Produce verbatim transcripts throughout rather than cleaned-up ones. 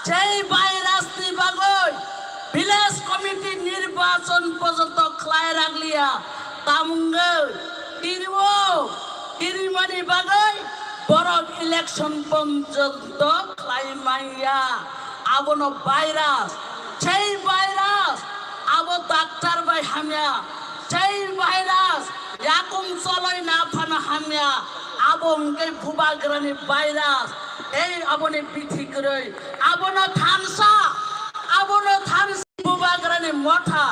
Tei virus ni bagwi village committee nirbachon porjonto khlai raglia, tamungwi tiriwo tirimani bagwi borok election porjonto khlai manya. Abono virus, sei virus abo doctor bai hamya, sei virus yakum choloi na phano hamya, abo hwnkhe bubagrani virus. Ei aboni bithi kwrwi, abono thansa, abono thansa bubagrani motha.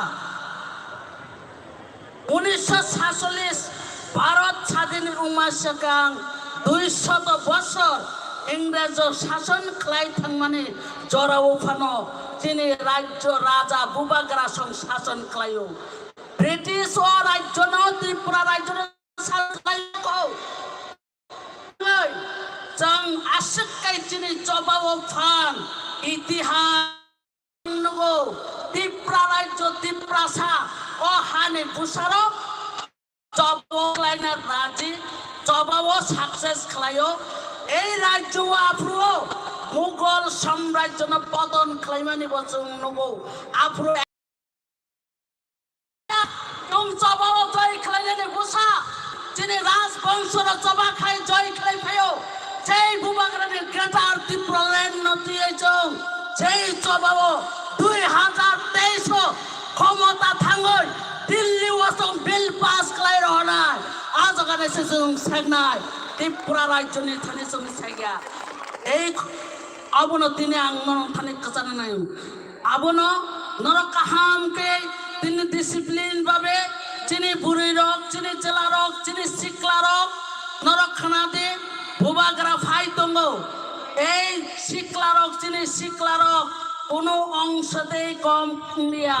Unisho satchollish Bharat sadin wngma swkang dui shoto bosor Ingrejo sason khlai thangmani jorao phano chini rajyo raja bubagra song sason khlaio. British o rajyono Tripura rajyono sason khlaio. Chwng aswk kai chini chobao phan itihas nugo, Tipra rajyo, Tiprasa, o hani bwsarok chobao khlaina raji, chobao success khlaio. Ei rajyo o aphuru o Mughal samrajyono podon khlaimani bo chwng nugo. Aphuru Chwng chobao joi khlainani bwsa, chini rajbongsono choba khai joi khlai phaio. Jai bubagrani Greater Tipraland no twiwi chwng jai chobao dui hazar teis o khomota thangwi Delhi o chwng bill pass khlai rohornai. A jaga naise chwng seknai Tripura rajyoni thani chwng sekya. Ei abono tini ang nono thani kwchana naio. Abono norok kaham khe tini discipline babe chini bwrwi rok, chini chwla rok, chini sikla rok norok khna di, bubagra phai tongo. Ei sikla rok, chini sikla rok kuno ongsa tei kom wngya.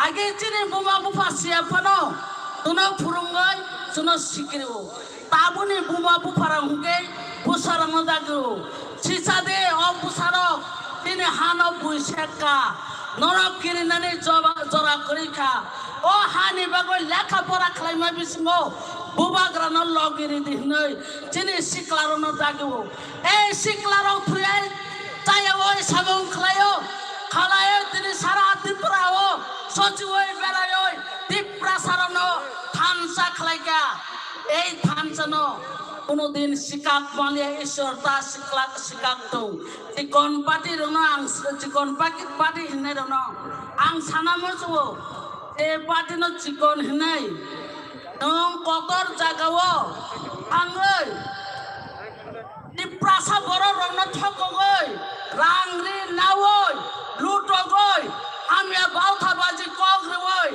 Age chini buma bupha siya phano tuno phurungwi chuno sikrio. Tabuni buma bupharok hwnkhe bwsarokno dagio. Sisa de o bwsarok tini hano bui sekka. Norok kirinani jora, jora kwrwi kha. O hani bagwi lekha pora khlaima bisingo bubagrano logi ridi hwnwi chini siklarokno dagio. Ei siklarok thwiwi chayawoi samung khlaio, khlaio tini sara Tripura o sochiwoi beraioi Tiprasarokno thansa khlaikha. Ei thansa no kuno din sikak maliya Ishwar ta sikla sikak tong. Chikon party rokno ang s-, chikon party, party hinai rokno ang sana musuo. E party no chikon hinai. Nong kotor jagao thangoi. Tiprasa borok rokno thokogoi, rang ri naoi, lutogoi, hamya bautha baji kok rioi,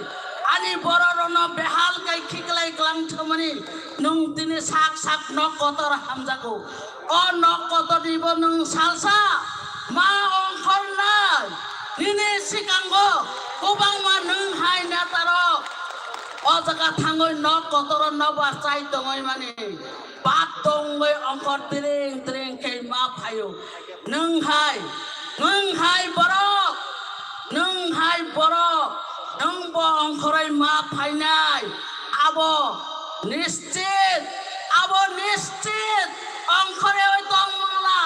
ani borok rokno behal kai khiklai klang thumani, nwng tini sak sak nok kotor hamjago. O nok kotor ni bo nwng salsa ma ongkhor nai, nini sikango kwbangma nwng hai netarok o jaga thangoi nok kotor no ba chai tongoi mani. Bat tongwi ongkhor tring tring khe ma phaio. Nwng hai, nwng hai borok, nwng hai borok, nwng bo ongkhorwi ma phainai. Abo nischit, abo nischit ongkhorwi tong mangla.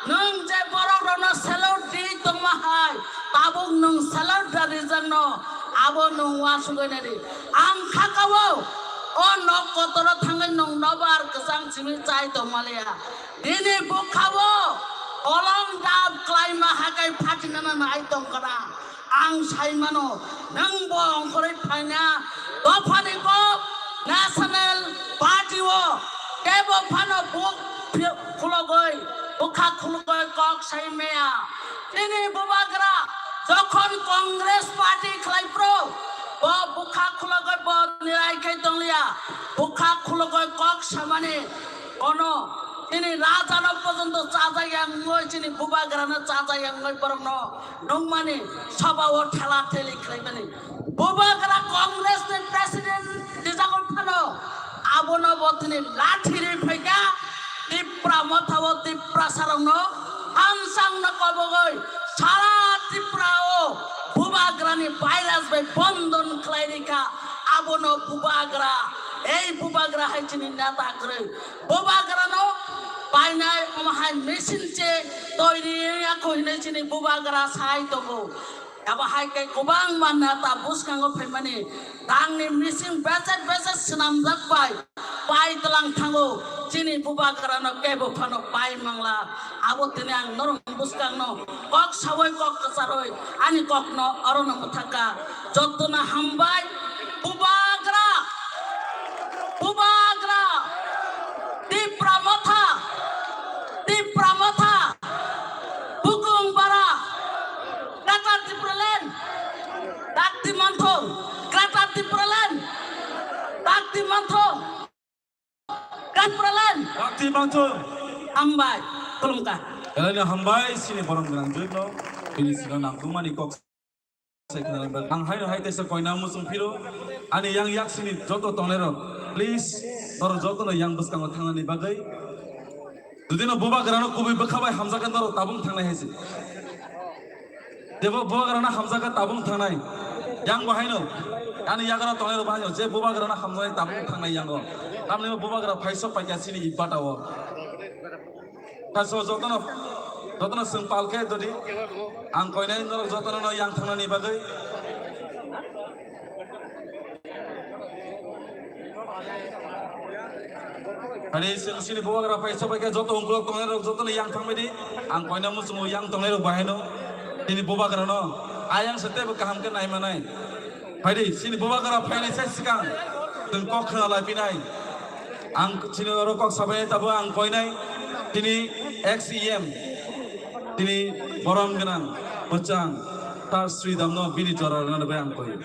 Nwng je borok rokno salute di tongma hai, tabuk nwng salute da rijak no, abo nwng uansugwi nai di. Ang khakao o nok kotoro thangwi nwng nobar kwchang simi chai tongmaliya. Nini bwkhao kolom dap klaima hakai phatinana nai tongkha na. Ang sai mano, nwng bo ongkhorwi phaina dophani kok National Party o teibo phano buk phi-, khulogwi, bwkha khulogwi kok sai maya. Chini bubagra jokhon Congress Party khlai phro, bo bwkha khulogwi bo nirai khai tongliya, bwkha khulogwi kok samani bono chini rajano porjonto chajak yang wngwi, chini bubagrano chajak yang wngwi borokno nukmani, sabao thela theli khlaimani. Bubagra Congress ni president rijagwi phano abono bo tini lathi ri phaikha. Tipra mothao Tiprasarokno hamsangno kobogwi sara Tripura o bubagrani virus bai bondon khlai rikha. Abono bubagra, ei bubagra hai chini neta kwrwi. Bubagrano painai, omo hai machine se toiri ya kho hinwi chini bubagra sai tongo. Abo hai khe kwbangma neta bwskango phaimani tangni machine beset beset swnamjak bai pai tlang thango. Chini bubagrano kebo phano pai mangla. Abo tini ang norok bwskangno kok sawi kok kwcharwi ani kokno orono mwthaka. Jotono hambai. Bubagra, Bubagra, Tipra Motha, Tipra Motha, Bukung Bara, Greater Tipraland, Dakti Manthung, Greater Tipraland, Dakti Manthung, Greater Tipraland. Dakti Manthung. Hambai, khulumkha. Elena hambai, sini borom gwnang joino, bini sino nangkukmani kok. Ang haino hai teisa koina muchung phiro, ani yang yaksini joto tongnairok, please, norok jotono yang bwskango thangnani bagwi. Judino bubagrano kubui bwkha bai hamjakha norok tabung thangnai hai se. Jebo bubagrano hamjakha tabung thangnai. Yang bo haino, ani yagra tongnairok bo haino, je bubagrano hamjaknai tabung thangnai yango. Tamni bubagra phaisok paikha chini ibata o. Kaso jotono, jotono swng pal khe dodi. Ang koinai norok jotono no yang thangnani bagwi. Ani swng sini bubagra phaisok paikha joto ungkulok tongnairok jotono yang thangbai di. Ang koina muchungo yang tongnairok bahaino. Nini bubagrano ayang se teibo kaham khe naimanai. Phaidi, chini bubagra phainai sai swkang, chwng kok khna lai phinai. Ang chini oro kok sabai tabo ang koinai, chini ex E M, chini borom gwnang, bwchang, tar Sri Damno bini jora rwna bai ang koi.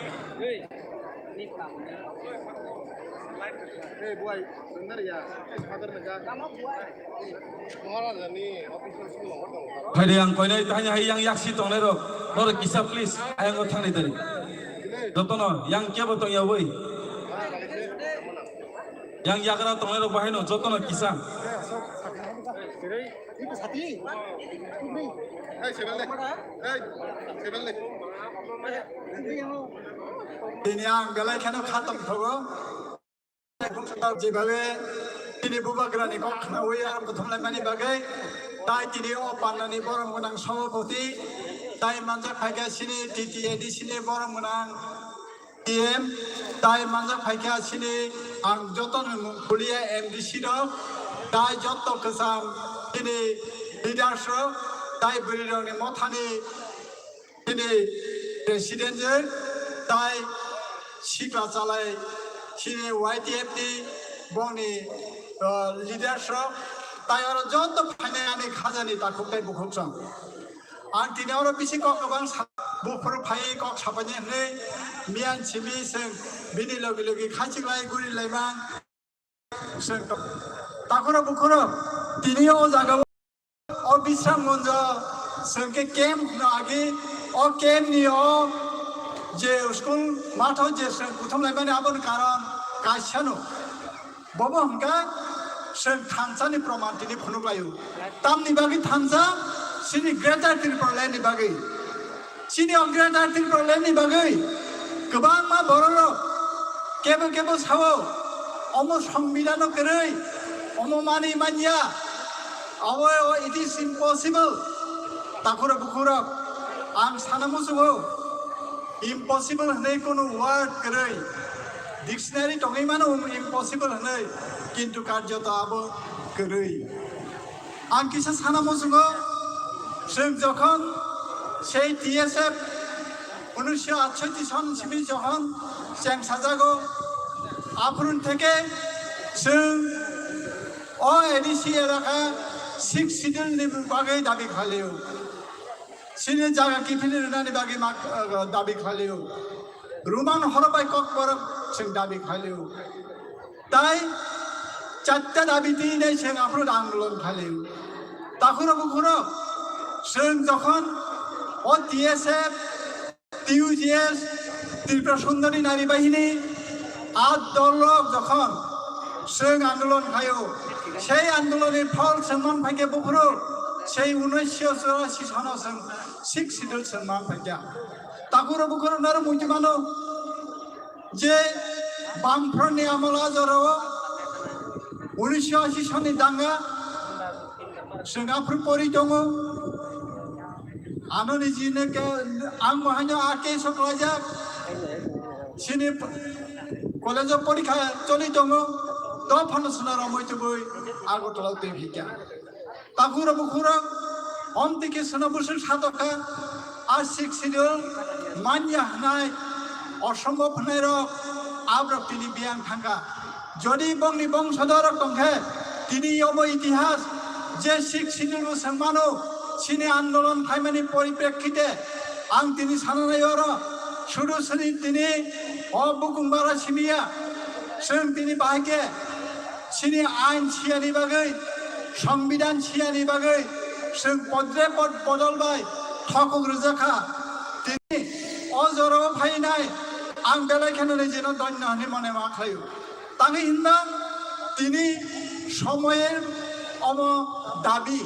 Phaidi ang koinai tanya hai yang yaksi tongnai rok. Norok kisa please. Ayang o thangni dari. Jotono yang kebo tongya woi. Yang yagra tongnai rok bahai no jotono kisa. Tini ang belai kheno khatam thogo. Jebabe tini bubagrani kok khnawi ang kuthum laimani bagwi, tai tini o pandani borom gwnang sabhapati, tai manjak phaikha chini T T A D C ni borom gwnang T M, tai manjak phaikha chini ang joto ni mung khuliya M D C rok, tai joto kwcham chini leaders rok, tai bwrwi rokni mothani Chini president je tai sikla chalai chini Y T F ni bongni, uh, leaders rok tai oro joto phainai ani khajani takhuk tai bukhuk chwng. Ang tini oro bisi kok kwbang sa-, buphuru phai kok sapaini hwnwi miyan simi chwng bini logi logi khaichiklai guri laimang. Takhuro bukhuro tini o jaga o Bisram Gunjo chwng khe camp no agi o camp ni o je school matho je chwng kuthum laimani aboni karon kaisa no. Bobo hwnkha chwng thansa ni proman tini phunuk laio. Tamni bagwi thansa chini Greater Tipraland ni bagwi. Chini o Greater Tipraland ni bagwi kwbangma bororok kebo kebo sao, omo songbidano kwrwi, omo manwi manya, abo it is impossible. Takhuro bukhurok, ang sana muchungo, impossible hwnwi kunu word kwrwi. Dictionary tongwi mano impossible hwnwi, kintu karjoto abo kwrwi. Ang kisa sana muchungo, chwng jokhon sei T S F unisho atsotti son simi jokhon cheng sajago, aphurun theke chwng o A D C elaka six schedule ni bagwi dabi khlaio. Chini jaga kiphilwi rwnani bagwi mak-, uh, dabi khlaio. Roman horo bai kokborok chwng dabi khlaio. Tai chatta dabi twi nai chwng aphuru andolon khlaio. Takhuro bukhuro chwng jokhon o T S F, T U J S, Tripura Sundari Nari Bahini, a dol rok jokhon chwng andolon khlaio, sei andoloni phol chwng man phaikhe buphuru sei unisho churashi sono chwng six schedule chwng man phaikha. Takhuro bukhuro naro muitu mano je Bamfront ni amol a jorao unisho ashi soni danga Chwng aphuru pori tongo. Ano nijino ke, ang bo haino a case o kwlaijak. Chini p-, college o porikha choli tongo. Dophano chwla romwi tubui Agartala o twi phikha. Takhurok bukhurok, omtwi khe chwla bwswk sadokha, a Sixth Schedule manya hwnai, osombhob hwnairok, aborok tini biyang thangkha. Jodi bongni bongsodoirok tongkhe, tini obo itihas, je Sixth Schedule bo swng mano, chini andolon khaimani poriprekhite, ang tini sananai oro, sudu sini tini o bukung bara simiya, chwng tini bahai khe, chini ain siyani bagwi, Songbidan siyani bagwi, chwng podre pod bodol bai thokok rwjakha. Tini o jorao phainai ang belai kheno nijino dhonyo hwnwi mone ma khlaio. Tangwi hinna tini somoyer omo dabi.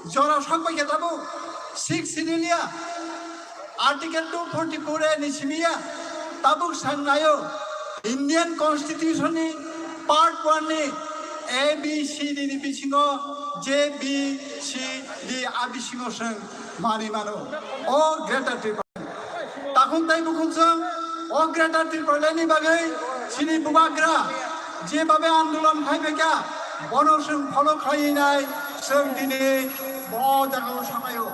Jora sokbai khe tabuk Sixth Schedule ya. Article two forty-four A ni simi ya, tabuk sang naio Indian Constitution ni part one ni A B C D ni bisingo, J B C D a bisingo chwng mani mano. O Greater Tripura. Takhuk tai bukhuk chwng o Greater Tripura ni bagwi chini bubagra je babe andolon khai phaikha, bono chwng follow khlai nai, chwng tini bo jagao samaio.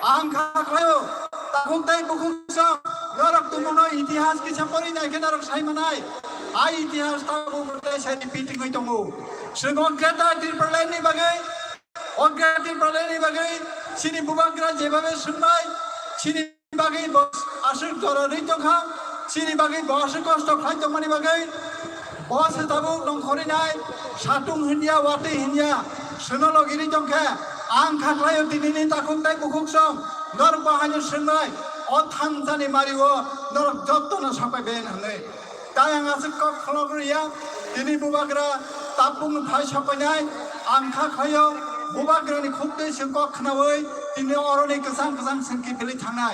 Ang kha khlaio, takhuk tai bukhuk chwng norok tumuno itihas kisa pori nai khe norok sai manai. A itihas tabuk tai sai repeating oi tongo. Chwng o Greater Tripura ni bagwi, o Greater Tripura ni bagwi chini bubagra je babe swngnai, chini bagwi bo aswk jora rwi tongkha, chini bagwi bo aswk kosto khlai tongmani bagwi, bo se tabuk nongkhorwi nai, satung hinya, watwi hinya, chwngno logi rwi tongkhe, ang kha khlaio tinini takhuk tai bukhuk song, norok bo haino swngnai, o thansani mario norok jottono sapai ben hwnwi. Tai ang aswk kok khlok rwya, tini bubagra tabuk phai sopainai, ang kha khlaio, bubagrani khuk twi se kok khnaui, tini oroni kwchang kwchang sengki philwi thangnai.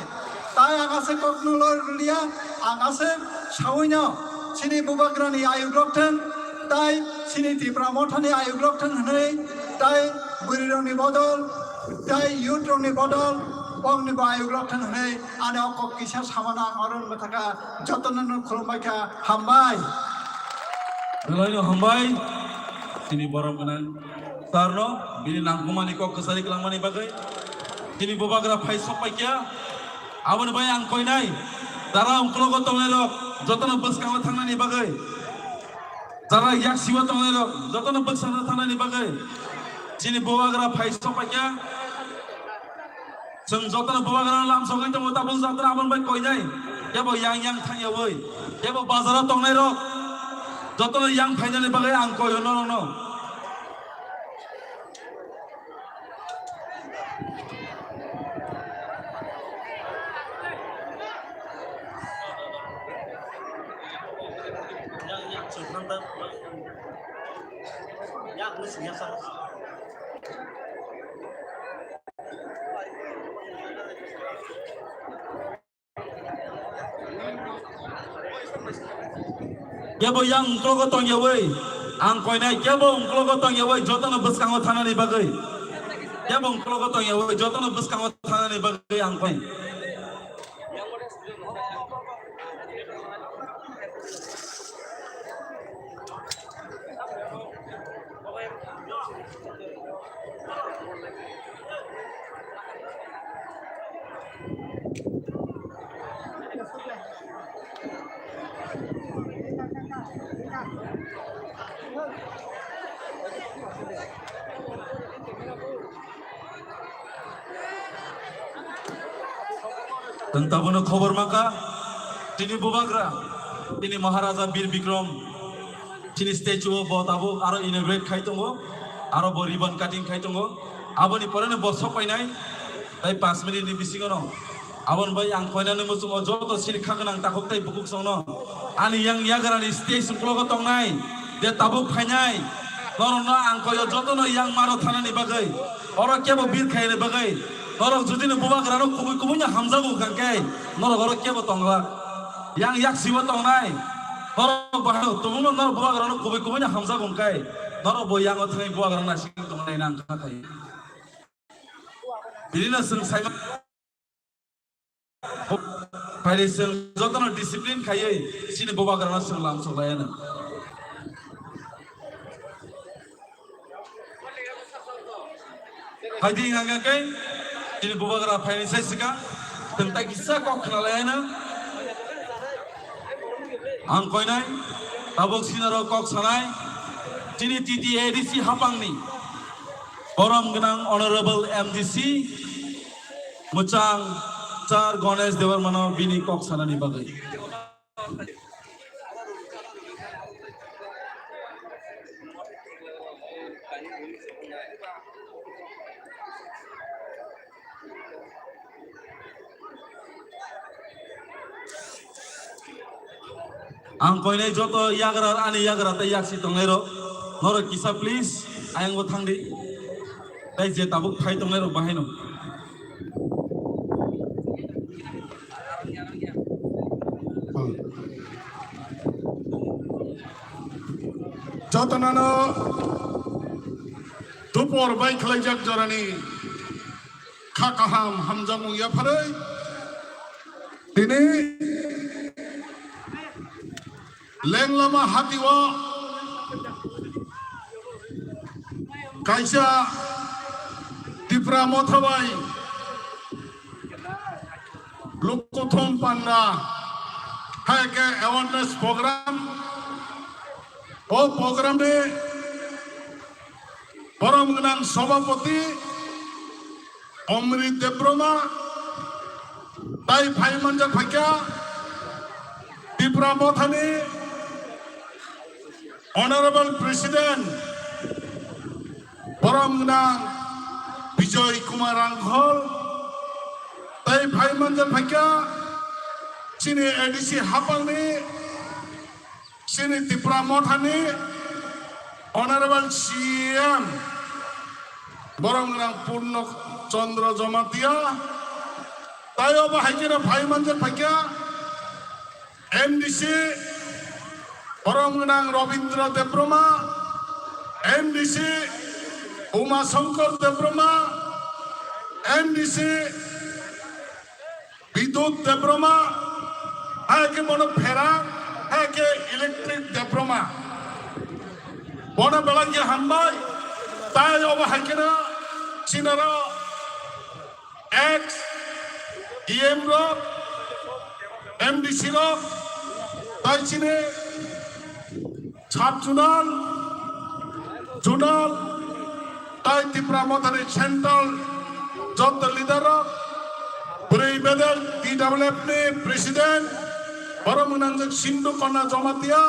Tai ang aswk kok no lor rwya, ang aswk sauino, chini bubagrani ayuk lok thang, tai chini Tipra Mothani ayuk lok thang hwnwi, tai bwrwirokni bodol, tai youth rokni bodol, bongni bo ayuk lok thang hwnwi, ani o kok kisa samano ang oroni mwthaka jotono no khulumbai kha, hambai. Belai no hambai. Chini borom gwnang sir no bini nangkukmani kok kwchari kwlangmani bagwi. Chini bubagra phai sok pai kha. Aboni bai ang koinai. Jara ungklogo tongnai rok jotono bwskango thangnani bagwi. Jara yaksibo tongnai rok jotono bwskango thangnani bagwi. Chini bubagra phai sok pai kha. Chwng jotono bubagrano lamsogwi tongo, tabuk jotono aboni bai koinai. Kebo yang yang thangyaui, kebo bazaro tongnai rok, jotono yang phainani bagwi ang koio norokno. Kebo yang ungklogo tongyaui ang koinai, kebo ungklogo tongyaui jotono bwskango thanani bagwi, kebo ungklogo tongyaui jotono bwskango thanani bagwi ang koi. Tang tabukno khobor maka, tini bubagra, tini Maharaja Bir Bikram, tini statue o bo tabuk aro inaugurate khai tongo, aro bo ribbon cutting khai tongo. Aboni poreno bo sok painai, tai panch minute ni bisingo no. Aboni bai ang koinani muchungo joto sini kha gwnang takhuk tai bukhuk songno. Ani yang yagrani stage uklogo tongnai, je tabuk phainai, norokno ang koyo jotono yang maro thanani bagwi, oro kebo bir khaini bagwi, norok judino bubagrano kubui kubui no hamjago hwnkhe, norok oro kebo tongla. Yang yaksibo tongnai, norok bahai tongmano norok bubagrano kubui kubui no hamjago hwnkhe, Norok bo yango thangwi bubagra nasing tongnai nang kha khai. Bini no chwng saima. Phaidi chwng jotono discipline khaiwi chini bubagrano chwng lamsok lai ano. Phaidi hwnka khe chini bubagra phaini sai swkang chwng tai kisa kok khna lai ano. Ang koinai tabuk sinaro kok sanai chini T T A D C hapangni borom gwnang Honorable M D C Mwchang Sir Ganesh Debbarmano bini kok sanani bagwi. Ang koinai joto yagra, ani yagra tei yaksi tongnairok, norok kisa please ayangbo thangdi. Tei je tabuk phai tongnairok bahaino. Jotono tupor bai khlaijak jorani kha kaham hamjakmung yapharwi tini Lenglama hatio kaisa Tipra Motha bai Lukuthum Panda hai khe awareness program. O program ni borom gwnang sobhapoti Omrit Debbarma, tai phai manjak phaikha Tipra Mothani Honorable President, borom gwnang Bijoy Kumar Rangkhol, tai phai manjak phaikha chini A D C hapangni, chini Tipra Mothani Honorable C M, borom gwnang Purno Chandra Jamatia, tai obo hai kheno phai manjak phaikha M D C, borom gwnang Robindra Debbarma, M D C, Uma Shankar Debbarma, M D C, Bidut Debbarma, hai khe bono pherang, hai khe Electric Debbarma. Bono belai khe hambai, tai obo hai kheno sinaro ex E M rok, M D C rok, tai chini sub zonal, zonal, tai Tipra Mothani central joto leader rok, bwrwi bedel T W F ni president, borom gwnangjak Sindhu Kanya Jamatia,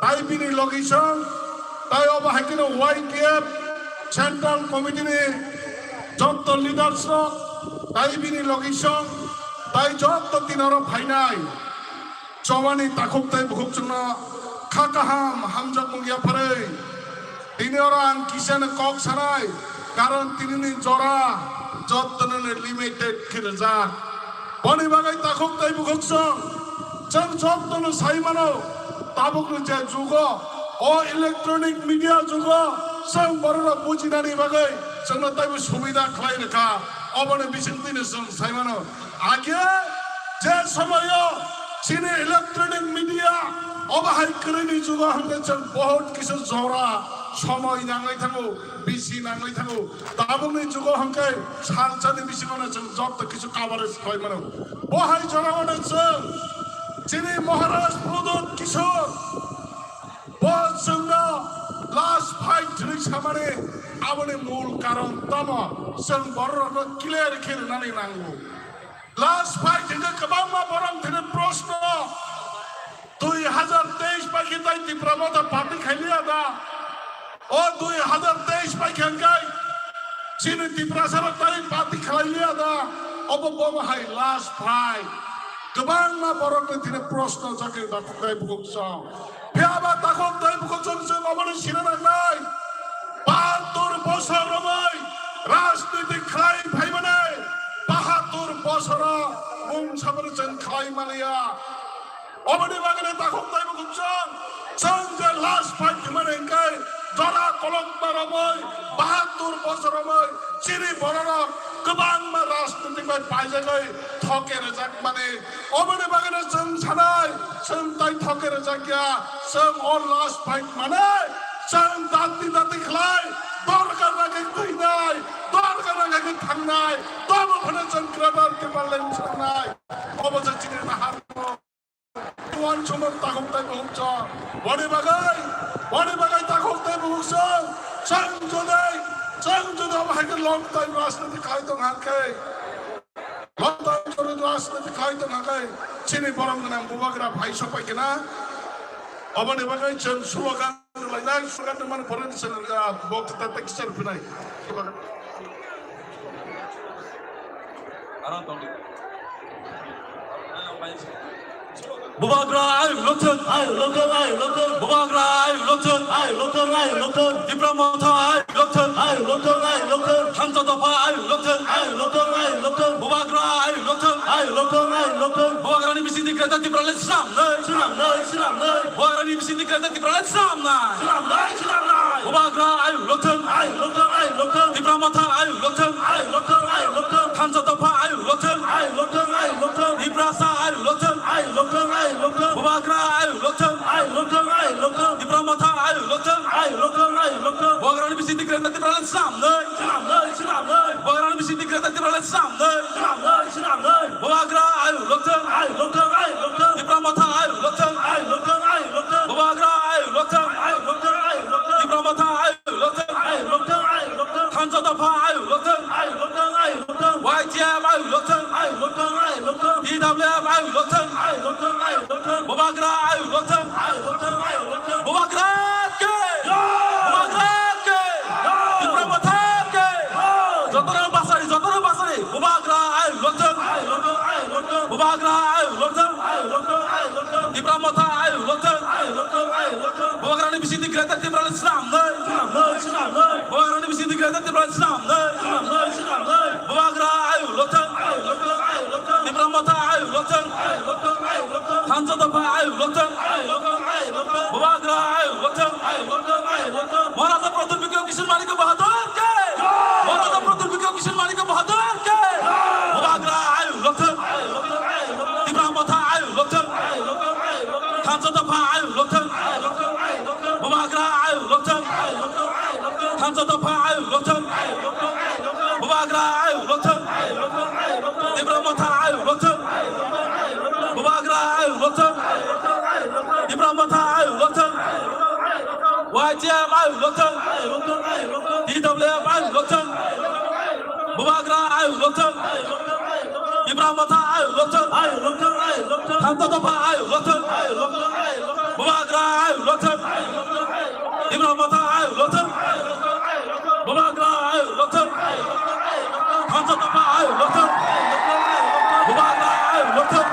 tai bini logisong, tai obo hai kheno Y T F central committee ni joto leaders rok, tai bini logisong, tai joto tinaro phainai. Chobani takhuk tai bukhuk chwngno kha kaham hamjakmung yapharwi. Tini oro ang kisano kok sanai, karon tinini jora jottono limited khe rijak. Boni bagwi takhuk tai bukhuk chwng, chwng jottono sai mano, tabukni je jugo, o electronic media jugo, chwng bororok bujinani bagwi chwngno taibo subida khlai rwkha. Oboni bisingtwino chwng sai mano. Age je somoyo chini electronic media obo hai kwrwini jugo hwnkhe chwng bahut kisa jora somoi nangwi thango, bisi nangwi thango. Tabukni jugo hwnkhe salsani bisingono chwng joto kisu coverage khlai mano. Bo hai jorao no chwng chini Maharaj Pradyot Kishore bo chwngno last fight hwnwi samani aboni mul karon tamo chwng bororokno clear khe rwnani nango. Last fight hwnkhe kwbangma borok thwini proshno, dui hazar teis bai khe tai Tipra Motha party khailiya da? O dui hazar teis bai khe hwnkhe chini Tiprasa rok tai party khailiya da? Obo bobo hai last fight. Kwbangma borokni thwini proshno jagwi takhuk tai bukhuk chwng. Phiya ba takhuk tai bukhuk chwng chwng obono sina nangnai. Bahattur bosor romwi rajniti khlai phaimani, bahattur bosoro mung saboni chwng khlai maliya. Oboni bagwi takhuk tai bukhuk chwng, chwng je last fight hwnmani hwnkhe Jora kolokma romwi, bahatur bosor romwi, chini bororok kwbangma rajnitik bai paijagwi thoke rwjakmani. Oboni bagwino chwng sanai, chwng tai thoke rwjakya, chwng o last fight mane, chwng dati dati khlai, dorkar ragwi thwinai, dorkar ragwi thangnai, tobo phano chwng kwrwbar kwpal lai sanai. Obo se chini naharmung. Uansukmung takhuk tei bukhuk chwng. Boni bagwi, boni bagwi takhuk tei bukhuk chwng. Chwng jodi, chwng jodi omo hai khe long time rajniti khlai tong hang khe, long time jodi rajniti khlai tong hang khe, chini borom gwnang bubagra phai sok pai khe na. Oboni bagwi chwng slogan rwlainai, slogan rwmani pore ni chwng, ah, bo kwtal tei kichar phinai. Bubagra ayuk lokthwng, ayuk lokthwng, ayuk lokthwng. Bubagra ayuk lokthwng, ayuk lokthwng, ayuk lokthwng. Tipra Motha ayuk lokthwng, ayuk lokthwng, ayuk lokthwng. Thansa Dopha ayuk lokthwng, ayuk lokthwng, ayuk lokthwng. Bubagra ayuk lokthwng, ayuk lokthwng, ayuk lokthwng. Bubagrani bisingtwi Greater Tipraland swnamnai, swnamnai, swnamnai. Bubagrani bisingtwi Greater Tipraland swnamnai, swnamnai, swnamnai. Bubagra ayuk lokthwng, ayuk lokthwng, ayuk lokthwng. Tipra Motha ayuk lokthwng, ayuk lokthwng, ayuk lokthwng. Thansa Dopha ayuk lokthwng, ayuk lokthwng, ayuk lokthwng. Tiprasa ayuk lokthwng, ayuk lokthwng, ayuk lokthwng. Bubagra ayuk lokthwng, ayuk lokthwng, ayuk lokthwng. Tipra Motha ayuk lokthwng, ayuk lokthwng, ayuk lokthwng. Bubagrani bisingtwi Greater Tipraland swnamnai, swnamnai, swnamnai. Bubagrani bisingtwi Greater Tipraland swnamnai, swnamnai, swnamnai. Bubagra ayuk lokthwng, ayuk lokthwng, ayuk lokthwng. Tipra Motha ayuk lokthwng, ayuk lokthwng, ayuk lokthwng. Bubagra ayuk lokthwng, ayuk lokthwng, ayuk lokthwng. Tipra Motha ayuk lokthwng, ayuk lokthwng, ayuk lokthwng. Thansa Dopha ayuk lokthwng, ayuk lokthwng, ayuk lokthwng. Y T F ayuk lokthwng, ayuk lokthwng, ayuk lokthwng. T W F ayuk lokthwng, ayuk lokthwng, ayuk lokthwng. Bubagra ayuk lokthwng, ayuk lokthwng, ayuk lokthwng. Bubagra ki! Bubagra ki! Tipra Motha ki! Jotono basari, jotono basari. Bubagra ayuk lokthwng, ayuk lokthwng, ayuk lokthwng. Bubagra ayuk lokthwng, ayuk lokthwng, ayuk lokthwng. Tipra Motha ayuk lokthwng, ayuk lokthwng, ayuk lokthwng. Bubagrani bisingtwi Greater Tipraland swnamnai, swnamnai, swnamnai. Bubagrani bisingtwi Greater Tipraland swnamnai, swnamnai, swnamnai. Bubagra ayuk lokthwng, ayuk lokthwng, ayuk lokthwng. Tipra Motha ayuk lokthwng, ayuk lokthwng, ayuk lokthwng. Thansa Dopha ayuk lokthwng, ayuk lokthwng, ayuk lokthwng. Bubagra ayuk lokthwng, ayuk lokthwng, ayuk lokthwng. Maharaja Pradyot Bikrama Kishore Manikya Bahadur ki! Maharaja Pradyot Bikrama Kishore Manikya Bahadur ki! Bubagra ayuk lokthwng, ayuk lokthwng, ayuk lokthwng. Tipra Motha ayuk lokthwng, ayuk lokthwng, ayuk lokthwng. Thansa Dopha ayuk lokthwng, ayuk lokthwng, ayuk lokthwng. Bubagra ayuk lokthwng, ayuk lokthwng, ayuk lokthwng. Thansa Dopha ayuk lokthwng, ayuk lokthwng, ayuk lokthwng. Bubagra ayuk lokthwng, ayuk lokthwng, ayuk lokthwng. Tipra Motha ayuk lokthwng, ayuk lokthwng, ayuk lokthwng. Bubagra ayuk lokthwng, ayuk lokthwng, ayuk lokthwng. Tipra Motha ayuk lokthwng, ayuk lokthwng, ayuk lokthwng. Y T F ayuk lokthwng, ayuk lokthwng, ayuk lokthwng. T W F ayuk lokthwng, ayuk lokthwng, ayuk lokthwng. Bubagra ayuk lokthwng, ayuk lokthwng, ayuk lokthwng. Tipra Motha ayuk lokthwng, ayuk lokthwng, ayuk lokthwng. Thansa Dopha ayuk lokthwng, ayuk lokthwng, ayuk lokthwng. Bubagra ayuk lokthwng, ayuk lokthwng, ayuk lokthwng. Tipra Motha ayuk lokthwng, ayuk lokthwng, ayuk lokthwng. Bubagra ayuk lokthwng, ayuk lokthwng, ayuk lokthwng. Thansa Dopha ayuk lokthwng, ayuk lokthwng, ayuk lokthwng.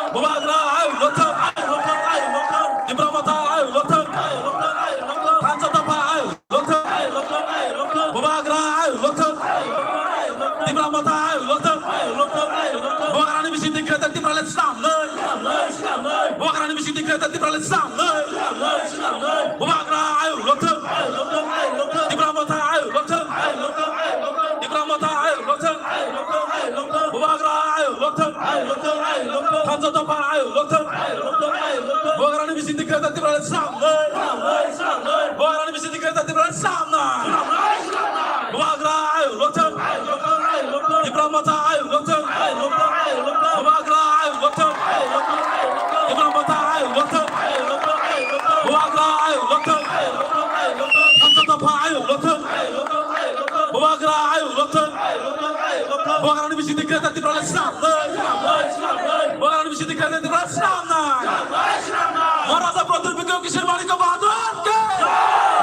Bubagra ayuk lokthwng, ayuk lokthwng, ayuk lokthwng, ayuk lokthwng. Tipra Motha ayuk lokthwng, ayuk lokthwng, ayuk lokthwng. Thansa Dopha ayuk lokthwng, ayuk lokthwng, ayuk lokthwng. Bubagra ayuk lokthwng, ayuk lokthwng, ayuk lokthwng. Tipra Motha ayuk lokthwng, ayuk lokthwng, ayuk lokthwng. Bubagrani bisingtwi Greater Tipraland swnamnai, swnamnai, swnamnai. Bubagrani bisingtwi Greater Tipraland swnamnai, swnamnai, swnamnai. Bubagra ayuk lokthwng, ayuk lokthwng, ayuk lokthwng. Tipra Motha ayuk lokthwng, ayuk lokthwng, ayuk lokthwng. Tipra Motha ayuk lokthwng, ayuk lokthwng, ayuk lokthwng. Bubagra ayuk lokthwng, ayuk lokthwng, ayuk lokthwng. Thansa Dopha ayuk lokthwng, ayuk lokthwng, ayuk lokthwng. Bubagrani bisingtwi Greater Tipraland swnamnai, swnamnai, swnamnai. Bubagrani bisingtwi Greater Tipraland swnamnai, swnamnai, swnamnai. Bubagra ayuk lokthwng, ayuk lokthwng, ayuk lokthwng. Tipra Motha ayuk lokthwng, ayuk lokthwng, ayuk lokthwng. Bubagra ayuk lokthwng, ayuk lokthwng, ayuk lokthwng. Tipra Motha ayuk lokthwng, ayuk lokthwng, ayuk lokthwng. Bubagra ayuk lokthwng, ayuk lokthwng, ayuk lokthwng. Thansa Dopha ayuk lokthwng, ayuk lokthwng, ayuk lokthwng. Bubagra ayuk lokthwng, ayuk lokthwng, ayuk lokthwng. Bubagrani bisingtwi Greater Tipraland swnamnai, swnamnai, swnamnai. Bubagrani bisingtwi Greater Tipraland swnamnai, swnamnai, swnamnai. Maharaja Pradyot Bikrama Kishore Manikya Bahadur ki!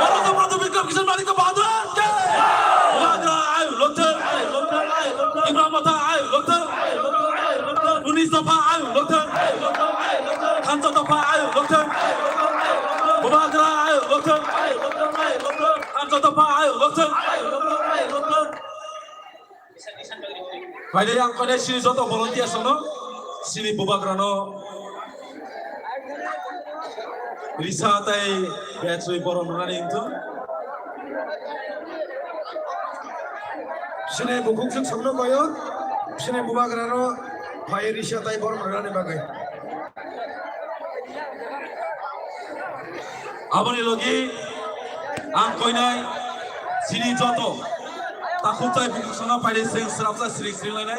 Maharaja Pradyot Bikrama Kishore Manikya Bahadur ki! Bubagra ayuk lokthwng, ayuk lokthwng, ayuk lokthwng. Tipra Motha ayuk lokthwng, ayuk lokthwng, ayuk lokthwng. Unis Dopha ayuk lokthwng, ayuk lokthwng, ayuk lokthwng. Thansa Dopha ayuk lokthwng, ayuk lokthwng, ayuk lokthwng. Bubagra ayuk lokthwng, ayuk lokthwng, ayuk lokthwng. Thansa Dopha ayuk lokthwng, ayuk lokthwng, ayuk lokthwng. Phaidi ang kone sini joto volunteer sono, sini Bubagrano. Risa tai bechwi borom rwnani wngthung. Sini bukhuk swk samno koyo, sini bubagrano phai risa tai borom rwnani bagwi. Aboni logi ang koinai sini joto takhuk tai bukhuk samno phaidi seng srapsa sring sring lainai.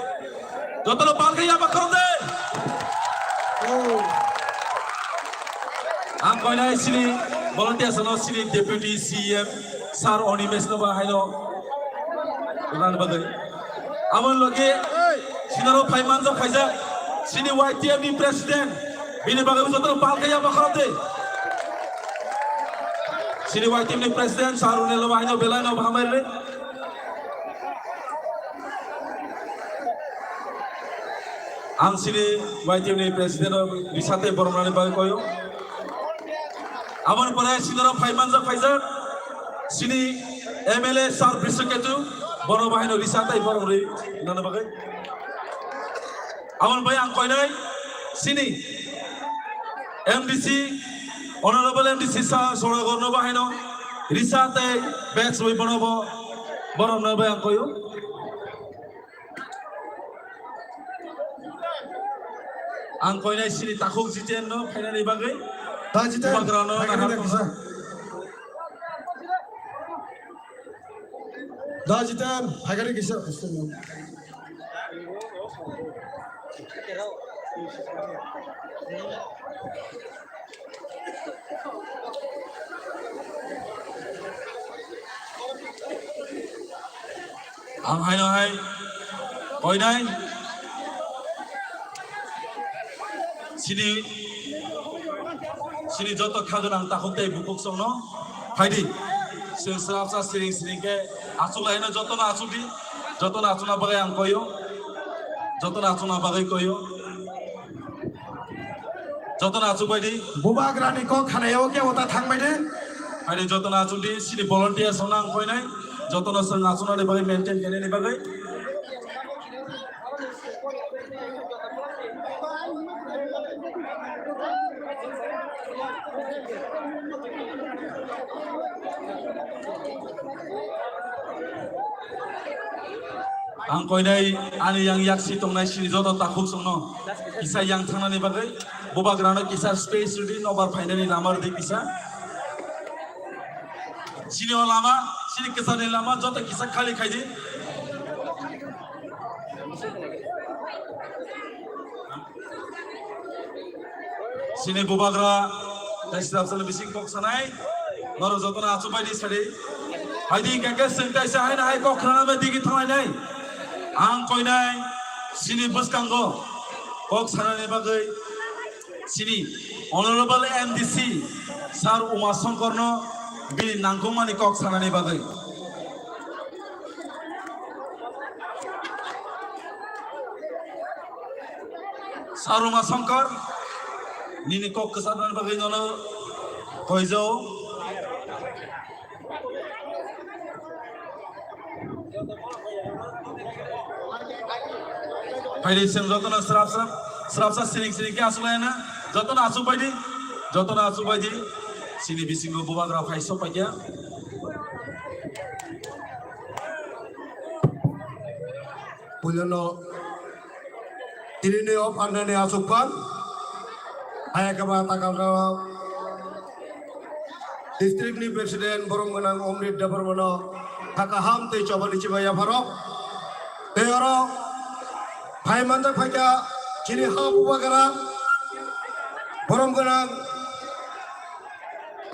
Jotono palkhe yaba khorokde. Ang koinai sini volunteers no sini Deputy C E M Sir Animesh no ba haino rwnani bagwi. Aboni logi sinaro phai manjak phaijak sini Y T F ni President, bini bagwi jotono palkhe yaba khorokde. Sini Y T F ni President Sir Runel no ba haino belai no hambai rwdi. Ang sini Y T F ni President o bisate borom rwnani bagwi koyo. Aboni pore sinaro phai manjak phaijak sini M L A Sir Bishnu Ketu, bono bahino risa tai borom rwnani bagwi. Aboni bai ang koinai sini M D C, Honorable M D C Sir Sonagor no bahino risa tai bechwi bono bo borom rwnani bai ang koyo. Ang koinai sini takhuk Jiten no phainani bagwi. Da Jiten, bubagrano phaikani nahar da kisa. Da Jiten, phaikani kisa. Ang haino hai koinai sini, sini joto kha gwnang takhuk tei bukhuk songno phaidi. Seng srapsa siring siring khe achuk laino jotono achukdi. Jotono achukna bagwi ang koyo. Jotono achukna bagwi koyo. Jotono achuk bai di. Bubagrani kok khanayo kebo ta thang bai di. Haini jotono achuk di, sini volunteers rok nang koinai. Jotono chwng achuknani bagwi, maintain khainani bagwi. Ang koinai ani yang yaksi tongnai sini joto takhuk songno kisa yang thangnani bagwi bubagrano kisa space rwdi, nobar phainani lama rwdi kisa. Sini o lama, sini kwcharni lama joto kisa khali khaidi. Sini bubagra tei srapsani bising kok sanai. Norok jotono achuk bai di sadi. Haidi hingkha khe chwng kaisa haino hai kok khnana bai digi thanglainai. Ang koinai sini bwskango kok sanani bagwi sini Honorable M D C Sir Uma Shankar no bini nangkukmani kok sanani bagwi. Sir Uma Shankar, nini kok kwcharnani bagwi nono koijao. Phaidi chwng jotono srapsa, srapsa siring siring khe achuk laina, jotono achuk bai di, jotono achuk bai di, sini bisingo bubagra phai sok paikha. Puilono tinini o phandani achukphan, ayakaba takalrao district ni president borom gwnang Omrit Debbarmano kha kaham tei chobani chibai yapharok. Tei oro phai manjak phaikha chini ha bubagra borom gwnang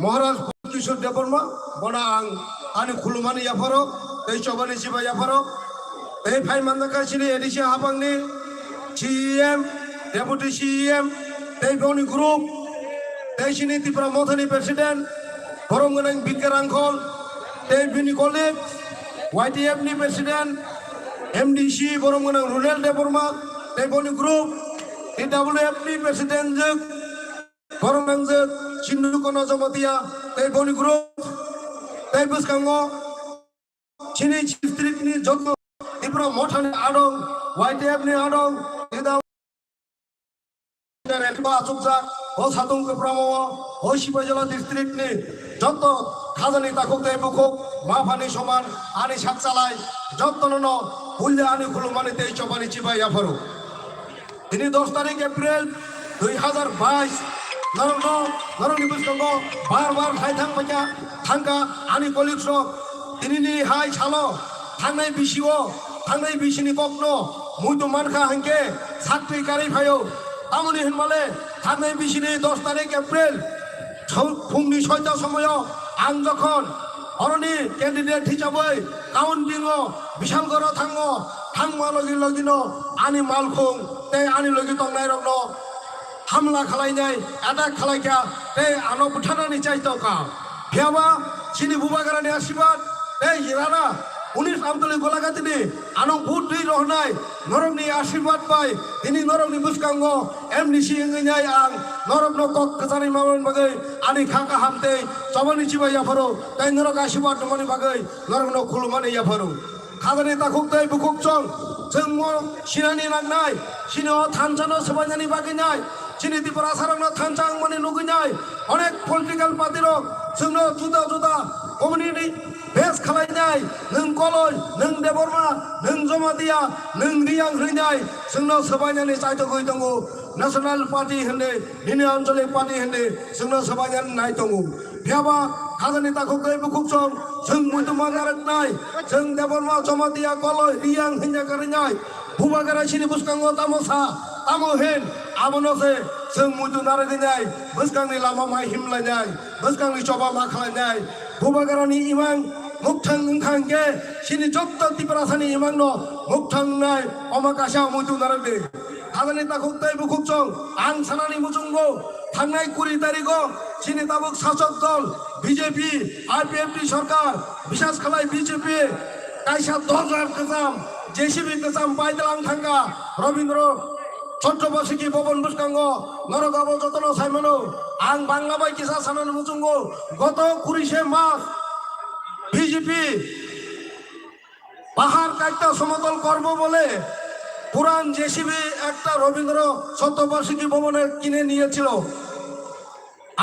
Maharaj Kishore Debbarma, bono ang ani khulumani yapharok, tei chobani chibai yapharok, tei phai manjakha chini A D C hapangni C E M, Deputy C E M, tei boni group, tei chini Tipra Mothani President, borom gwnang Bikka Rangkhol, tei bini colleague, Y T F ni President, M D C, borom gwnang Runel Debbarma, tei boni group, T W F ni President jwk, borom nangjak Sindhu Kono Jamatia tei boni group tei bwskango chini district ni joto Tipra Mothani adong, Y T F ni adong, Ida Rengba achukjak, O satung kwpramo o Sipaijala district ni jotto khajani takhuk tei bukhuk ma phani soman ani sak chalai jottono no puila ani khulumani tei chobani chibai yapharo. Tini dos tarik April dui hazar bais norokno norokni bwskango bar bar khai thang paikha thangkha ani colleagues rok. Tinini hai salo thangnai bisio thangnai bisini kokno muitu mankha hinkhe sakri karwi phaio. Tamoni hinmale thangnai bisini dos tarik April phungni soita somoyo ang jokhon oroni candidate hisabai counting o Bishalgoro thango, thangma logi logino ani malkhung tei ani logi tongnairokno hamla khalainai, attack khalaikha tei ano butharnani chai tongkha. Phiyaba chini Bubagrani asirwad tei hirana unis Amtoli Golagatini ano vote rwi rohornai norokni asirwad bai tini norokni bwskango M D C wngwi nai ang norokno kok kwcharwi manmani bagwi ani kha kaham tei chobani chibai yapharo tei norok asirwad rwmani bagwi norokno khulumani yapharo. Khajani takhuk tei bukhuk chwng, chwng mo sinani nangnai, chini o thansa no swbainani bagwi nai, chini Tiprasa rok no thansa wngmani nugwi nai, onek political party rok chwngno juda juda community base khalai nai, nwng Koloi, nwng Debbarma, nwng Jamatia, nwng Reang hwnwi nai, chwngno swbainani chaitogwi tongo, National Party hwnwi, nini Anchalik Party hwnwi, chwngno swbainani nai tongo. Phiyaba khajani takhuk tei bukhuk chwng, chwng muitu ma narwknai, chwng Debbarma, Jamatia, Koloi, Reang hwnja karwinai. Bubagra chini bwskango tamo sa, tamo hin, abono se chwng muitu narwknai, bwskangni lama mai himlainai, bwskangni choba ma khlainai. Bubagrani imang mukthang wngkha hinkhe chini jotto Tiprasani imangno mukthang wngnai, omo kaisa muitu narwkdi. Khajani takhuk tei bukhuk chwng, ang sanani muchungo thangnai kuri tarigo chini tabuk sasok dol B J P, I P F T sorkar, bisas khalai B J P, kaisa dojar kwcham, J C B kwcham paitwlang thangkha, Rabindra Chaturvasiki Bhavan bwskango, norok abo jotono saimano, ang Bangla bai kisa sanani muchungo, goto kurise mas B J P পাহাড় কাটতে সমতল করব বলে পুরান জেসিবি একটা রবীন্দ্র শতবার্ষিকী ভবনে কিনে নিয়েছিল।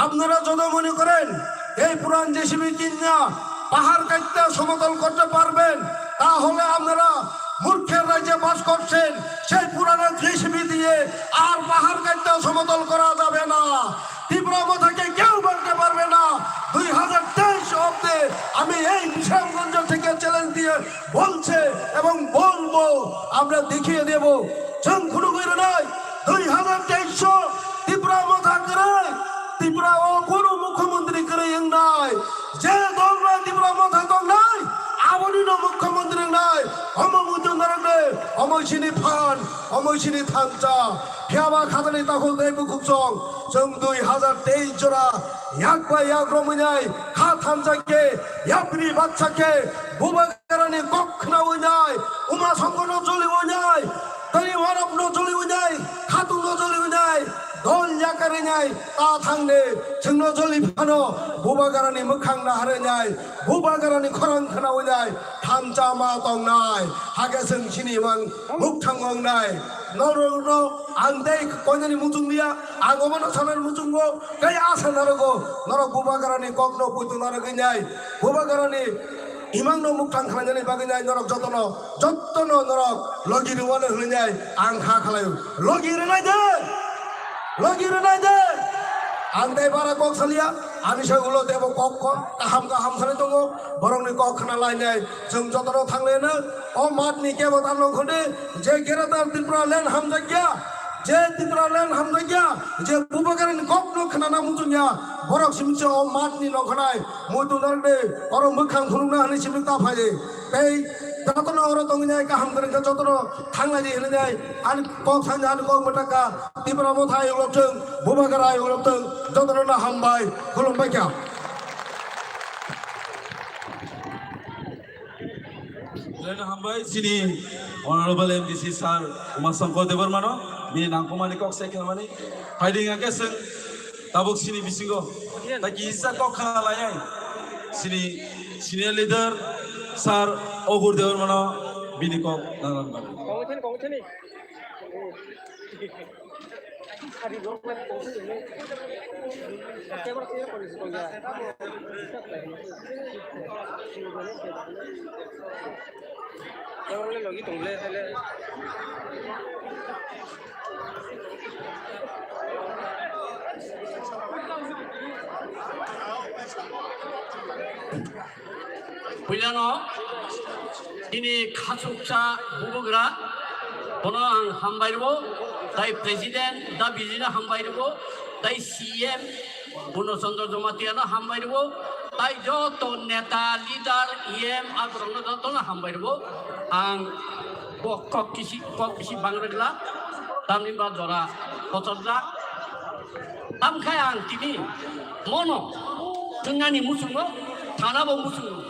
আপনারা যদি মনে করেন এই পুরান জেসিবি কিনা পাহাড় কাটতে সমতল করতে পারবেন, তাহলে আপনারা মূর্খের রাজ্যে বাস করছেন। সেই পুরানো জেসিবি দিয়ে আর পাহাড় কাটতে সমতল করা যাবে না। ত্রিপুরা মথাকে কেউ ভাঙতে পারবে না। দুই হাজার তেইশ অব্দে আমি এই বিশালগঞ্জ থেকে চ্যালেঞ্জ দিয়ে বলছে এবং বলবো, আমরা দেখিয়ে দেব। जों खुनुगुई रनाय, দুই হাজার তেইশ ত্রিপুরা মথা kwrwi, ত্রিপুরা o kunu মুখ্যমন্ত্রী kwrwi wngnai, je dol bai Tripura মথা tongnai, aboni no মুখ্যমন্ত্রী wngnai, omo muitu narwknai, omo chini phan, omo chini thansa. Phiyaba khajani takhuk tei bukhuk chwng, chwng dui hazar teis jora yak bai yak romwi nai kha thansa khe yapri baksa khe Bubagrani kok khnawi nai, Uma Songkor no joliwi nai, Tani Wanok no joliwi nai, Khatung no joliwi nai, dol yakarwi nai, ta thangni chwngno joli phano Bubagrani mwkhang naharwi nai, Bubagrani khorang khnawi nai, thansa ma tongnai, hakhe chwng chini mang mukthang wngnai. Norokno ang tei koinani muchung liya, ang omono sanani muchungo, tei asa narogo, norok Bubagrani kokno puitu narwgwi nai, Bubagrani imangno mukthang khlainani bagwi nai norok jotono, jotono norok logi rwano hwnwi nai ang kha khlaio. Logi rwnai de! Logi rwnai de! Ang tei bara kok saliya, ani sai ulo tebo kok kok kaham kaham sanai tongo, borokni kok khna lainai. Chwng jotono thanglaino o matni kebo tal nongkhordi, je Greater Tripura Land hamjakya, je Tripura Land hamjakya, je Bubagrani kokno khnana muchungya, borok simi se o matni nongkhornai muitu narwkdi, oro mwkhang phunukna hwnwi simi ta phai. Tei jotono oro tongwi nai kaham kwrwngkha jotono thanglai di hwnwi nai ani kok sani ani kok mwtakha Tipra Motha ayuk lok chwng, Bubagra ayuk lok chwng, jotono no hambai, khulumbai kha. Belai no hambai chini Honorable M D C Sir Uma Shankar Debbarma no bini nangkukmani kok se khelmani. Phaidi hingkha khe chwng tabuk chini bisingo ta kisa kok khna lainai chini senior leader Sir Ogur Debbarma no bini kok nangna bagwi. Puilano bini khachuksa bubagra, bono ang hambai rwo, tai president da bijino hambai rwo, tai C M Purno Chandra Jamatia no hambai rwo, tai joto neta, leader, E M aborokno jotono hambai rwo. Ang bo kok kisi, kok kisi bang rwgla, tamni ba jora kochorjak. Tamkhe ang tini mono thwngnani muchungo, thana bo muchungo.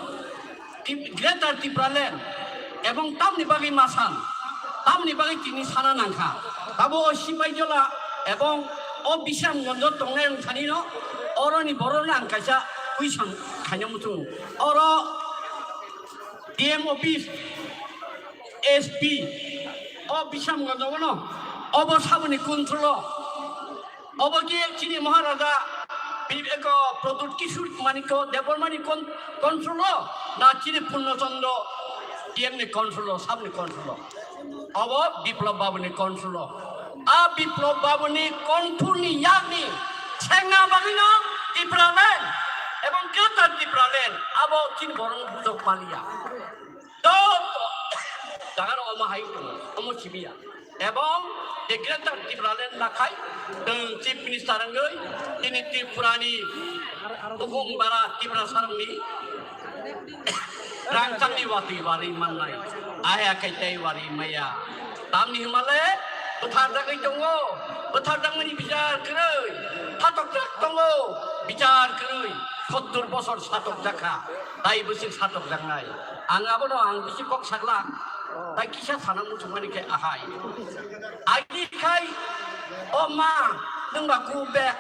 Tip-, Greater Tipraland ebong tamni bagwi masan, tamni bagwi tini sana nangkha. Tabo o Sipaijala ebong o Bisramganjo tongnai wngthani no, oroni borokno ang kaisa kuisang khaina muchungo. Oro D M office, S P, o Bisramganjo no, obo saboni control o. Obo khe chini Maharaja Bibeko Pradyut Kishore Manikya Debbarmani kon-, control o na chini Purno Chandra D M ni control o, sabni control o? Obo Biplab Babuni control o. A Biplab Babuni control ni yakni sengna bagwino Tipraland ebong Greater Tipraland abo chini borok bujok maliya. Joto jaga rok omo hai tongo, omo sibiya. Ebong the Greater Tipraland nakhai, chwng Chief Minister wngwi, chini Tripura ni bukhung bara Tiprasa rokni rangchakni watwi warwi mannai, aya kaitai warwi maya. Tamni hwnmale bwtharjagwi tongo, bwtharjakmani bichar kwrwi, satokjak tongo, bichar kwrwi, sottur bosor satokjakha, tai bwswk satokjaknai. Ang abono ang bisi kok sakla, tai kisa sana muchungmani khe ahai. Agi khai, o ma, nwng ba ku bek,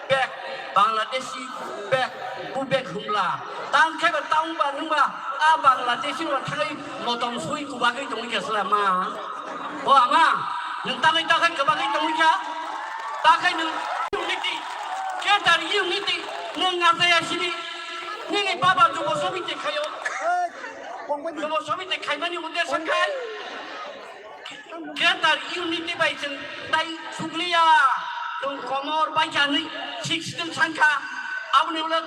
bek, Bangladeshi bek, ku bek humla. Tang khe ba tang ba nwng ba, a Bangladeshi ba thangwi motom sui kubagwi tongwi khe sla ma. O ama, nwng tangwi takhai kubagwi tongwi kha, takhai nwng unity, Greater unity, nwng ngajaya sini, nini baba jubo somiti khayo. Jubo somiti khaimani uddesho khai. Greater unity bai chwng tai sukliya, chwng komor bai kha hinwi sixteen sankha, aboni ulo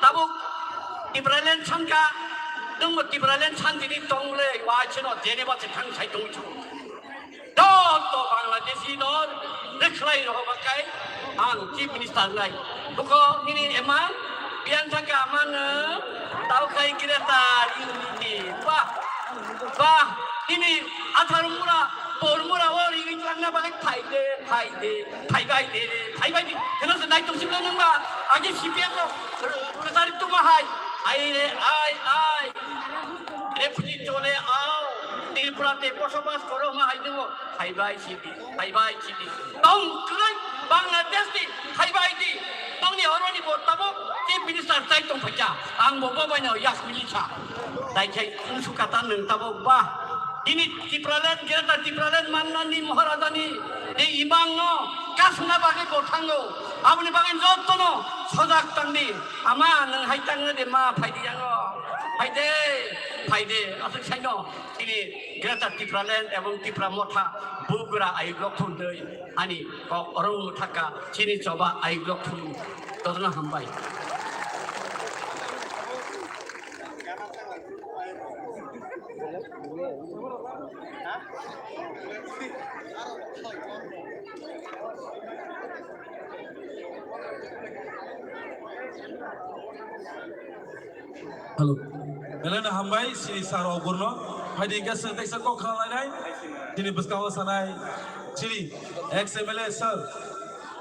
tabuk Tipraland sankha, nwngbo Tipraland santini tong le, wa chwngno Geneva se thang sai tong chu. Joto Bangladeshi no rwkhlai rohorma kai ang Chief Minister nai. Buko nini ema biyang thangkha amano tao khai Greater unity. Bah, bah, nini atharo mura, por mura o ri ri langna bagwi phai de, phai de, phai bai de, phai bai de. Heno se nai tong sibla nang ba, agi C P M no, rwkhlai tuma hai, ai re, ai, ai. Refugee chole ao, Tripura te bosobas koro ma hai de o, phai bai si. Phaibai chini. Tong kwrwi Bangladesh ni phaibai di. Tongni oroni bo tabuk Chief Minister chai tong phaikha. Ang bo bo baino yak milisa. Dai khai wngsu kata nwng tabuk ba. Ini Tipraland, Greater Tipraland mannani Maharajani ni imang no kasna bagwi bo thango. Aboni bagwi jotono sojak tangdi. Ama nwng hai tangna de ma phaidi yango. Phaide, phaide. Aswk saino. Chini Greater Tipraland ebong Tipra Motha bugra ayuk rok thumdoi ani kok oro wngthaka chini choba ayuk rok thum. Jotono hambai. Hello. Belai no hambai, chini sir rok burno. Phaidi hingke chwng teisa kok khna lainai. Chini bwskango sanai, chini ex M L A sir,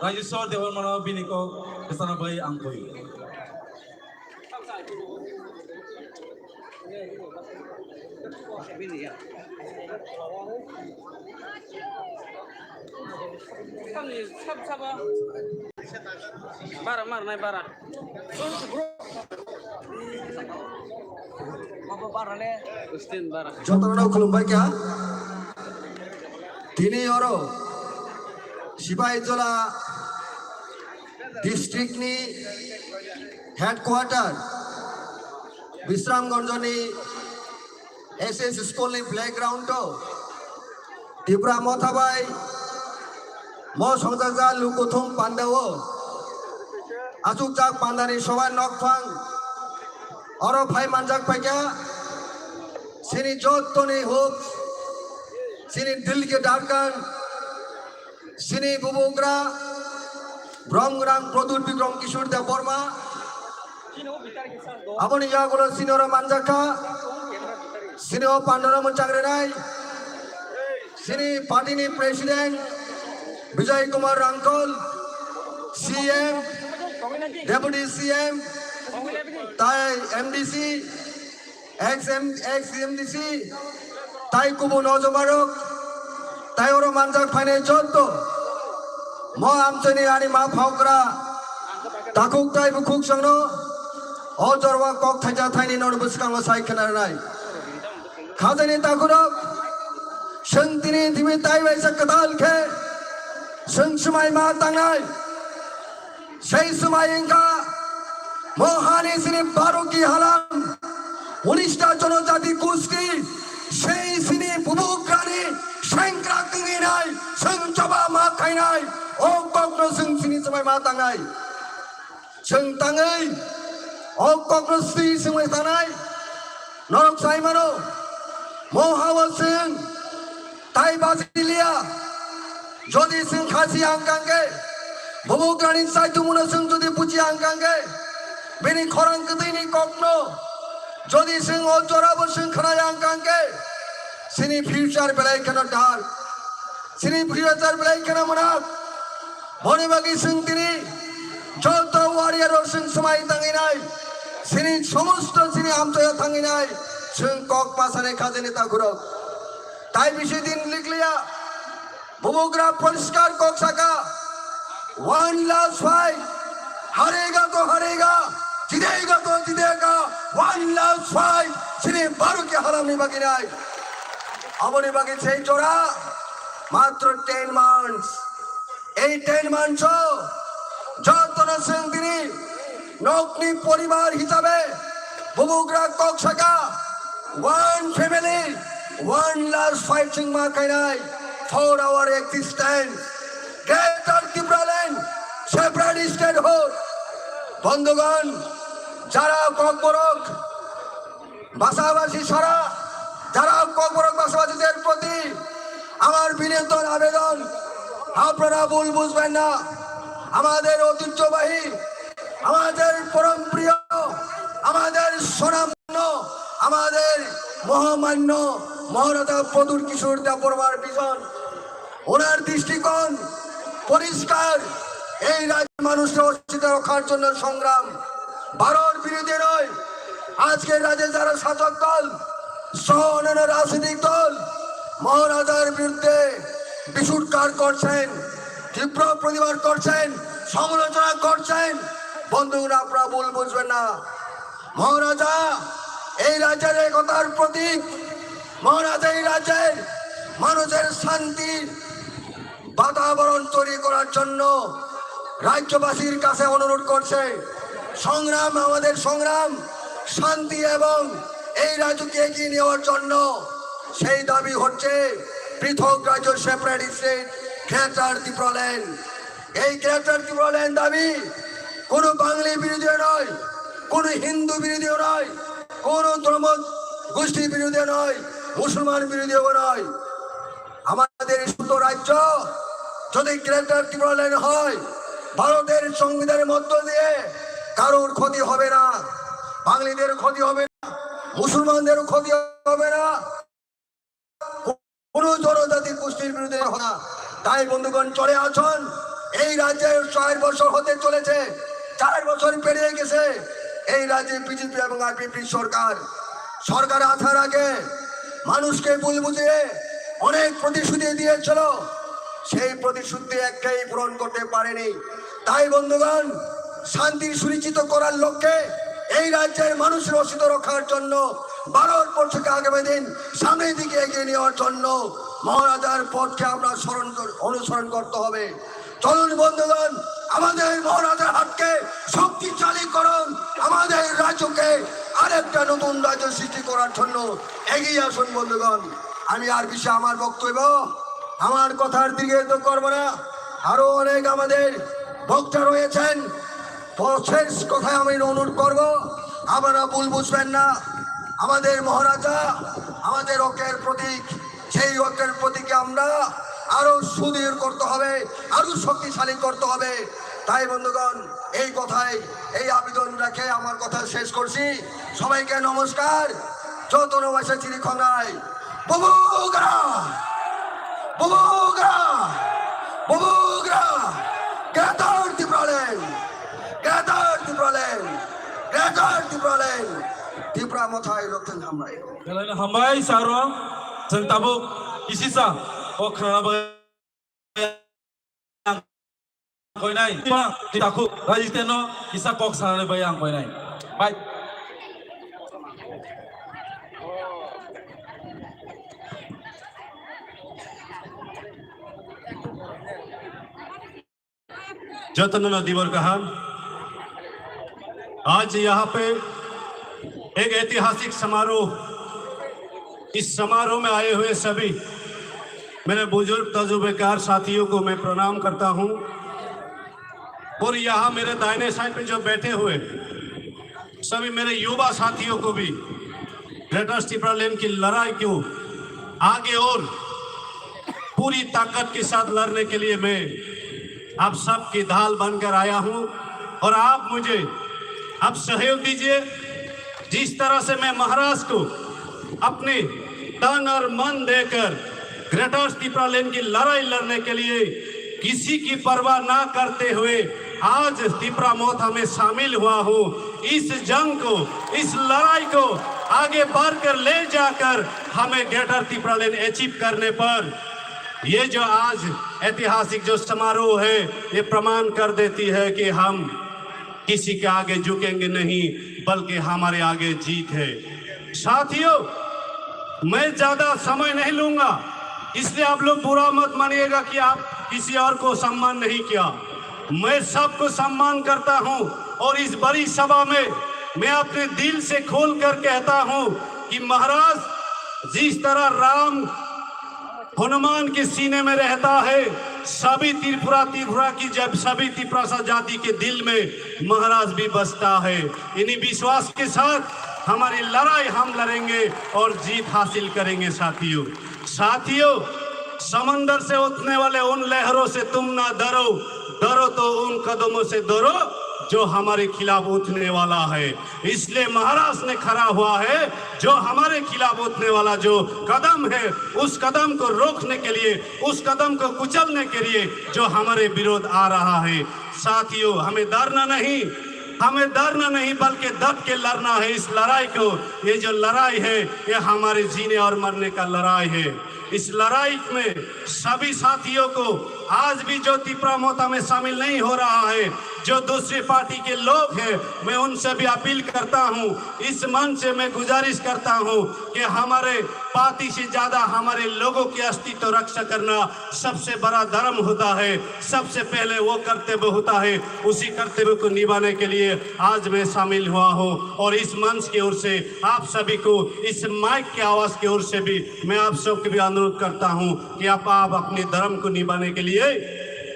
Rajeshwar Debbarmano bini kok kwchana bai ang koi. Bara mar nai bara. Jotono khulumbai kha. Tini oro Sipaijola district ni headquarter Bisramganj ni S S school ni playground o Tipra Motha bai mo songjakjak lukuthum panda o achukjak panda ni soba nokphang oro phai manjak phaikha chini jottoni huk chini Dilki Darkan chini bubugra Brongrang Produt Bikrom Kishore Debbarma. Aboni yagulo chini oro manjakha. Chini o pandora mwchang renai. Chini party ni president Bijoy Kumar Rangkol, C M, Deputy C M, tai M D C, Ex M, ex M D C, tai kubun ojomarok, tai oro manjak phainai jotto. Mo amchani ani ma phokra, takhuk tai bukhuk songno, o jorwa kok thaija thaini nor bwskango sai khwnarnai. Khajani takhurok, chwng tini timi tai bai sa kwtal khe, chwng swmai ma tangnai. Sei swmai wngkha mohani sini Baruki halam, unista jonojati gusti, sei sini bubugrani sengkrak wngwi nai, chwng choba ma khainai, o kokno chwng sini swmai ma tangnai. Chwng tangwi o kokno swi swmai tanai. Norok sai mano, mo ha-o chwng tai bachiliya. Jodi chwng khasi ang kangkhe, bubugrani chaitumuno chwng jodi buchi ang kangkhe, bini khorang kwtwini kokno jodi chwng o jorabo chwng khwnai ang kangkhe, chini future belai kheno dark, chini future belai kheno mwnak. Boni bagwi chwng tini joto warrior rok chwng swmai tangwi nai, chini somosto chini amchoya thangwi nai, chwng kok masani khajani takhurok. Tai bisi din likliya, bubugra poriskar kok saka, one last fight, harega to harega, jitega to jitega, one last fight, chini Baruki halamni bagwi nai. Aboni bagwi sei jora matro ten months. Ei ten months o jotono chwng tini nokni poribar hisabe bubugra kok saka, one family, one last fight chwng ma khainai for our existence. Greater Tipraland, separate statehood. Bondhugon, jara Kokborok, ভাষাভাষী ছাড়া যারা ককবরক ভাষাভাষীদের প্রতি আমার বিনীত আবেদন, আপনারা ভুল বুঝবেন না। আমাদের ঐতিহ্যবাহী, আমাদের পরম প্রিয়, আমাদের স্বনামধন্য, আমাদের মহামান্য মহারাজা প্রদ্যুৎ কিশোর দেববর্মার ভিশন, ওনার দৃষ্টিকোণ পরিষ্কার। এই রাজ্যের মানুষের অস্তিত্ব রক্ষার জন্য সংগ্রাম, ভারত বিরোধী নয়। আজকে রাজ্যে যারা শাসক দল সহ অন্যান্য রাজনৈতিক দল মহারাজার বিরুদ্ধে বিশুটকার করছেন, তীব্র প্রতিবাদ করছেন, সমালোচনা করছেন, বন্ধুগণ, আপনারা ভুল বুঝবেন না। মহারাজা এই রাজ্যের একতার প্রতীক, মহারাজা এই রাজ্যের মানুষের শান্তি বাতাবরণ তৈরি করার জন্য রাজ্যবাসীর কাছে অনুরোধ করছে। সংগ্রাম, আমাদের সংগ্রাম শান্তি এবং এই রাজ্যকে এগিয়ে নেওয়ার জন্য। সেই দাবি হচ্ছে পৃথক রাজ্য, সেপারেট স্টেট, গ্রেটার ত্রিপুরাল্যান্ড। এই গ্রেটার ত্রিপুরাল্যান্ড দাবি কোনো বাঙালি বিরোধী নয়, কোনো হিন্দু বিরোধী নয়, কোনো ধর্ম গোষ্ঠী বিরোধী নয়, মুসলমান বিরোধীও নয়। আমাদের এই ছোট রাজ্য যদি গ্রেটার ত্রিপুরাল্যান্ড হয়, ভারতের সংবিধানের মধ্য দিয়ে কারোর ক্ষতি হবে না, বাঙালিদের ক্ষতি হবে না, মুসলমানদেরও ক্ষতি হবে না, কোনো জনজাতি গোষ্ঠীর বিরুদ্ধে হবে না। তাই বন্ধুগণ, চলে আসুন। এই রাজ্যে চার বছর হতে চলেছে, চার বছর পেরিয়ে গেছে এই রাজ্যে বিজেপি এবং আইপিএফটি সরকার। সরকার আসার আগে মানুষকে ভুল বুঝিয়ে অনেক প্রতিশ্রুতি দিয়েছিল, সেই প্রতিশ্রুতি একটাই পূরণ করতে পারেনি। তাই বন্ধুগণ, শান্তি সুনিশ্চিত করার লক্ষ্যে এই রাজ্যের মানুষের অস্তিত্ব রক্ষার জন্য ভারতবর্ষকে আগামী দিন সামনের দিকে এগিয়ে নেওয়ার জন্য মহারাজার পথকে আমরা স্মরণ কর-, অনুসরণ করতে হবে। চলুন বন্ধুগণ, আমাদের মহারাজার হাটকে শক্তিশালী করুন, আমাদের রাজ্যকে আরেকটা নতুন রাজ্য সৃষ্টি করার জন্য এগিয়ে আসুন বন্ধুগণ। আমি আর বেশি আমার বক্তব্য, আমার কথার দীর্ঘায়িত করব না। আরো অনেক আমাদের বক্তা রয়েছেন, তো শেষ কথায় আমি অনুরোধ করব, আপনারা ভুল বুঝবেন না। আমাদের মহারাজা আমাদের ঐক্যের প্রতীক, সেই ঐক্যের প্রতীককে আমরা আরো সুদৃঢ় করতে হবে, আরো শক্তিশালী করতে হবে। তাই বন্ধুগণ, এই কথায়, এই আবেদন রেখে আমার কথা শেষ করছি। সবাইকে নমস্কার। যত নবাসে চিনি খনাই। Bubugra! Bubugra! Bubugra! Greater Tipraland! Greater Tipraland! Greater Tipraland! Tipra Motha hai rok thang hambai. Belai no hambai saro, chwng tabuk kisisa kok khana bagwi ang koinai. Twi takhuk Raji Teno kisa kok sanani bagwi ang koinai. Bai. जतन नदीवर कहा, आज यहाँ पे एक ऐतिहासिक समारोह, इस समारोह में आए हुए सभी मेरे बुजुर्ग तजुर्बेकार साथियों को मैं प्रणाम करता हूँ। और यहाँ मेरे दाहिने साइड पे जो बैठे हुए सभी मेरे युवा साथियों को भी ग्रेटर टिप्रालैंड की लड़ाई को आगे और पूरी ताकत के साथ लड़ने के लिए मैं आप सबकी ढाल बनकर आया हूं और आप मुझे आप सहयोग दीजिए। जिस तरह से मैं महाराज को अपने तन और मन देकर ग्रेटर टिप्रालैंड की लड़ाई लड़ने के लिए किसी की परवाह ना करते हुए आज तिप्रा मोथा में शामिल हुआ हूँ। इस जंग को, इस लड़ाई को आगे बढ़कर ले जाकर हमें ग्रेटर टिप्रालैंड अचीव करने पर ये जो आज ऐतिहासिक जो समारोह है, ये प्रमाण कर देती है कि हम किसी के आगे झुकेंगे नहीं, बल्कि हमारे आगे जीत है। साथियों, मैं ज्यादा समय नहीं लूंगा, इसलिए आप लोग बुरा मत मानिएगा कि आप किसी और को सम्मान नहीं किया। मैं सबको सम्मान करता हूं और इस बड़ी सभा में मैं अपने दिल से खोल कर कहता हूं कि महाराज, जिस तरह राम हनुमान के सीने में रहता है, सभी त्रिपुरा, त्रिपुरा की जब सभी तिप्रासा जाति के दिल में महाराज भी बसता है। इन्हीं विश्वास के साथ हमारी लड़ाई हम लड़ेंगे और जीत हासिल करेंगे साथियों। साथियों, समंदर से उठने वाले उन लहरों से तुम ना डरो, डरो तो उन कदमों से डरो जो हमारे खिलाफ उठने वाला है। इसलिए महाराज ने खड़ा हुआ है, जो हमारे खिलाफ उठने वाला जो कदम है, उस कदम को रोकने के लिए, उस कदम को कुचलने के लिए जो हमारे विरोध आ रहा है। साथियों, हमें डरना नहीं, हमें डरना नहीं, बल्कि डट के लड़ना है इस लड़ाई को। ये जो लड़ाई है, ये हमारे जीने और मरने का लड़ाई है। इस लड़ाई में सभी साथियों को, आज भी जो तिप्रा मोथा में शामिल नहीं हो रहा है, जो दूसरी पार्टी के लोग हैं, मैं उनसे भी अपील करता हूँ, इस मंच से मैं गुजारिश करता हूँ कि हमारे पार्टी से ज्यादा हमारे लोगों की अस्तित्व रक्षा करना सबसे बड़ा धर्म होता है, सबसे पहले वो कर्तव्य होता है। उसी कर्तव्य को निभाने के लिए आज मैं शामिल हुआ हूँ और इस मंच की ओर से आप सभी को, इस माइक की आवाज की ओर से भी मैं आप सबके भी अनुरोध करता हूँ कि आप, आप अपने धर्म को निभाने के लिए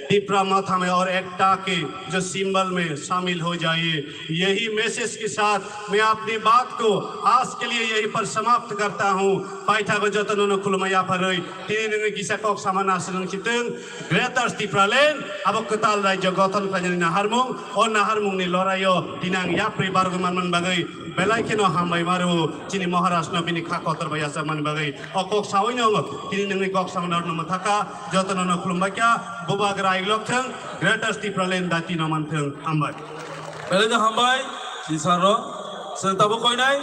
तिप्रा माथा में और एकता के जो सिंबल में शामिल हो जाइए। यही मैसेज के साथ मैं अपनी बात को आज के लिए यहीं पर समाप्त करता हूँ। Paithago jotono no khulumai yapharwi, tini nini kisa kok sama nasrwng sitwng, Greater Tipraland abo kwtal rajyo gothon khlainani naharmung, o naharmungni loraio tini ang yapri bargwi manmani bagwi belai kheno hambai maro chini Maharaj no bini kha kotor bai yachakmani bagwi. O kok sawi no tini nini kok sama norno mwthaka, jotono no khulumbai kha, bubagra aiglok thwng, Greater Tipraland dati no manthwng. Hambai. Belai no hambai, si saro. Chwng tabuk koinai,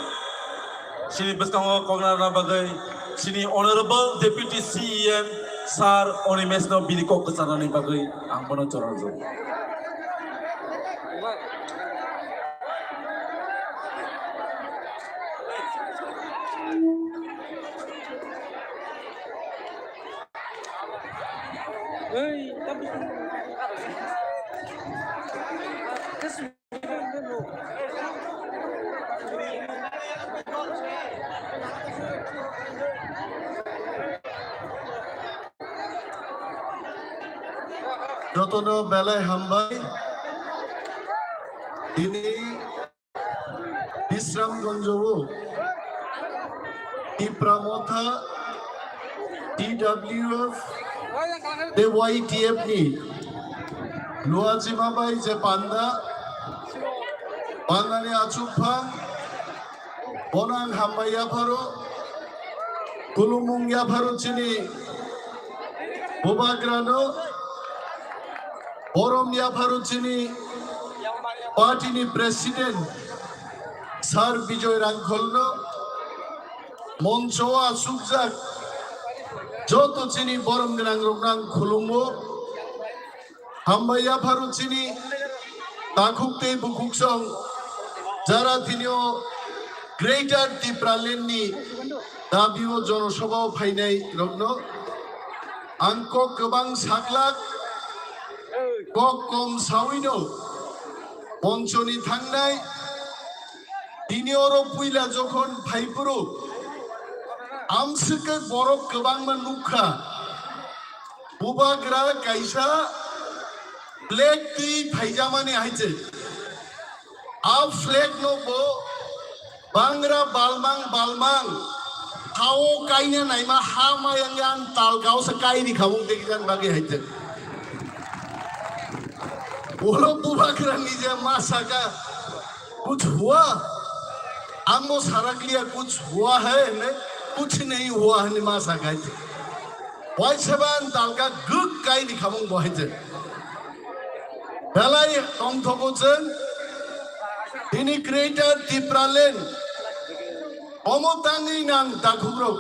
sini bwskango kok narwkna bagwi, sini Honorable Deputy C E M Sir Animesh no bini kok kwcharnani bagwi ang bono chorarjak. Jotono belai hambai. Tini Bisramganj o Tipra Motha, T W F, tei Y T F ni Luachima bai je panda, pandani achukphang, bono ang hambai yapharo, khulumung yapharo chini Bubagrano, borom yapharo chini party ni president Sir Bijoy Rangkholno, moncho o achukjak joto chini borom gwnangrokno ang khulumo. Hambai yapharo chini takhuk tei bukhuksong jara tini o Greater Tipraland ni dabi o jonosabha o phainai rokno ang kok kwbang saklak, kok kom sawino ponchoni thangnai. Tini oro puila jokhon phaiphuru amswk khe borok kwbangma nukha. Bubagra kaisa flag twi phaijamani hai se. A flag no bo bangra balmang balmang hao kaina naima ha mayang yang talkao se kai ri khamung tei kijan bagwi hai se. Oro Bubagra ni je ma saka kuch hua, ang bo sarakliya kuch hua hai hwnwi, kuch nahi hua hwnwi ma saka hai se. Wai seban talka gwk kai ri khamung bo hai se. Belai tongthogo chwng tini Greater Tipraland omo tangwi nang takhukrok.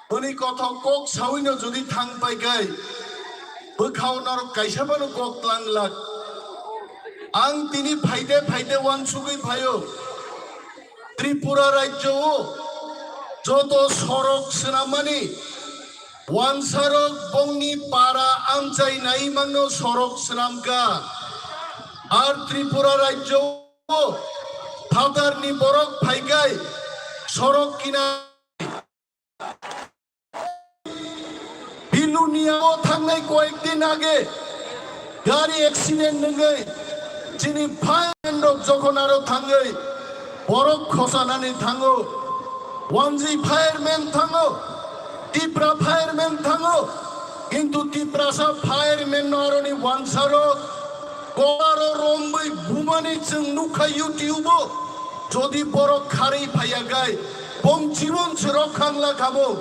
Boni kothok kok sawino jodi thang pai kai, bwkhao norok kaisa phano kok tlang lak. Ang tini phaide phaide uansugwi phaio. Tripura rajyo o joto sorok swnammani wansarok bongni para amchai naimangno sorok swnamkha. Ar Tripura rajyo o phatarni borok phaikai sorok kina Bilonia o thangnai koyek din age gari accident wngwi chini fireman rok jokhon aro thangwi borok khosanani thango, wanji fireman thango, Tipra fireman thango, kintu Tiprasa fireman no aroni wansarok kolaro romwi bumani chwng nukha YouTube o. Jodi borok kharwi phaiya gai, bong jibon se rok khangla kabo.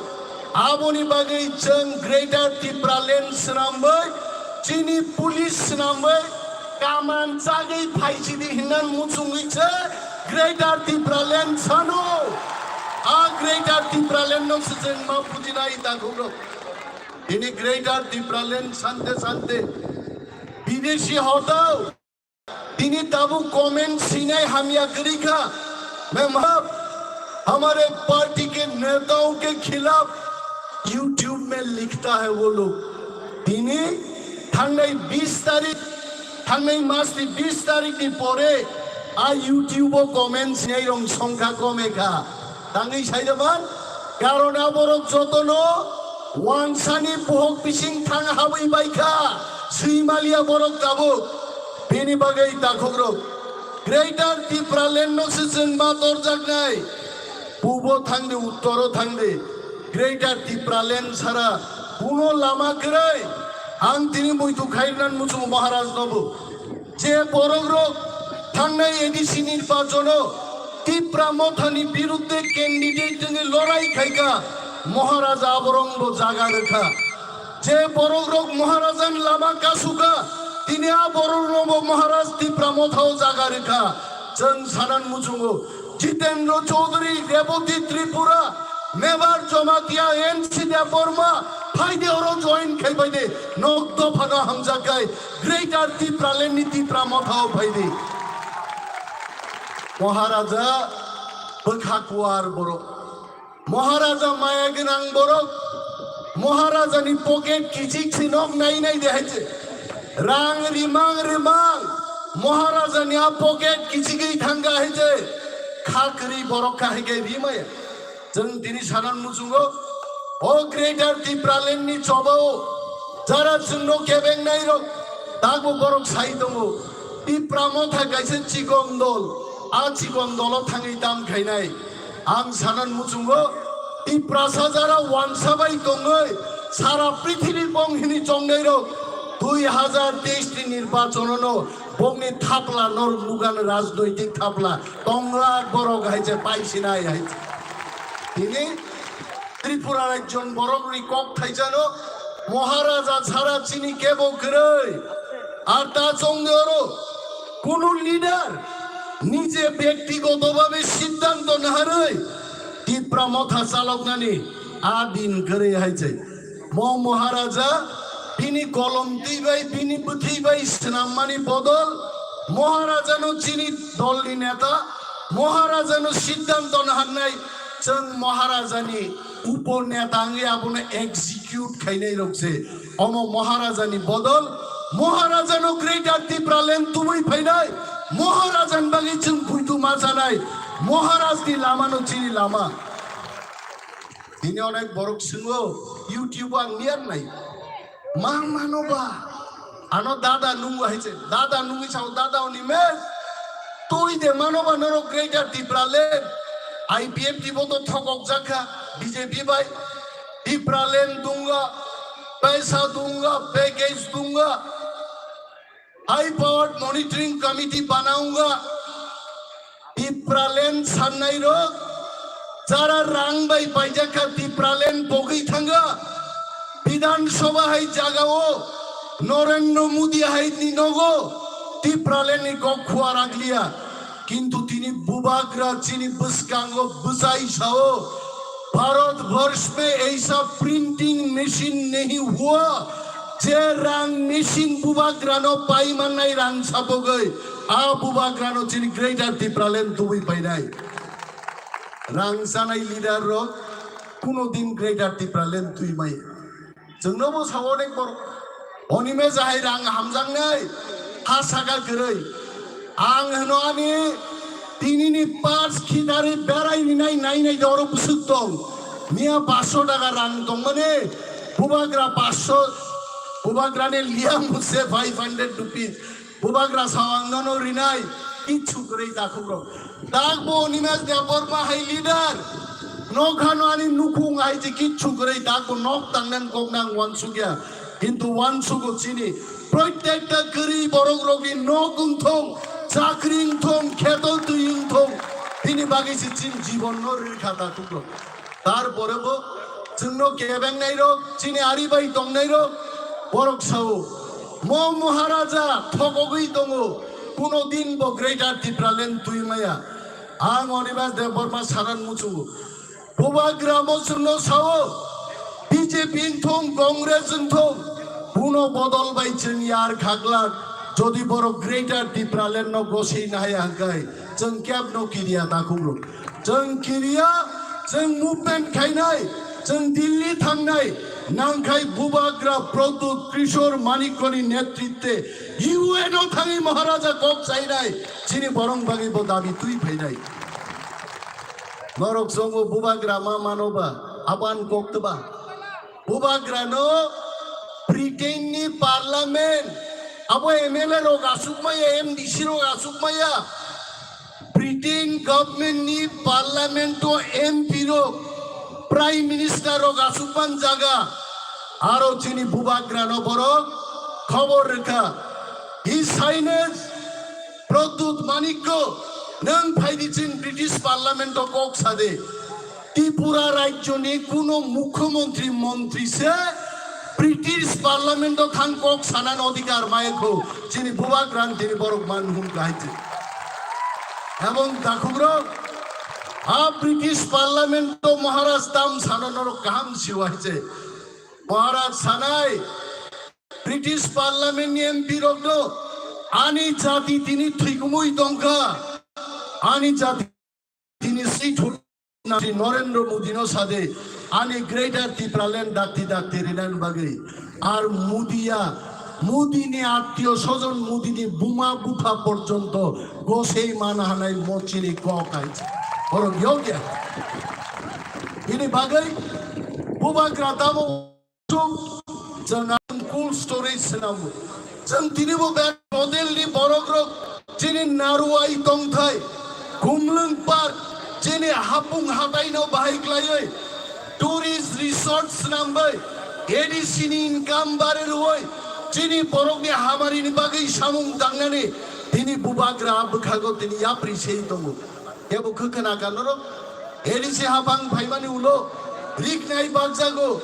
Aboni bagwi chwng Greater Tipraland swnamwi, chini police swnamwi, kaman chagwi phaisidi hinnan muchungwi se Greater Tipraland sano. A Greater Tipraland no se chwng ma bujinai takhuk rok. Ini Greater Tipraland sante sante bidesi hotao. Tini tabuk comment sinai hamya kwrwi kha. मैं माफ, हमारे पार्टी के नेताओं के खिलाफ YouTube में लिखता है वो लोग। Tini thangnai bis tarik, thangnai mas ni bis tarik ni pore a YouTube o comment sinai rong songkha kome kha. Tangwi sai da man, karon aborok jotono wansani buhok bising thang habwi bai kha, swi maliya borok tabuk. Bini bagwi takhukrok, Greater Tipraland no se chwng ma torjaknai. Pubo thangdi, uttoro thangdi, Greater Tipraland sara kuno lama kwrwi. Ang tini muitu khairnan muchungo Maharaj nobo. Je borok rok thangnai A D C nirbachono Tipra Mothani birudde candidate wngwi lorai khaikha, Maharaja aborok bo jaga rwkha. Je borok rok Maharajan lama kasukha, tini a borok rok bo Maharaj Tipra Mothao jaga rwkha. Chwng sanan muchungo. Jitendra Chaudhary, Rebati Tripura, Mebar Jamatia, N C Debbarma, phaide oro join khai phaide, nok dophano hamjak khai, Greater Tipraland ni Tipra Mothao phaide. Maharaja bwkha kuar borok. Maharaja maya gwnang borok. Maharajani pocket kichik si nok nai nai de hai se. Rang rimang rimang Maharajani a pocket kichigwi thangga hai se. Kha kwrwi borok kha hai khe rimaya. Chwng tini sanan muchungo, o Greater Tipraland ni chobao jara chwngno kebengnai rok, takbo borok sai tongo. Tipra Motha kaisa chikon dol, a chikon dolo thangwi tam khainai. Ang sanan muchungo, Tiprasa jara wansa bai tongwi sara prithibi bong hini chongnai rok, dui hazar teis ni nirbachono no bongni thapla norok nugan rajnoitik thapla tonglak borok hai se paisinai hai se. Tini Tripura rajyon borokni kok thaisano Maharaja sara chini kebo kwrwi. Ar ta chongni oro kunu leader nije byaktigoto bhabe siddhanto naharwi Tipra Motha chaloknani a din kwrwi hai se. Mo Maharaja bini kolom twi bai, bini bwthwi bai swnammani bodol Maharajano chini dolni neta, Maharajano siddhanto naharnai, chwng Maharajani upo neta wngwi abono execute khainai rok se. Omo Maharajani bodol, Maharajano Greater Tipraland tubui phainai, Maharajani bagwi chwng buitu ma chanai, Maharajni lamano chini lama. Tini onek borok swngo, YouTube ang niyar nai. Ma mano ba? Ano dada nungo hai se, dada nungwi sao, dada oni mes. Tui de mano ba norok Greater Tipraland. I P F T bo to thokok jakha B J P bai. Tipraland dunga, paisa dunga, package dunga. High Powered Monitoring Committee banaunga. Tipraland sannai rok jara rang bai paijak kha Tipraland bogwi thanga. Bidhan Sabha hai jaga o Narendra Modi hai ni nogo Tipraland ni kok khua raglia. Kintu tini bubagra chini bwskango bwchai sao, "Bharat Varsh mein aisa printing machine nahi hua," je rang machine bubagrano pai mannai rang sapogwi, a bubagrano chini Greater Tipraland tubui painai. Rang chanai leader rok kuno din Greater Tipraland twi mai. Chwngno bo sao onek borok. Onime jahai rang hamjaknai, ha saka kwrwi. Ang hwno ani tinini pars khitarwi berai rinai nainai de oro bwswk tong. Miya paanch sho taka rang tongmani, bubagra paanch sho, bubagrani liya muse five hundred rupees. Bubagra sao ang nono rinai, kichu kwrwi takhukrok. Takbo Animesh Debbarma hai leader. Nokhano ani nukhung hai je kichu kwrwi takbo nok tangnan kok nang wansukya. Kintu wansugo chini. Protekta kwrwi borok rokni nok wngthong, chakri wngthong, kheto twi wngthong. Bini bagwi se chini jibon no rwkha takhukrok. Tarpore bo chwngno kebengnai rok, chini ari bai tongnai rok, borok sao, "Mo Maharaja thokogwi tongo, kuno din bo Greater Tipraland twi maya." Ang Animesh Debbarma sanan muchungo. Bubagra mo chwngno sao, B J P wngthong, Congress wngthong, buno bodol bai chwng yar khaklak, jodi borok Greater Tipraland no gosei nahaya hwnkhe, chwng kebno kiriya takhukrok. Chwng kiriya, chwng movement khainai, chwng Delhi thangnai, nangkhai bubagra Pradyut Kishore Manikyani netritwe U N o thangwi Maharaja kok chainai, chini borok bagwi bo dabi twi phainai. Norok chongo bubagra ma mano ba, aban kok twba. Bubagrano Britain ni parliament, abo M L A rok asuk maya, M D C rok asuk maya. Britain government ni parliament o M P rok, prime minister rok asuk man jaga. Aro chini bubagrano borok khobor rwkha. His Highness Pradyut Manikya, nwng phaidi chini British parliament o kok sade. Tripura rajyoni kuno mukhyamantri montri se British parliament o thang kok sanani odhikar maikho, chini bubagrano tini borok man hum kahai se. Ebong takhukrok, a British parliament o Maharaj tam sano norok kaham siwai se. Maharaj sanai, British parliament ni M P rok no ani jati tini thwikumui tongkha, ani jati tini si thut na si Narendra Modi no sade, Ani Greater Tipraland dakti dakti rinani bagwi. Ar Modiya, Modini attiyo sojon, Modini buma bupha porjonto gosei mana hanai mochini kok hai. Borok yogya. Ini bagwi bubagra tamo chwng ang cold storage swnamo. Chwng tinibo bek model ni borok rok chini Naruwai tongthai, Khumlwng Park, chini hapung hatai no bahai klaiwi tourist resort swnambai, A D C ni income bare rwoi, chini borok ni hamari ni bagwi samung tangnani tini bubagra bwkhago tini yapri sei tongo. Kebo khwkhwna ka norok? A D C hapang phaimani ulo riknai bakjago,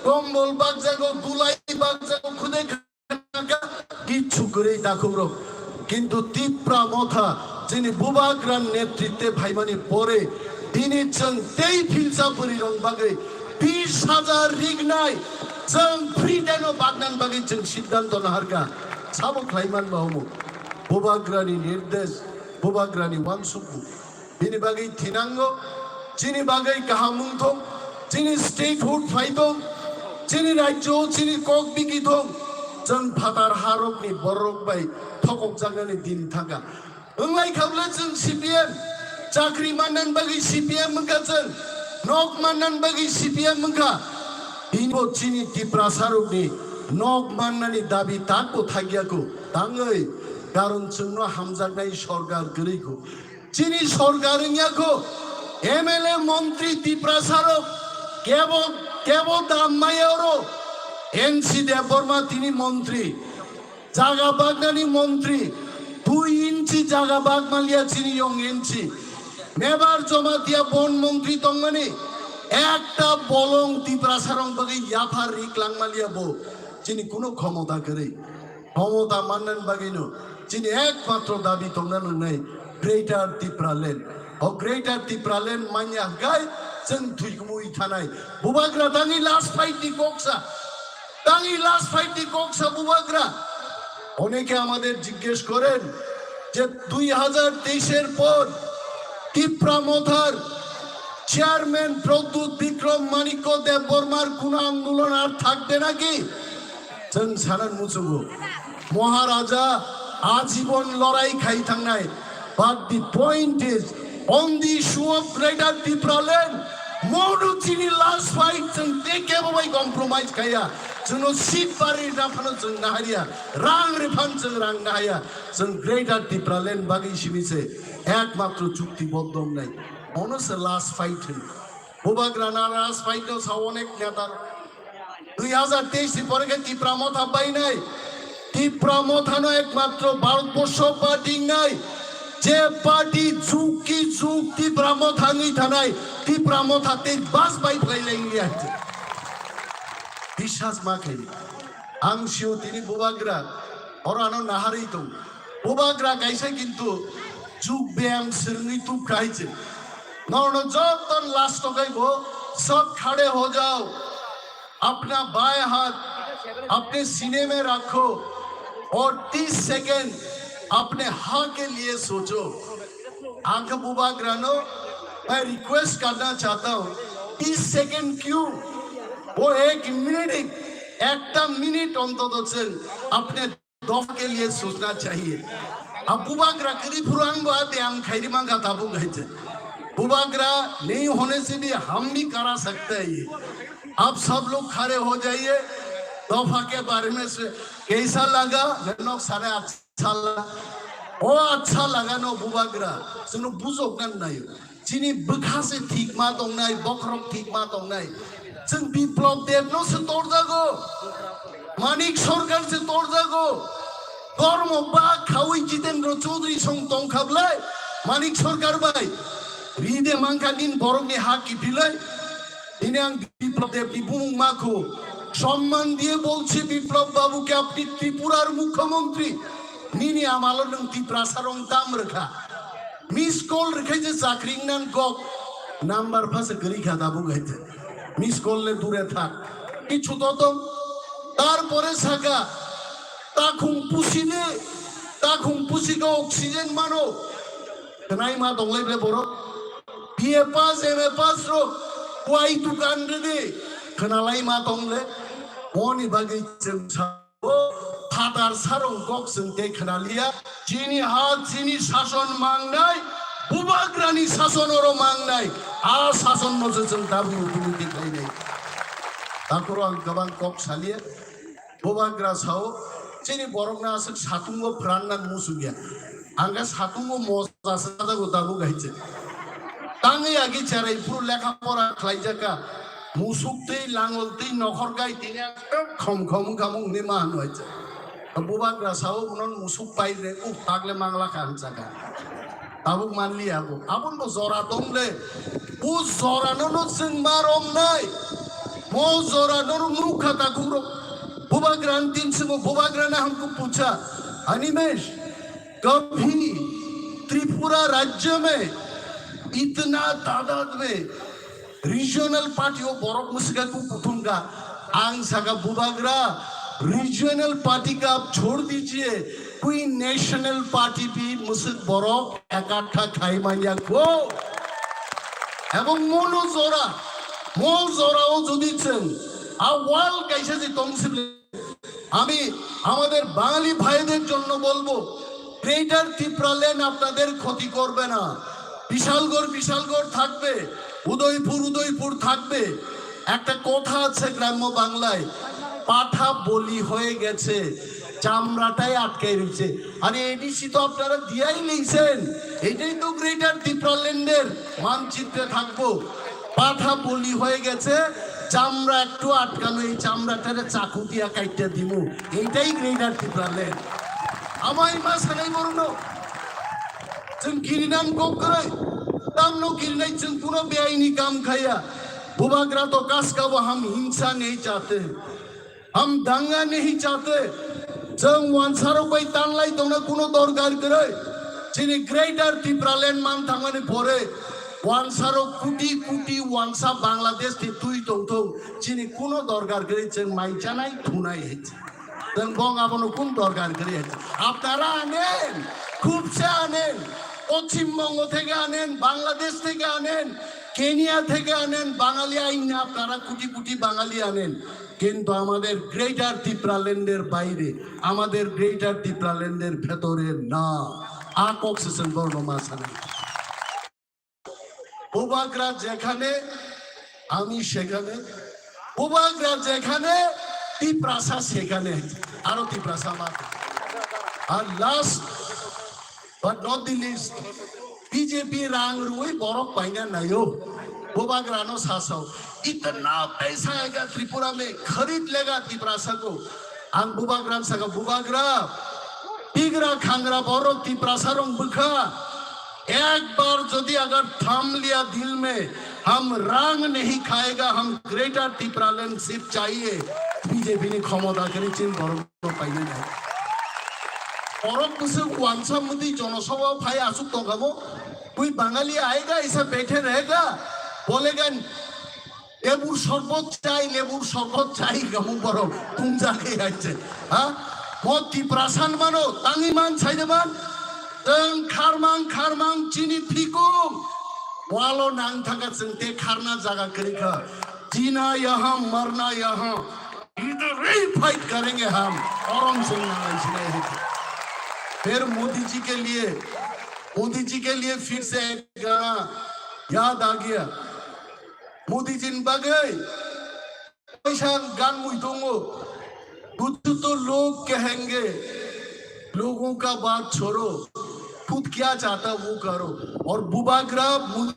kombol bakjago, dulai bakjago, khudai khwkhwna ka, kichu kwrwi takhukrok. Kintu Tipra Motha chini bubagra netritwe phaimani pore tini chwng tei philsa bwrwi rok bagwi bis hajar riknai chwng free time o baknani bagwi chwng siddhanto naharka. Sabo khlaiman ba omo bubagrani nirdesh, bubagrani wansukmung. Bini bagwi thinango, chini bagwi kaham wng thung, chini statehood phai thung, chini rajyo, chini kok biki thung, chwng phatar harokni borok bai thokokjaknani din thangkha. Wnglai kha bwle chwng C P M, chakri mannan bagwi C P M wngkha chwng, nok mannan bagwi C P M wngkha. Bini bo chini Tiprasa rokni nok mannani dabi takbo thakya kho, tangwi karon chwngno hamjaknai sorkar kwrwi kho. Chini sorkar wngya kho, M L A montri Tiprasa rok kebo, kebo dam maya oro. N C Debbarma tini montri, jaga bagnani montri, dui inchi jaga bag malia chini yong N C. Mebar Jamatia bon montri tongmani, ekta bolong Tiprasa rok bagwi yaphar rik lang malia bo. Chini kuno khomota kwrwi. Khomota mannan bagwino chini ekmatro dabi tongna nangnai Greater Tipraland. O Greater Tipraland manya hwnkhe chwng thwikmui thanai. Bubagra tangwi last fight ni koksa. Tangwi last fight ni koksa bubagra. অনেকে আমাদের জিজ্ঞেস করেন যে দুই হাজার তেইশের পর তিপ্রা মথার চেয়ারম্যান প্রদ্যুৎ বিক্রম মাণিক্য দেববর্মার কোনো আন্দোলন আর থাকবে নাকি? Chwng sana muchugo. Maharaja ajibon lorai khai thangnai. But the point is, on the issue of Greater Tipraland, mono chini last fight chwng tei kebo bai compromise khaiya. Chwngno seat bari na phano chwng nahariya. Rang ri phan chwng rang nahaya. Chwng Greater Tipraland bagwi simi se ekmatro chukti bodom nai. Mono se last fight hwn. Bubagra na last fight no sa onek neta. দুই হাজার তেইশ ni pore khe Tipra Motha bainai. Tipra Motha no ekmatro Bharatborsho party wngnai. Je party jug ki jug Tipra Motha wngwi thanai, Tipra Motha tei bas bai phlai lai wngya. Biswas ma khaidi. Ang sio tini bubagra oro ano naharwi tong. Bubagra kaisa kintu jug beyam swrwngwi tubkha hai se. Nono joto last o kaibo sab khade ho jao. अपना बाएं हाथ अपने सीने में रखो और तीस सेकंड अपने हाँ के लिए सोचो। Ang khe bubagrano मैं रिक्वेस्ट करना चाहता हूँ, तीस सेकंड क्यों, वो एक मिनट, একটা মিনিট অন্তত अपने दफा के लिए सोचना चाहिए। अब बुबाग्रा करी फुरांग बात है, हम खैरी मांगा ताबू गए थे। बुबाग्रा नहीं होने से भी हम भी करा सकते हैं ये। आप सब लोग खड़े हो जाइए। दफा के बारे में से कैसा लगा? ननक सारे अच्छा लगा। ओ अच्छा लगा नो बुबाग्रा। सुनो बुझो कन नहीं। Chini bwkha se thikma tongnai, bokhorok thikma tongnai. Chwng Biplab Deb no se torjago. Manik Sarkar se torjago. Kormo ba khaui Jitendra Chaudhary song tongkha bwlai. Manik Sarkar bai. Ride mankha nin borok ni ha kiphilai. Ini ang Biplab Deb ni bumung makhu. সম্মান দিয়ে বলছি বিপ্লব বাবুকে, আপনি ত্রিপুরার মুখ্যমন্ত্রী। Nini amalo nwng Tiprasa rong tam rwkha. Miss call rwkhai je chakri wngnan kok. Number pha se kwrwi kha tabuk hai te. Miss call le dure thak. Kichu to tong. Tarpore saka, takhung pusi de, takhung pusi ka oxygen mano. Khnai ma tonglai ble borok. B A pass, M A pass rok. Kuai dukan rwdi, khwnalai ma tong le. Boni bagwi chwng sa-, o phatar sarong kok chwng tei khwnaliya. Chini ha, chini sason mangnai, Bubagrani sason oro mangnai. A sason no se chwng tabuk utuli tei khainai. Takhoro ang kwbang kok saliya. Bubagra sao, chini borokno aswk satungo phwranna muchungya. Ang khe satungo moja se jago tabuk hai se. Tangwi agi cherai phuru lekha pora khlaijaka. Musuk twi langol twi nokhor gai tini ang khom khom wngkha mung hwnwi ma hwnwi hai se. Bubagra sao, "Unon musuk pai re, uh, takle mangla kha," hwnjaka. Tabuk manliya abo. Aboni bo jora tong le. O jora no no chwng ma romnai. Mo jora no no mukha takhuk rok. Bubagra ni tin swngo, Bubagra ne hamko pucha, "Animesh, kabhi Tripura rajya mein itna tadad mein regional party o borok mwswk khe kuthum kha?" Ang saka, "Bubagra, regional party ka aap chhod dijiye, koi national party bhi mwswk borok ekattha khai manya kho." Ebong mono jora, mo jora o jodi chwng a world kaisa je tong sibli আমি আমাদের বাঙালি ভাইদের জন্য বলবো, গ্রেটার ত্রিপুরা ল্যান্ড আপনাদের ক্ষতি করবে না। বিশালগড় বিশালগড় থাকবে, উদয়পুর উদয়পুর থাকবে। একটা কথা আছে গ্রাম্য বাংলায়, "পাঠা বলি হয়ে গেছে, চামড়াটাই আটকে রয়েছে।" আরে, এডিসি তো আপনারা দিয়াই নিয়েছেন, এটাই তো গ্রেটার ত্রিপুরা ল্যান্ডের মানচিত্রে থাকবো। পাঠা বলি হয়ে গেছে, চামড়া একটু আটকানো, এই চামড়াটারে চাকু দিয়া কাইট্টা দিমু, এইটাই greater Tripura land. Amai ma sanai borokno, chwng kirinang kok kwrwi, tamno kirinai, chwng kuno beaini kam khaya. Bubagra to kaskabo ham hingsa nei chate. Hum danga nahi chahte. Chwng wansarok bai tanlai tongna kuno dorkar kwrwi. Chini Greater Tipraland man thangmani pore wansarok kuti kuti wansa Bangladesh ni twi tongthok. Chini kuno dorkar kwrwi chwng mai chanai thunai hai. Chwng bong abono kun dorkar kwrwi hai. Apnara anen, khubse anen, Poschim Bongo theke anen, Bangladesh theke anen, Kenya theke anen, Bangali ain apnara kuti kuti Bangali anen. কিন্তু আমাদের গ্রেটার ত্রিপুরাল্যান্ডের বাইরে, আমাদের গ্রেটার ত্রিপুরাল্যান্ডের ভেতরে না। আকক সেসন বর্ণ মাসানে। বুবাগ্রা যেখানে, আমি সেখানে। বুবাগ্রা যেখানে, তিপ্রাসা সেখানে। আরো তিপ্রাসা মাত। আর last, but not the least, B J P rang rwi borok paina naio. Bubagra no sasao. Itna paisa aega Tripura mein, kharid lega Tiprasa ko. Ang Bubagra saka, Bubagra, tigra khangra borok Tiprasa rong bwkha. Ek bar jodi agar tham liya dil mein, hum rang nahi khayega, hum Greater Tipraland seat chahiye. B J P ni khomota khe chin borok no paina nai. Borok bwswk wansa mudi jonosabha phai aswk tongkha bo. Koi Bangali aega, isa baithe rahega, bolega lebur shorbot chai, lebur shorbot chai, gamu borok tumjak hai hai se. Ha? Mo Tiprasan mano, tangi man, saide man. Teng kharmang, kharmang, chini phikung. Walo nang thangkha chwng te kharna jaga kwrwi kha. Jina yaha, marna yaha. Idhar hi fight karenge hum. Aram se nangai sinai hai. Phir Modi ji ke liye, Modi ji ke liye phir se ek gana yaad aa gaya. Modi ji ni bagwi kaisa gan mui tongo. कुछ तो लोग कहेंगे, लोगों का बात छोड़ो, खुद क्या चाहता वो करो। और बुबाग्रा मुझे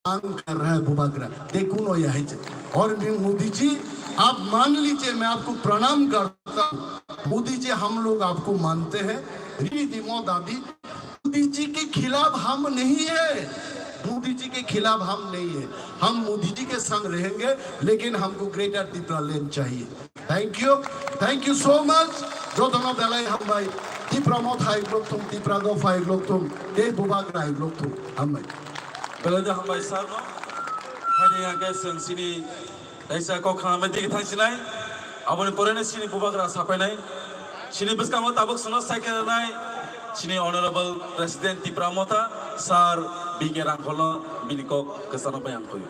मांग कर रहा है, बुबाग्रा। देखो नो यही से। और भी मोदी जी, आप मान लीजिए, मैं आपको प्रणाम करता हूँ। मोदी जी, हम लोग आपको मानते हैं। रीति मोदा भी मोदी जी के खिलाफ हम नहीं है, मोदी जी के खिलाफ हम नहीं है, हम मोदी जी के संग रहेंगे, लेकिन हमको ग्रेटर तिप्रा लैंड चाहिए। Thank you, thank you so much. Jotono belai hambai, Tipra Motha hai glok thung, Tipra Dopha hai glok thung, tei Bubagra hai glok thung. Hambai. Belai de hambai sir no. Haini hake seng sini Kaisa kok khanamai tigi thangsinai, aboni poreno chini bubagra sapainai, chini bwskango tabuk chwngno saikhe rwnai, chini Honorable President Tipra Motha, Sir B K Rangkholno bini kok kwchangno bai ang khuyo.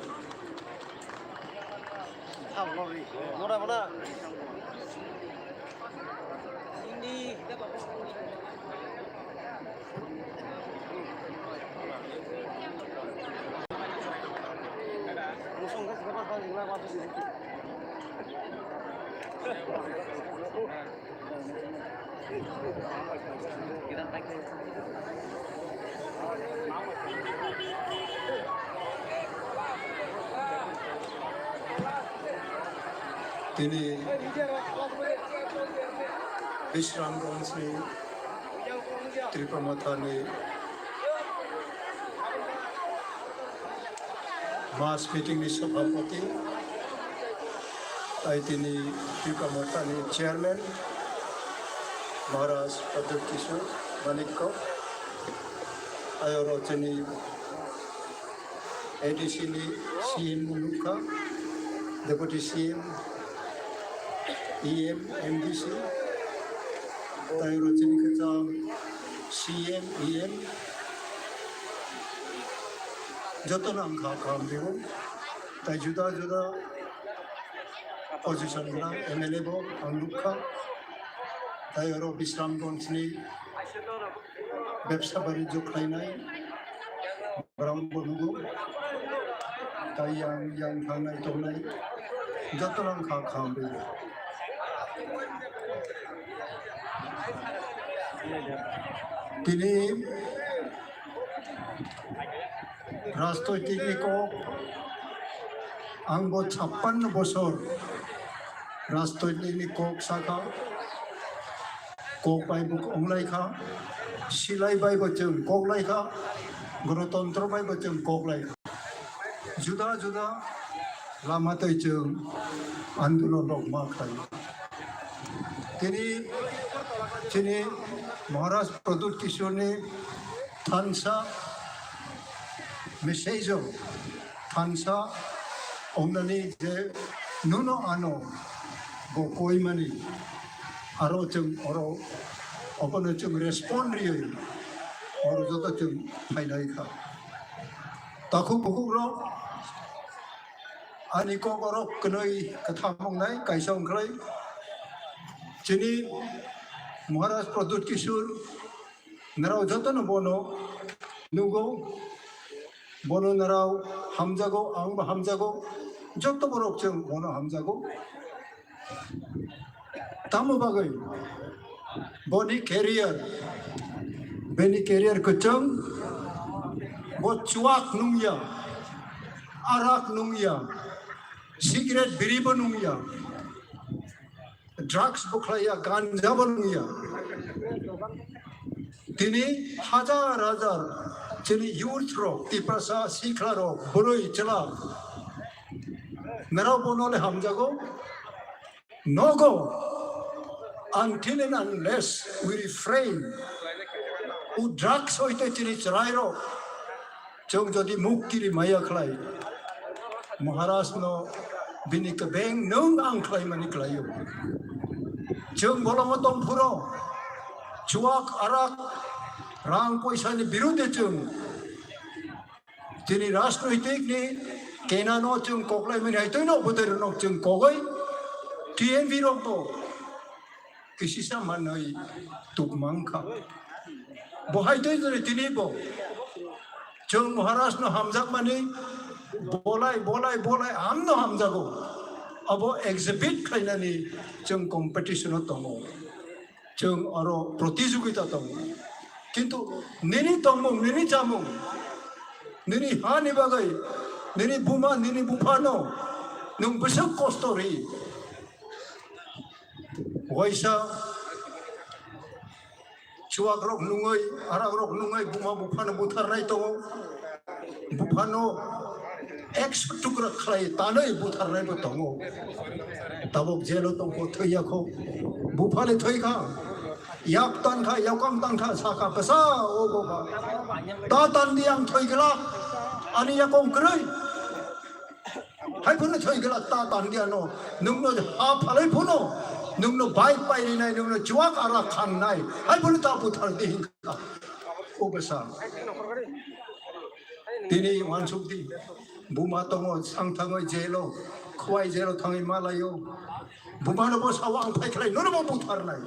Tini Bisramganjni Tripura Mothani mass meeting ni sabhapati, tai tini Tripura Mothani chairman Maharaj Pradyot Kishore Manikya, ayoro chini A D C ni C M nukha, Deputy C M, E M, M D C, tai oro chini kwcham C M, E M, jotono ang kha kaham rio. Tai juda juda position gwnang M L A bo ang nukha. Tai oro Bisramganj ni bebsa banijyo khlainai borok bo nugo. Tai yang, yang thangnai tongnai jotono ang kha kaham rio. Tini rajnoitik ni kok, ang bo chappanno bosor rajnoitik ni kok sakha. Kok bai bo wnglai kha, silai bai bo chwng kok lai kha, gorotontro bai bo chwng kok lai kha. Juda juda lama twi chwng andolon rok ma khlai. Tini chini Maharaj Pradyot Kishore ni thansa message o thansa wngnani je nuno ano bo koimani, aro chwng oro obono chwng respond riwi oro joto chwng phainai kha. Takhuk bukhuk rok ani kok oro kwnwi kwtham wngnai kaisa wngkhlai chini Maharaj Pradyot Kishore. Nrao jotono bono nugo, bono nrao hamjago, angbo hamjago, joto borok chwng bono hamjago. Tamo bagwi boni career, bini career kwchwng, bo chuak nungya, arak nungya, cigarette biribo nungya. Drugs bo khlaiya, ganja bo nungya. Tini hajar hajar chini youth rok, tiprasa, sikla rok, bwrwi, chwla, nrao bono le hamjago. Nogo, until and unless we refrain, o drugs hoite chini chwrai rok, chwng jodi mukti ri maya khlai, Maharaj no bini kebeng nwng ang khlai mani khlaio. Chwng bolongo tong phuro, chuak arak, rang poisa ni birude chwng chini rajnoitik ni kena no chwng koklai mani hai twi no bwtwi rok no chwng kogoi T N V rok bo kisisa manwi tukmang kha. Bo hai twi jani tini bo chwng Maharaj no hamjakmani bolai, bolai, bolai amno hamjago. Abo exhibit khlainani chwng competition o tongo. Chwng oro protijogita tongo. Kintu nini tongmung, nini chamung, nini ha ni bagwi, nini buma, nini bupha no nwng bwswk kosto ri. Waisa chuak rok nungwi, arak rok nungwi buma bupha no butharnai tongo. Buphano ekso tukra khlai tanwi butharnaibo tongo. Tabuk jelo tongkho, thwiya kho. Buphale thwikha. Yak tankha, yakam tankha, sakha, bwsa, o baba. Ta tandi ang thwiglak. Ani yakong kwrwi. Hai phano thwiglak ta tandi ano. Nwngno ha phalai phano. Nwngno bike pairinai, nwngno chuak arak khangnai. Hai phano ta buthar di hinkha. O bwsa. Tini uansuk di, buma tongo, sang thango jelo. khwai jero thangwi ma laio. Bumano bo sao ang phai khlai nono bo butharnai.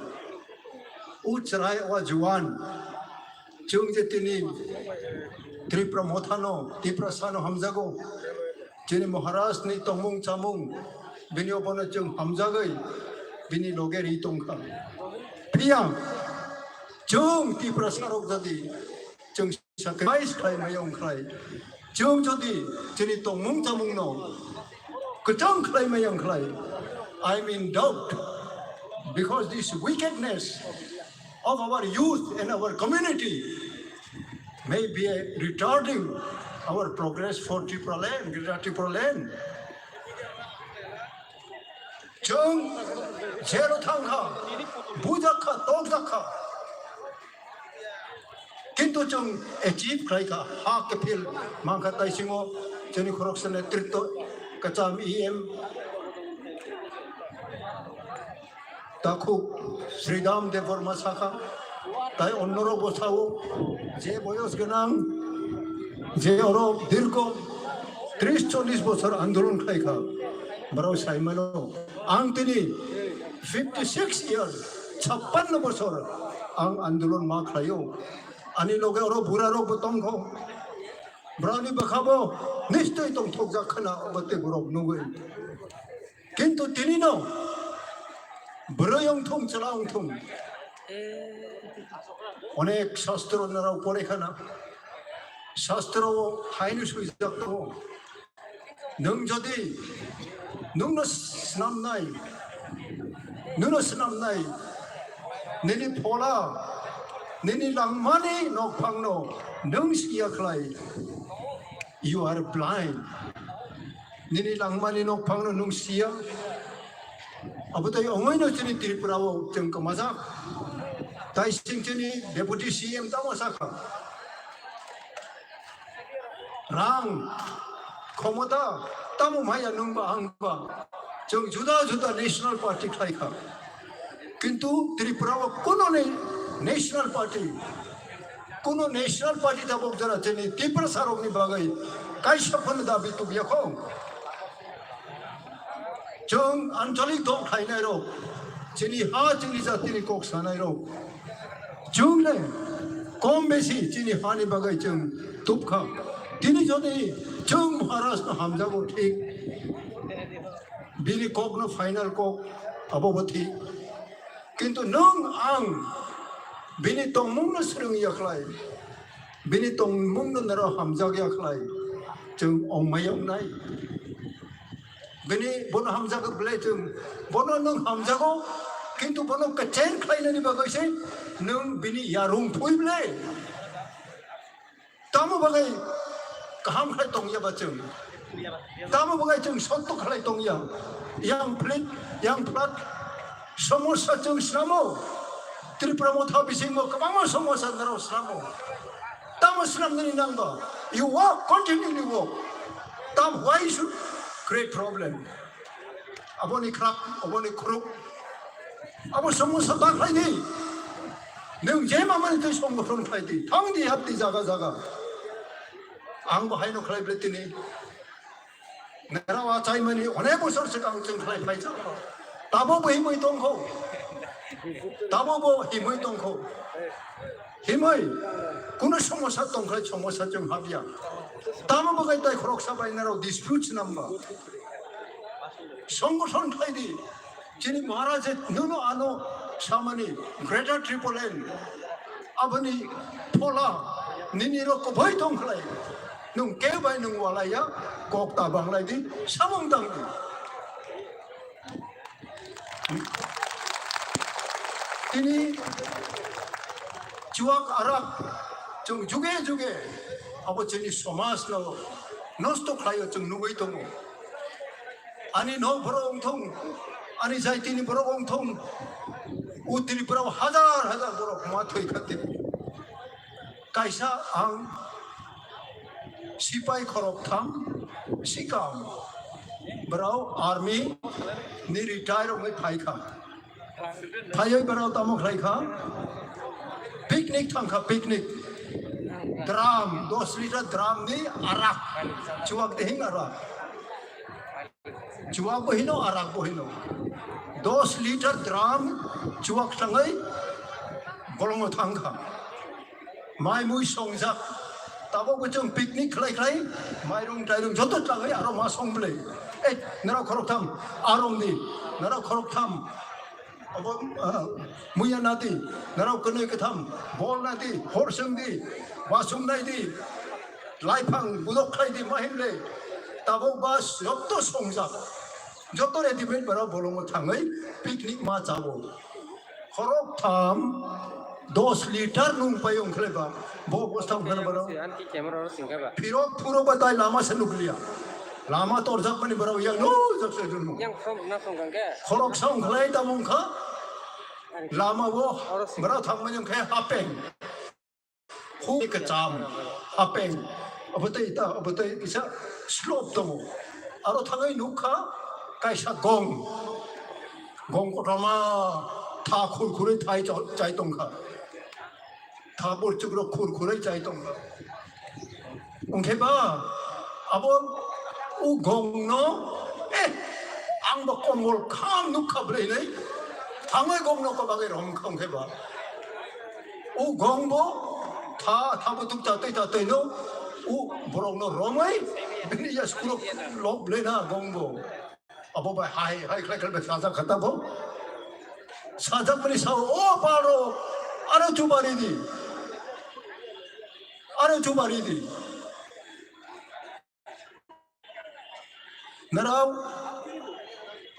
O chwrai o juan. Chwng je tini Tripura mothano, Tiprasano hamjago. Chini Maharaj ni tongmung chamung, bini obono chwng hamjagwi, bini loge ri tongkha. Phiya, chwng Tiprasa rok jodi, chwng sacrifice khlai maya wngkhlai. Chwng jodi chini tongmung chamungno kwchang khlai maya wngkhlai, I'm in doubt because this wickedness of our youth and our community may be a retarding our progress for Tripura land, Greater Tripura land. Chwng jero thangkha, bujakha, tokjakha. Kintu chwng achieve khlaikha, ha kephil mankha taisingo chini khoroksa netritwo kwcham E M takhuk Sridham Debbarma sakha, tai onnorok bo sao je boyos gwnang, je oro dirgho tris chollis bochor andolon khlaikha, borok saimano ang tini fifty six years, chappanno bochor ang andolon ma khlaio. Ani loge oro burarok bo tongkho. Borokni bwkhabo nistwi tongthokjak khwna obo tei borok nugwi. Kintu tinino bwrwi wngthung, chwla wngthung. Onek shastro norok pore khana. Shastro o haino swijak tongo. Nwng jodi nwngno snamnai, nwngno snamnai, nini phola, nini langmani nokphangno nwng siya khlai, you are blind. Nini langmani nokphangno nwng siya. Abo tei ongoi no chini Tripura o chwng kwmajak. Tai sing chini Deputy C M tamo sakha. Rang, khomota, tamo maya nwng ba ang ba. Chwng juda juda national party khlai kha. Kintu Tripura o kuno ni national party, kuno national party tabuk jora chini Tiprasa rok ni bagwi kaisa phano dabi tubiya kho. Chwng ancholik dol khlainai rok, chini ha chini jatini kok sanai rok, chwng le kom besi chini hani bagwi chwng tubkha. Tini jodi chwng Maharaj no hamjago thik, bini kok no final kok abo bo thik. Kintu nwng ang bini tongmung no swrwng ya khlai, bini tongmung no naro hamjak ya khlai, chwng ongmai wngnai. Bini bono hamjago ble chwng, bono nwng hamjago, kintu bono kachen khlainani bagwi se nwng bini yarung phui ble. Tamo bagwi kaham khlai tongya ba chwng? Tamo bagwi chwng sotto khlai tongya? Yang plit, yang plat, somosa chwng snamo. Tripura motha bisingo kwbangma somosa narok snamo. Tamo snamnani nangba? You work, continually work. Tam, why you should create problem? Aboni khrak, aboni khuruk. Abo somosa ta khlai di. Nwng je mamani twi songgothon khlai di. Thang di hap di jaga jaga. Ang bo haino khlai ble tini. Nera wa chai mani onek bosor swkang chwng khlai phai jak. Tabo bo himoi tongkho. Tabo bo himoi tongkho. Himoi kuno somosa tongkhlai somosa chwng habya. Tamo bo gai tai khoroksa bai nero dispute namba. Songgothon khlai di. Chini Maharaj je nuno ano samani Greater Triple N. Aboni phola nini rok kubui tong khlai. Nung ke bai nung walaya kok ta banglai di samung tang di. Tini chuak arak chwng juge juge abo chini somaj no nosto khlaio chwng nugui tongo. Ani nok borok wngthong, ani jaitini borok wngthong, o Tripura o hajar hajar borok ma thwi kha tini. Kaisa ang sipai khoroktham sikam borok army ni retire wngwi phai kha. Phaiwi borok tamo khlai kha? Picnic thang kha, picnic. Drum, dos liter drum ni arak. Chuak dehing arak. Chuwak bo hino, arak bo hino. Dos liter drum chuwak thangwi bolongo thangkha. Mai mui songjak. Tabok bo chwng picnic khlai khlai mairung tairung joto thangwi aro ma song bwlai. Ei, nara khorok tham, arong di, nara khorok tham. Abo, ah, muya nadi, narao kwnwi kwtham, bol nadi, hor sengdi, wasung naidi, laiphang budok khlaidi, mahimle, tabok ba joto songjak, joto readymade borok bolongo thangwi picnic ma chao. Khorok tham, dos liter nung pai ongkhle ba, bo bostha ongkhle ba. Anki camera ro singkha ba. Phirok phuro ba tai lama se nukliya. Lama torjak mani borok yang no jak se jun. Yang from na from kangke. Khorok sa ongkhlai tamo ongkha. Lama bo oro sing. Borok thangmani ongkhe hapeng. Khu kacham, hapeng. Abotei ta, abotei kisa slope tongo. Aro thangwi nukha kaisa gong. Gong kotorma tha khurkhurwi thai cho-, chai tongkha. Tha burchukrok khurkhurwi chai tongkha. Ongkhe ba, abo u gongno, eh, ang bo kombol kham nukha bwlai nai. Thangwi gongno ko bagwi romkha ongkhe ba. U gong bo tha, tha butuk ta tei ta tei no, u borokno romwi bini ya skurok lok bwlai na gong bo. Abo bai hai, hai khlai khlai bai sajak kha ta bo. Sajak bini sao, "O paro, aro chubari di. Aro chubari di." Narao,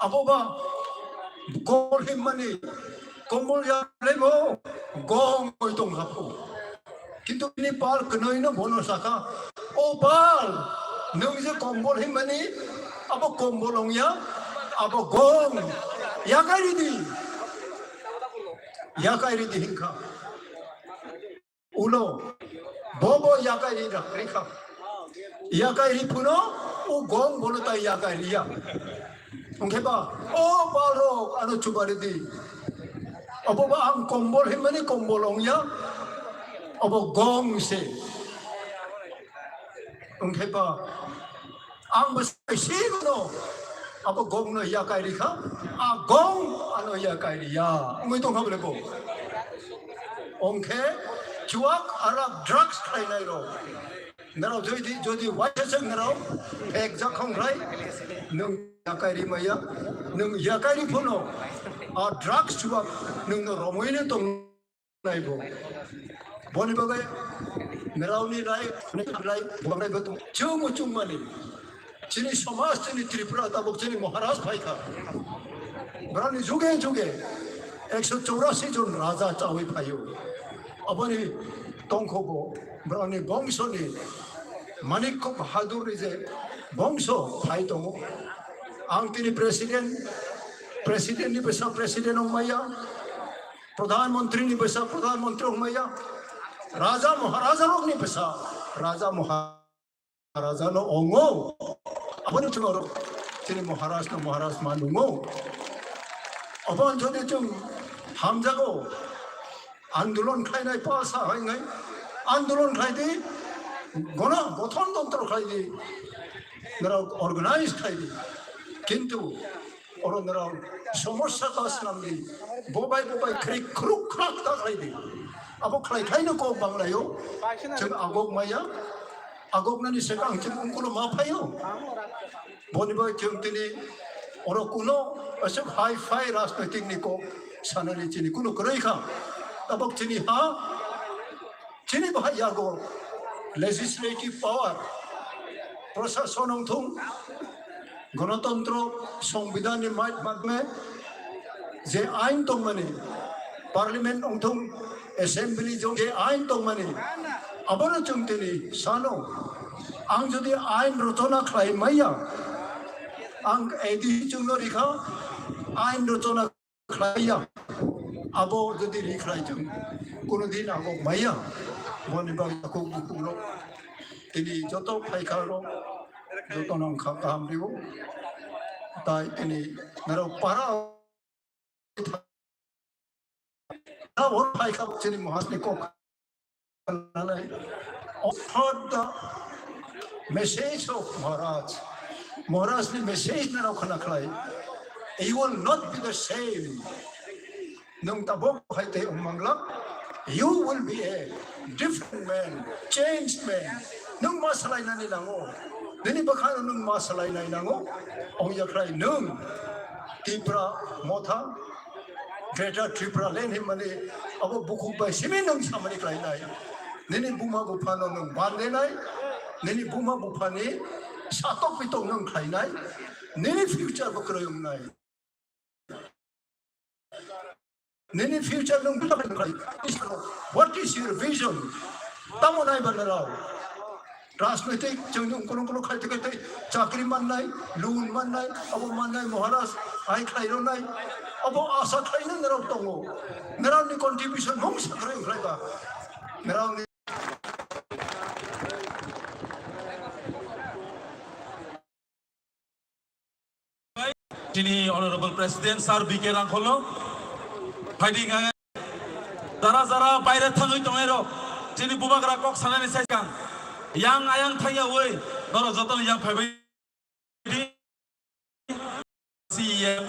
abo ba, kombol himmani, kombol ya lebo, gong oi tong hapo. Kintu bini pal kwnwi no bono saka, "O pal, nwng je kombol himmani, abo kombol ongya, abo gong, yakai ridi, yakai ridi," hinkha. Ulo, bo bo yakai ri rikha. Yakai ri phuno, u gong bono tai yakai riya. Ongkhe ba, "O pal rok, ano chubari di." Obo ba ang kombol himmani kombol ongya. Obo gong se. Ongkhe ba ang bo sai sino. Abo gong no yakai rikha. A gong ano yakai riya. Ongwi tongkha bole bo. Ongkhe chuak arak drugs khainai rok. Narao jodi, jodi waisa se narao phek jak khong khlai, nwng yakai ri maya, nwng yakai ri phuno, a drugs chuak nwng no romwi no tong nai bo. Boni bagwi narao ni lai, lai, buang nai bo tong. Chwng chwng mani. Chini somaj, chini Tripura, tabuk chini Maharaj phaikha. Borokni juge juge ekso chorasi jon raja chawi phaio. Aboni tongkhobo borokni bongsoni Manik Bahadur ni je bongso phai tongo. Ang tini president, president ni bwsa president wng maya, pradhan mantri ni bwsa pradhan mantri wng maya, raja maharaja rok ni bwsa raja maharaja. Raja no ongo. Aboni chwng oro chini Maharaj no Maharaj ma nungo. Aboni jodi chwng hamjago, andolon khlainai pa sa hai ngai, andolon khlai di, gono gothon tontro khlai di, nara organize khlai di. Kintu oro nirok somosya ta swnam di. Bobai bobai khri khruk khrak ta khlai di. Abo khlai khlai no kok bang laio. Chwng agok maya. Agok nani swkang chwng ungkulo ma phaio. Boni bai chwng tini oro kuno aswk high fi rajnaitik ni kok sanani chini kuno kwrwi kha. Tabok chini ha Chini bahai yago legislative power, prosason wngthung, gonotantro, songbidan ni mai madme je ain tongmani, parliament wngthung, assembly jong je ain tongmani, abono chwng tini sano, ang jodi ain rochona khlai maya, ang edi chwngno rikha, ain rochona khlaiya, abo jodi ri khlai chwng, kuno din abo maya, boni bagwi takhuk bukhuk rok, tini joto phaikha rok, joto no wngkha kaham riwo, tai tini narok para, abo phaikha chini Maharaj ni kok. Heard the message of Maharaj. Maharaj ni message nirok khna khlai. You will not be the same. Nwng tabok hai tei wng manglak, you will be a different man, changed man. Nwng ma salainani nango. Nini bwkhano nwng ma salainai nango. Ong yakhlai nwng Tipra Motha, Greater Tripura Land himani abo bukhuk bai simi nwng samani khlainai. Nini buma buphano nwng bandenai. Nini buma buphani satok pitok nwng khlainai. Nini future bo kwrwi wngnai. Nini future nwng buja bai nai. What is your vision? Tamo nai ba nirok? Rajnitik chwng nwng kono kono khai tei khai tei chakri mannai, loan mannai, abo mannai Maharaj, ai khlai rwnai, abo asa khlaina nirok tongo. Nirokni contribution mung sakrai khlai ba. Nirokni Chini Honorable President Sir B K Rangkholo, phaidi ngai jara jara baire thangwi tongnai rok, chini bubagra kok sanani sai kang, yang ayang thangya oi, norok jotono yang phaibai di C E M.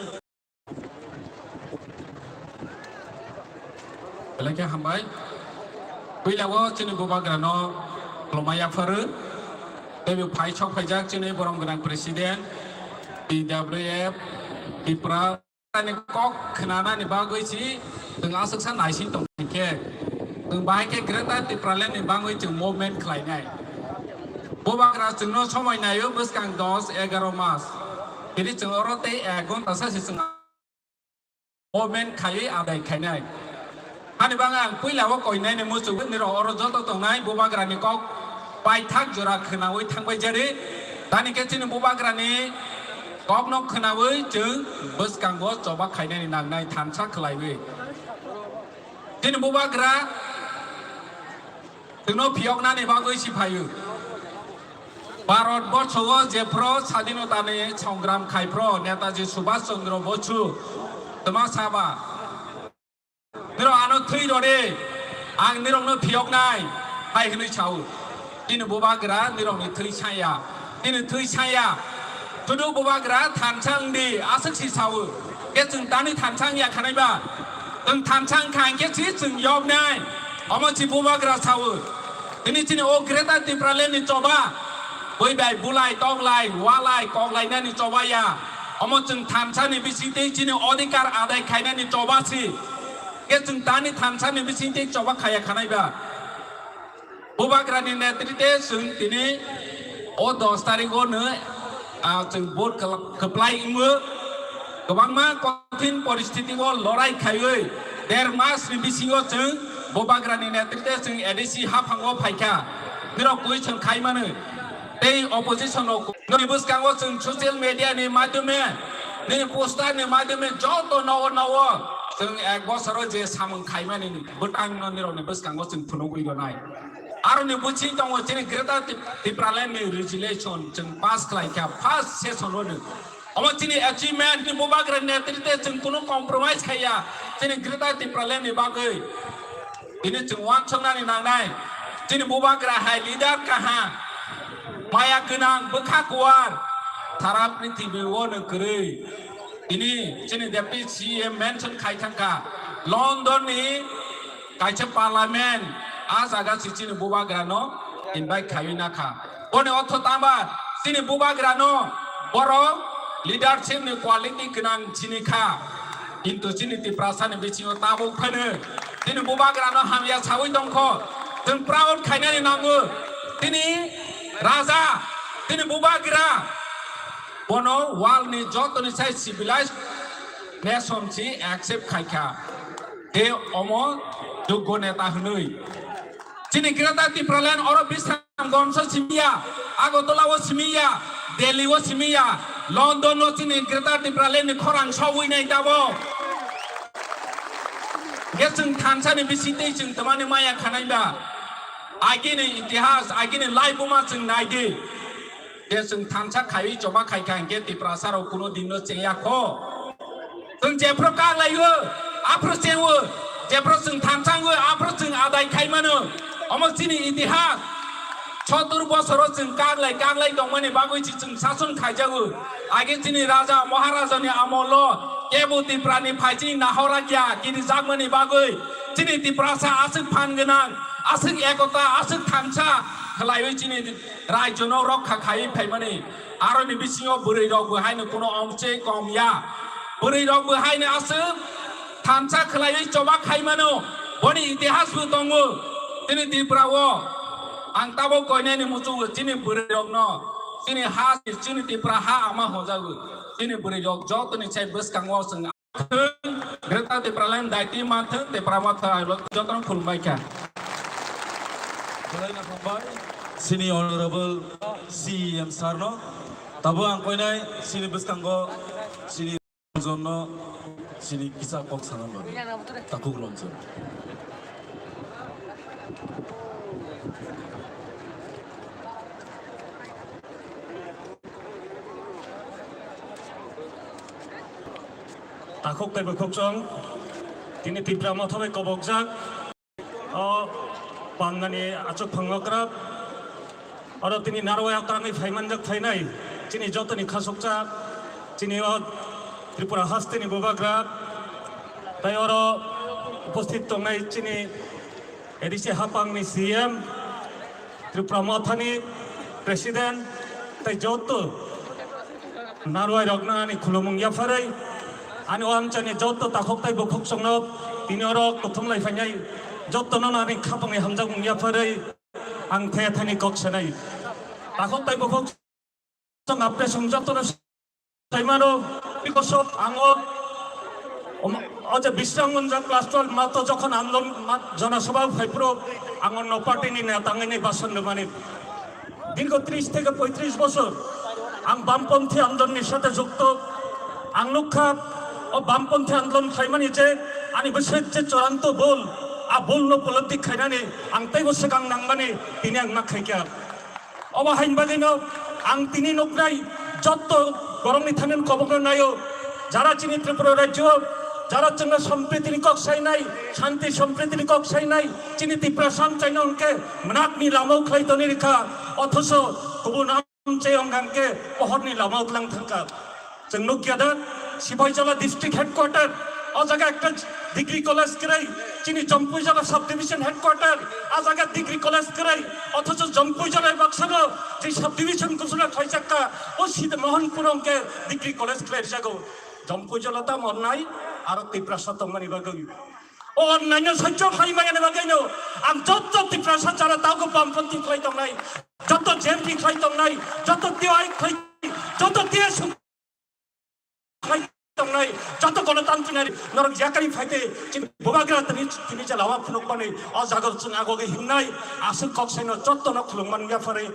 Belai khe hambai. Puila o chini bubagra no khulumai yapharo. Tei bo phai sok phaijak chini borom gwnang President, T W F, Tipra ni kok khnanani bagwi si chwng aswksa naising tong khe. Chwng bahai khe Greater Tipraland ni bagwi chwng movement khlainai. Bubagra chwngno somoi naio bwskang dos egaro mas. Tini chwng oro tei ek ghonta sa se chwng movement khaiwi adai khainai. Ani bang ang puila o koinai ni muchuk nirok oro joto tongnai bubagra ni kok paithak jora khwnawi thangbai jari. Tani khe chini bubagra ni kok no khwnawi chwng bwskango choba khainani nangnai thansa khlaiwi. Chini bubagra Chwngno phiyoknani bagwi si phaio. Bharat borsho o jephru sadinota ni songram khaiphru Netaji Subhash Chandra Bosu twma saba, "Nirok ano thwi rwdi, ang nirokno phiyoknai," hai hwnwi sao. Chini bubagra nirokni thwi saya. Chini thwi saya. Sudu bubagra thansa wngdi, aswk si sao. Khe chwng tani thansa wngya khanai ba? Chwng thansa wngkha hwnkhe si chwng yoknai. Omo si bubagra sao. Tini chini o Greater Tipraland ni choba. Bui bai bulai, toklai, walai, koklainani choba ya. Omo chwng thansa ni bisingtwi chini odhikar adai khainani choba si. Khe chwng tani thansa ni bisingtwi choba khaya khanai ba? Bubagrani netrite chwng tini o dos tarikh o no, ah, chwng vote kwla-, kwplai wngwi kwbangma kothin poristiti o lorai khaiwi der mas ni bisingo chwng Bubagrani netrite chwng A D C haphango phaikha. Nirok question khaimani tei opposition rok nini bwskango chwng social media ni madhyome, nini poster ni madhyome joto nogo nogo chwng ek bosoro je samung khaimani bwtang no nirokni bwskango chwng phunugwi rwnai. Aroni buching tongo chini Greater Tip-, Tipraland ni resolution chwng pass khlai kha first session o no. Omo chini achievement ni bubagra netrite chwng kunu compromise khaiya chini Greater Tipraland ni bagwi. Tini chwng uansuknani nangnai chini bubagra hai leader kaha maya gwnang bwkha kuar thara prithibi o no kwrwi. Tini chini Deputy C E M mention khai thangkha London ni kaisa parliament, a jaga si chini bubagra no invite khaiwi nakha. Boni ortho tangba chini bubagra no borok leadership ni quality gwnang chini kha. Kintu chini Tiprasa ni bisingo tabuk phano chini bubagra no hamya sawi tongkho. Chwng proud khainani nango. Tini raja, tini bubagra bono world ni joto ni sai civilized nation si accept khaikha. Tei omo joggo neta hwnwi. Chini Greater Tipraland oro Bisramganj o simiya, Agartala o simiya, Delhi o simiya, London o chini Greater Tipraland ni khorang sogwi nai tabok. Ge chwng thansa ni bisingtwi chwng twmani maya khanai ba. Agini itihas, agini laibuma chwng nai di. Je chwng thansa khaiwi choba khai kha hwnkhe Tiprasa rok kuno din no cheya kho. Chwng jephru kak lai o, aphru cheng o, jephru chwng thansa wng o, aphru chwng adai khai mano. Omo chini itihas. Sottur bosoro chwng kaglai kaglai tongmani bagwi si chwng sason khaijago. Age chini raja maharajani amolo kebo Tiprani phai chini nahorakya kirijakmani bagwi chini Tiprasa aswk phan gwnang, aswk ekota, aswk thansa khlaiwi chini raijono rokha khaiwi phaimani. Aroni bisingo bwrwi rok bo haino kuno ongche kom ya. Bwrwi rok bo haino aswk thansa khlaiwi choba khai mano. Boni itihas bo tongo. Chini Tripura o ang tabok koinani muchungo chini bwrwi rokno chini ha, chini Tripura ha ama hojago. Chini bwrwi rok jotoni sai bwskango chwng Greater Tipraland daiti manthwng, Tipra Motha jotono khulumbai kha. Belai no hambai, sini Honorable C E M sir no. Tabo ang koinai sini bwskango sini Ranjan no sini kisa kok sana mano. Takhuk Ranjan. Takhuk tei bukhuk chwng tini Tipra Motha bai kobokjak. O pangnani achuk phangma kwrak. Oro tini narwai akrangwi phaimanjak phainai chini jotoni khasukcha, chini o Tripura hasteni bubagra, tei oro uposthit tongnai chini A D C hapangni C M, Tripura Mothani President, tei joto narwai rokno ani khulumung yapharwi, ani o amchaini joto takhuk tei bukhuk chwngno tini oro kuthum lai phainai, jotono ani khapangni hamjakmung yapharwi ang thaya thani kok sanai. Takhuk tei bukhuk chwng apre chwng jotono saimano, because of ang o, o je Bisram Gunja class twelve mato jokhon andolon ma-, jona sabha phaiphuru ang o no party ni neta wngwi basan rwmani. দীর্ঘ ত্রিশ থেকে পঁয়ত্রিশ বছর ang বামপন্থী আন্দোলনের সাথে যুক্ত। Ang nukha o বামপন্থী আন্দোলন khlaimani je ani bwswk je choranto bul, a bulno upolobdi khainani ang teibo swkang nangmani tini ang ma khaikha. Obo hain bagwino ang tini nuknai jotto borokni thani kobokno naio, jara chini Tripura rajyo, jara chwngno sompritini kok sainai, shanti sompritini kok sainai, chini Tiprasa amchaino hwnkhe mwnakni lamao khlai toni rikha, othoso kubun amchai wngkha hwnkhe pohorni lamao tlang thangkha. Chwng nukya da, Sipaijala district headquarter, o jaga ekta degree college kwrwi, chini Jampuijala subdivision headquarter, a jaga degree college kwrwi, othocho Jampuijala baksa no je subdivision ghosona khlaijakha, o Sita Mohanpur hwnkhe degree college khlai rijago. Jampuijala tamo onnai, aro Tiprasa tongmani bagwi. O onnaino sahajyo khlai maya ni bagwino ang jotto Tiprasa jara tago bamponthi khlai tongnai, jotto J M P khlai tongnai, jotto T Y khlai, jotto T S U khlai tongnai, jotto gonotantrikni norok yakari phaite chini bubagra tini, tini je lawa phunukmani o jaga chwng agogi himnai aswk kok saino jottono khulumman yapharwi.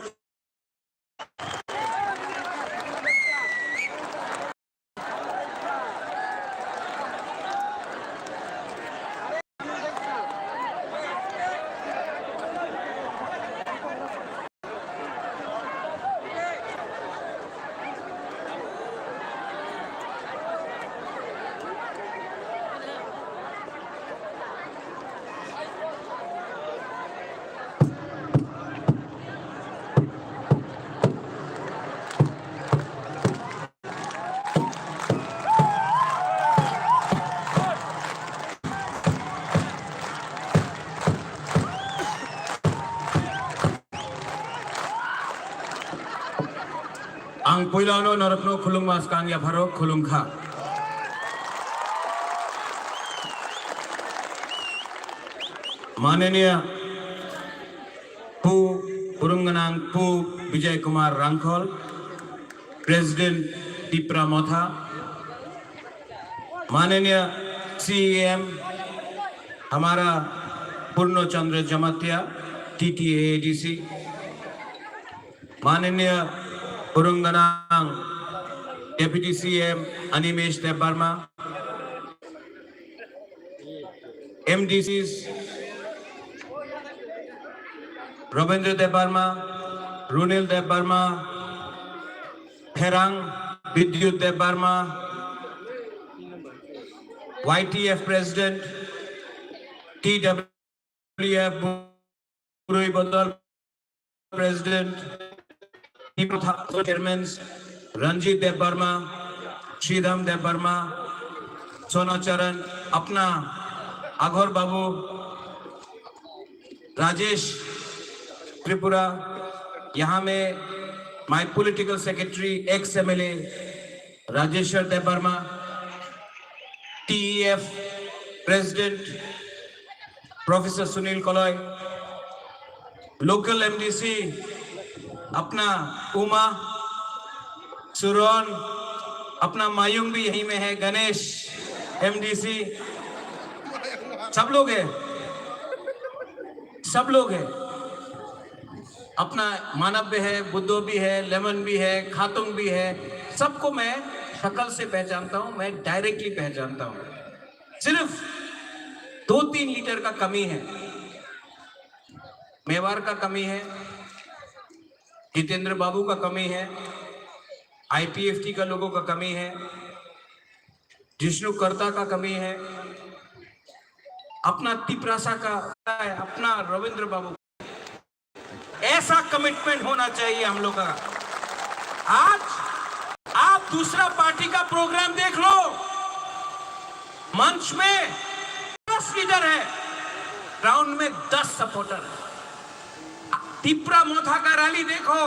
Ang puilano norokno khulumma swkang yapharo khulumkha. Mananiya Pu, Purung Gwnang Pu Bijay Kumar Rangkhol, President Tipra Motha, माननीय सीएम हमारा पूर्ण चंद्र जमातिया, टीटीएडीसी, माननीय पुरुंगनांग deputy CM Animesh Debbarma, एमडीसी रविंद्र देबवर्मा, रुनिल Debbarma, Pherang Bidyut Debbarma, Y T F President, T W F Burui Bodol President, Tipra Tha-, Chairman Ranjit Debbarma, Sridham Debbarma, Sona Charan, अपना अघोर बाबू, राजेश त्रिपुरा, यहाँ में my political secretary, ex M L A Rajeshwar Debbarma, T E F President Professor Sunil Koloi, local M D C अपना उमा, सुरन, अपना मायूंग भी यहीं में है, गणेश, M D C, सब लोग है, सब लोग है। अपना मानव भी है, बुद्धो भी है, लेमन भी है, खातुंग भी है, सबको मैं शक्ल से पहचानता हूँ, मैं डायरेक्टली पहचानता हूँ। सिर्फ दो तीन लीडर का कमी है, मेवार का कमी है, जितेंद्र बाबू का कमी है, I P F T का लोगों का कमी है, जिष्णु कर्ता का कमी है, अपना तिपरासा का है, अपना रविंद्र बाबू। ऐसा कमिटमेंट होना चाहिए हम लोग का। आज आप दूसरा पार्टी का प्रोग्राम देख लो, मंच में दस लीडर है, ग्राउंड में दस सपोर्टर है। तिपरा मोथा का रैली देखो,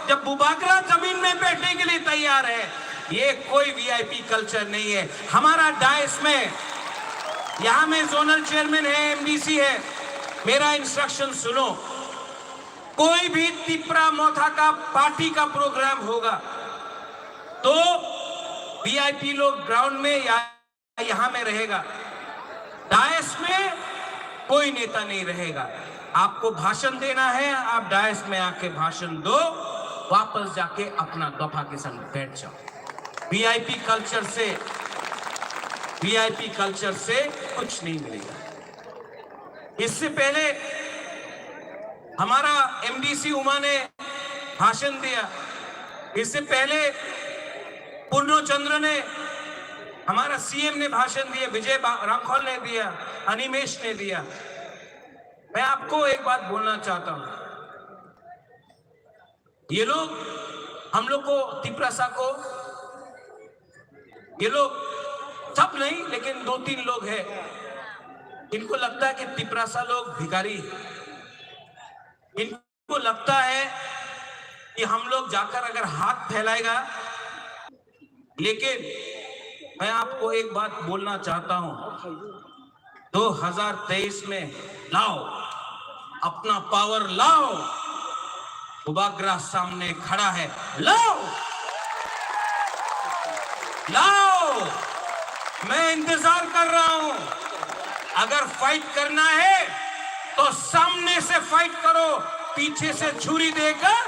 जब बुबागरा जमीन में बैठने के लिए तैयार है। ये कोई वीआईपी कल्चर नहीं है। हमारा डायस में, यहाँ में जोनल चेयरमैन है, एमडीसी है, मेरा इंस्ट्रक्शन सुनो। कोई भी तिपरा मोथा का पार्टी का प्रोग्राम होगा तो वीआईपी लोग ग्राउंड में या यहाँ में रहेगा, डायस में कोई नेता नहीं रहेगा। आपको भाषण देना है, आप डायस में आके भाषण दो, वापस जाके अपना दफा के संग बैठ जाओ। वीआईपी कल्चर से, वीआईपी कल्चर से कुछ नहीं मिलेगा। इससे पहले हमारा एमडीसी उमा ने भाषण दिया, इससे पहले पूर्णचंद्र ने, हमारा सीएम ने भाषण दिया, विजय बा-, रामखोल ने दिया, अनिमेश ने दिया। मैं आपको एक बात बोलना चाहता हूं, ये लोग हम लोग को, तिपरासा को, ये लोग सब नहीं, लेकिन दो तीन लोग हैं, इनको लगता है कि तिपरासा लोग भिखारी हैं। इनको लगता है कि हम लोग जाकर अगर हाथ फैलाएगा, लेकिन मैं आपको एक बात बोलना चाहता हूं, दो हज़ार तेईस में लाओ, अपना पावर लाओ, बुबागरा सामने खड़ा है, लाओ, लाओ, मैं इंतजार कर रहा हूं। अगर फाइट करना है तो सामने से फाइट करो, पीछे से छुरी देकर,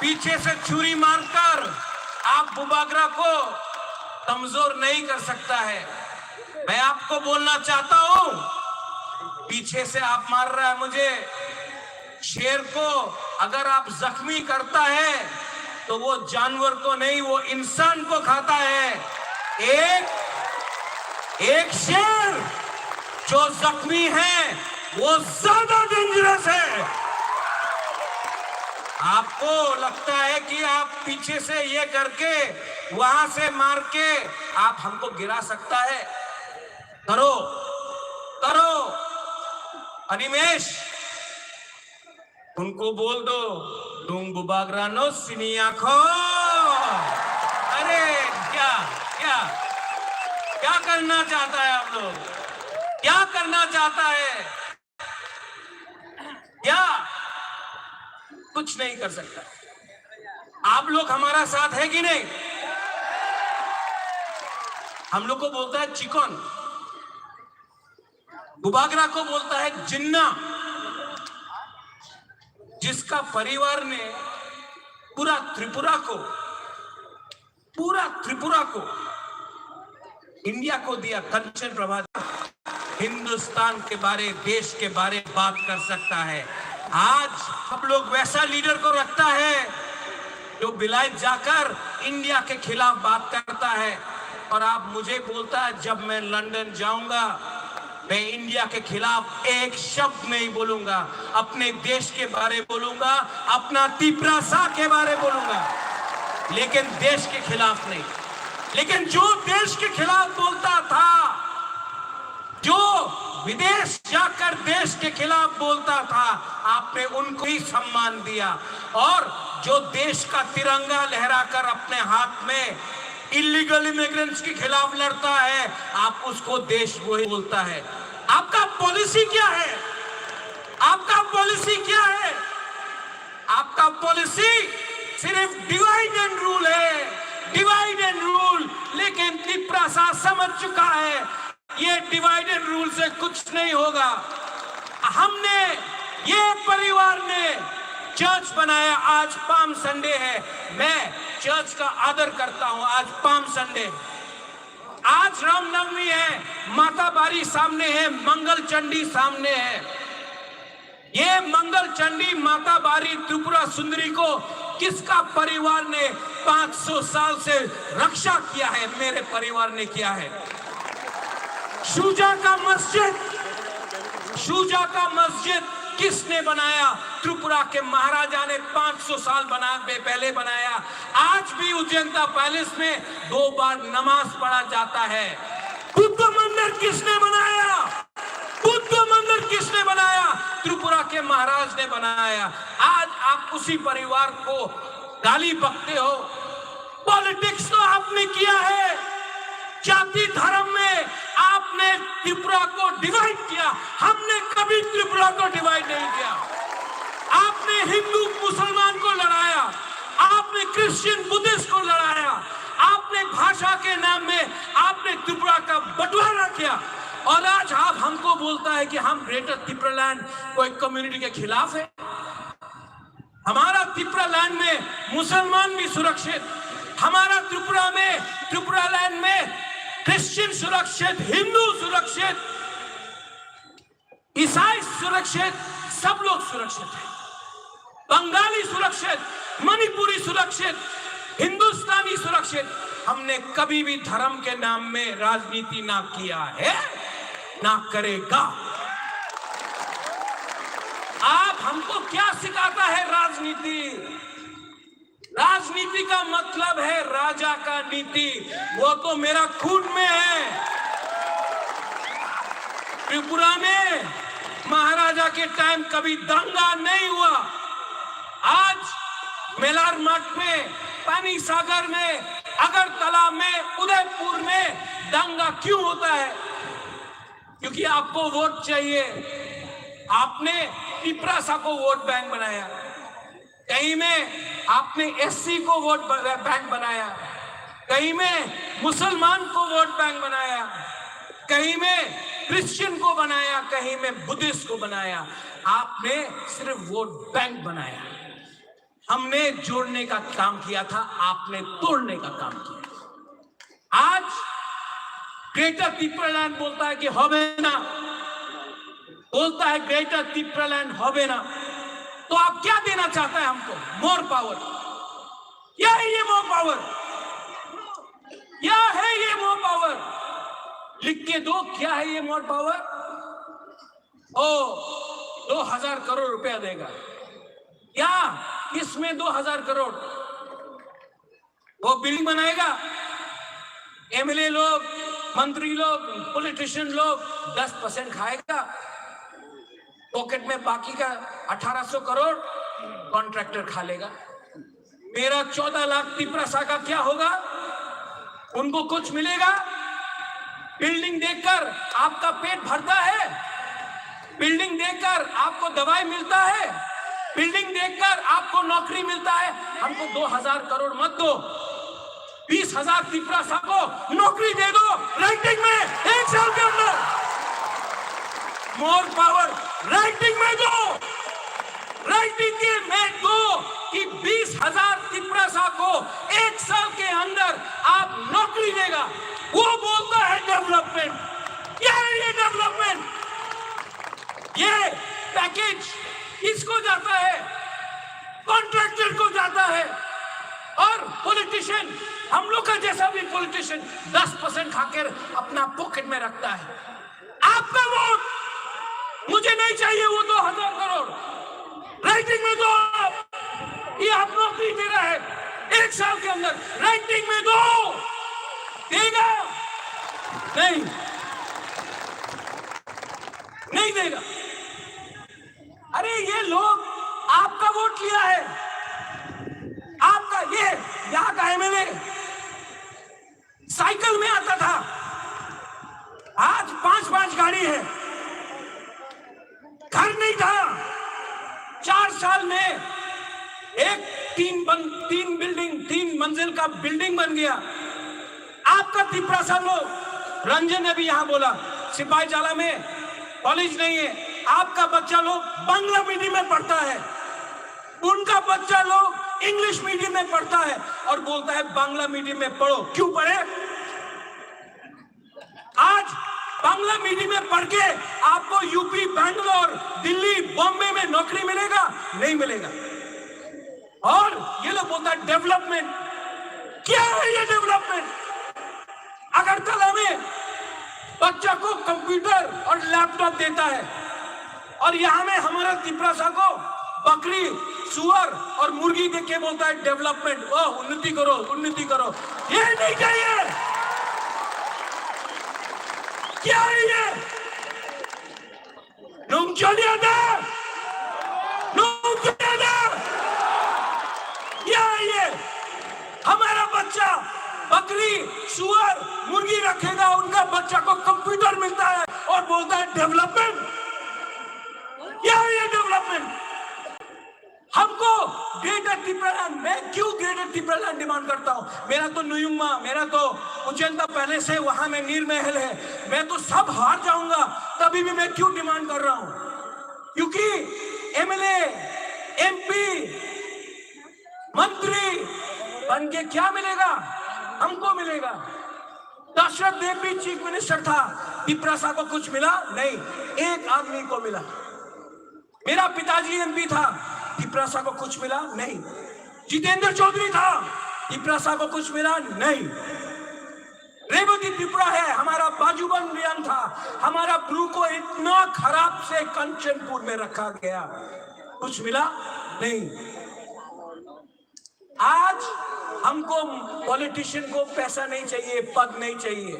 पीछे से छुरी मारकर आप बुबागरा को कमजोर नहीं कर सकता है। मैं आपको बोलना चाहता हूं, पीछे से आप मार रहा है मुझे, शेर को अगर आप जख्मी करता है तो वो जानवर को नहीं, वो इंसान को खाता है। एक, एक शेर जो जख्मी है वो ज्यादा डेंजरस है। आपको लगता है कि आप पीछे से ये करके, वहां से मार के आप हमको गिरा सकता है? करो, करो। अनिमेश, उनको बोल दो, तुम बुबागरा नो सिनिया खो। अरे क्या, क्या, क्या करना चाहता है आप लोग? क्या करना चाहता है? क्या? कुछ नहीं कर सकता। आप लोग हमारा साथ है कि नहीं? हम लोग को बोलता है चिकन, बुबागरा को बोलता है जिन्ना, जिसका परिवार ने पूरा त्रिपुरा को, पूरा त्रिपुरा को, इंडिया को दिया। कंचन प्रभा हिंदुस्तान के बारे, देश के बारे बात कर सकता है। आज हम लोग वैसा लीडर को रखता है जो विलायत जाकर इंडिया के खिलाफ बात करता है। और आप मुझे बोलता है, जब मैं लंदन जाऊंगा मैं इंडिया के खिलाफ एक शब्द नहीं बोलूंगा, अपने देश के बारे बोलूंगा, अपना तिपरासा के बारे बोलूंगा, लेकिन देश के खिलाफ नहीं। लेकिन जो देश के खिलाफ बोलता था, जो विदेश जाकर देश के खिलाफ बोलता था, आपने उनको ही सम्मान दिया। और जो देश का तिरंगा लहराकर अपने हाथ में इलीगल इमिग्रेंट्स के खिलाफ लड़ता है, आप उसको देशद्रोही बोलता है। आपका पॉलिसी क्या है? आपका पॉलिसी क्या है? आपका पॉलिसी सिर्फ डिवाइड एंड रूल है, डिवाइड एंड रूल। लेकिन तिपरासा समझ चुका है, ये डिवाइड एंड रूल से कुछ नहीं होगा। हमने, ये परिवार ने चर्च बनाया। आज पाम संडे है, मैं चर्च का आदर करता हूं। आज पाम संडे, आज रामनवमी है, माता बारी सामने है, मंगल चंडी सामने है। ये मंगल चंडी माता बारी त्रिपुरा सुंदरी को किसका परिवार ने पाँच सौ साल से रक्षा किया है? मेरे परिवार ने किया है। शुजा का मस्जिद, शुजा का मस्जिद किसने बनाया? त्रिपुरा के महाराजा ने पाँच सौ साल बना, पहले बनाया। आज भी उज्जैन का पैलेस में दो बार नमाज पढ़ा जाता है। बुद्ध मंदिर किसने बनाया? बुद्ध मंदिर किसने बनाया? त्रिपुरा के महाराज ने बनाया। आज आप उसी परिवार को गाली बकते हो। पॉलिटिक्स तो आपने किया है, जाति धर्म में आपने त्रिपुरा को डिवाइड किया। हमने कभी त्रिपुरा को डिवाइड नहीं किया। आपने हिंदू मुसलमान को लड़ाया, आपने क्रिश्चियन बुद्धिस्ट को लड़ाया, आपने भाषा के नाम में आपने त्रिपुरा का बंटवारा किया। और आज आप हमको बोलता है कि हम ग्रेटर तिपरालैंड को एक कम्युनिटी के खिलाफ है। हमारा तिपरालैंड में मुसलमान भी सुरक्षित, हमारा त्रिपुरा में, तिपरालैंड में क्रिश्चियन सुरक्षित, हिंदू सुरक्षित, ईसाई सुरक्षित, सब लोग सुरक्षित हैं। बंगाली सुरक्षित, मणिपुरी सुरक्षित, हिंदुस्तानी सुरक्षित। हमने कभी भी धर्म के नाम में राजनीति ना किया है, ना करेगा। आप हमको क्या सिखाता है राजनीति? राजनीति का मतलब है राजा का नीति, वो तो मेरा खून में है। त्रिपुरा में महाराजा के टाइम कभी दंगा नहीं हुआ। आज मेलार मठ में, पानी सागर में, अगरतला में, उदयपुर में दंगा क्यों होता है? क्योंकि आपको वोट चाहिए। आपने तिपरासा को वोट बैंक बनाया, कहीं में आपने एससी को वोट ब-, बैंक बनाया, कहीं में मुसलमान को वोट बैंक बनाया, कहीं में क्रिश्चियन को बनाया, कहीं में बुद्धिस्ट को बनाया। आपने सिर्फ वोट बैंक बनाया। हमने जोड़ने का काम किया था, आपने तोड़ने का काम किया। आज ग्रेटर तिपरालैंड बोलता है कि হবে না, बोलता है ग्रेटर तिपरालैंड হবে না। तो आप क्या देना चाहता है हमको? More power. क्या है ये मोर पावर? क्या है ये मोर पावर? लिख के दो, क्या है ये मोर पावर? ओ, दो हज़ार करोड़ रुपया देगा। क्या? किसमें दो हज़ार करोड़? वो बिल्डिंग बनाएगा, एमएलए लोग, मंत्री लोग, पॉलिटिशियन लोग दस परसेंट खाएगा, पॉकेट में बाकी का अठारह सौ करोड़ कॉन्ट्रैक्टर खा लेगा। मेरा चौदह लाख तिपरासा का क्या होगा? उनको कुछ मिलेगा? बिल्डिंग देखकर आपका पेट भरता है? बिल्डिंग देखकर आपको दवाई मिलता है? बिल्डिंग देखकर आपको नौकरी मिलता है? हमको दो हज़ार करोड़ मत दो, बीस हज़ार तिपरासा को नौकरी दे दो राइटिंग में एक साल के अंदर। मोर पावर राइटिंग में दो, राइटिंग के में दो कि बीस हज़ार तिपरासा को एक साल के अंदर आप नौकरी देगा। वो बोलता है डेवलपमेंट। क्या है ये डेवलपमेंट? ये पैकेज किसको जाता है? कॉन्ट्रैक्टर को जाता है। और पॉलिटिशियन, हम लोग का जैसा भी पॉलिटिशियन, दस परसेंट खाकर अपना पॉकेट में रखता है। आप का वोट, मुझे नहीं चाहिए वो दो हजार करोड़। राइटिंग में दो आप, ये आप नौकरी दे रहा है एक साल के अंदर, राइटिंग में दो। देगा? नहीं, नहीं देगा। अरे, ये लोग आपका वोट लिया है, आपका, ये यहाँ का एमएलए साइकिल में आता था, आज पांच पांच गाड़ी है। घर नहीं था, चार साल में एक तीन बन, तीन बिल्डिंग, तीन मंजिल का बिल्डिंग बन गया। आपका तिपरासा लोग, रंजन ने भी यहाँ बोला, सिपाही जाला में कॉलेज नहीं है, आपका बच्चा लोग बांग्ला मीडियम में पढ़ता है, उनका बच्चा लोग इंग्लिश मीडियम में पढ़ता है और बोलता है, "बांग्ला मीडियम में पढ़ो।" क्यों पढ़े? आज बांग्ला मीडियम में पढ़ के आपको यूपी, बैंगलोर, दिल्ली, बॉम्बे में नौकरी मिलेगा? नहीं मिलेगा। और ये लोग बोलता है डेवलपमेंट। क्या है ये डेवलपमेंट? अगरतला में बच्चा को कंप्यूटर और लैपटॉप देता है और यहाँ में हमारा तिपरासा को बकरी, सुअर और मुर्गी देख के बोलता है डेवलपमेंट, ओह, उन्नति करो, उन्नति करो। ये नहीं चाहिए। क्या है ये? Nung choliya da? Nung choliya da? Ye, ye. हमारा बच्चा बकरी, सुअर, मुर्गी रखेगा, उनका बच्चा को कंप्यूटर मिलता है और बोलता है डेवलपमेंट। क्या है ये डेवलपमेंट? हमको ग्रेटर टिपरालैंड, मैं क्यों ग्रेटर टिपरालैंड डिमांड करता हूँ? मेरा तो नुयुंगमा, मेरा तो उज्जैन का पैलेस है, वहां में नीर महल है, मैं तो सब हार जाऊंगा, तभी भी मैं क्यों डिमांड कर रहा हूँ? क्योंकि एमएलए, एमपी, मंत्री बन के क्या मिलेगा? हमको मिलेगा। दशरथ देव भी चीफ मिनिस्टर था, तिपरासा को कुछ मिला? नहीं, एक आदमी को मिला। मेरा पिताजी एमपी था, तिपरासा को कुछ मिला? नहीं। जितेंद्र चौधरी था, तिपरासा को कुछ मिला? नहीं। रेवती त्रिपुरा है, हमारा बाजूबंद रियांग था, हमारा ब्रू को इतना खराब से कंचनपुर में रखा गया, कुछ मिला? नहीं। आज हमको, पॉलिटिशियन को पैसा नहीं चाहिए, पद नहीं चाहिए,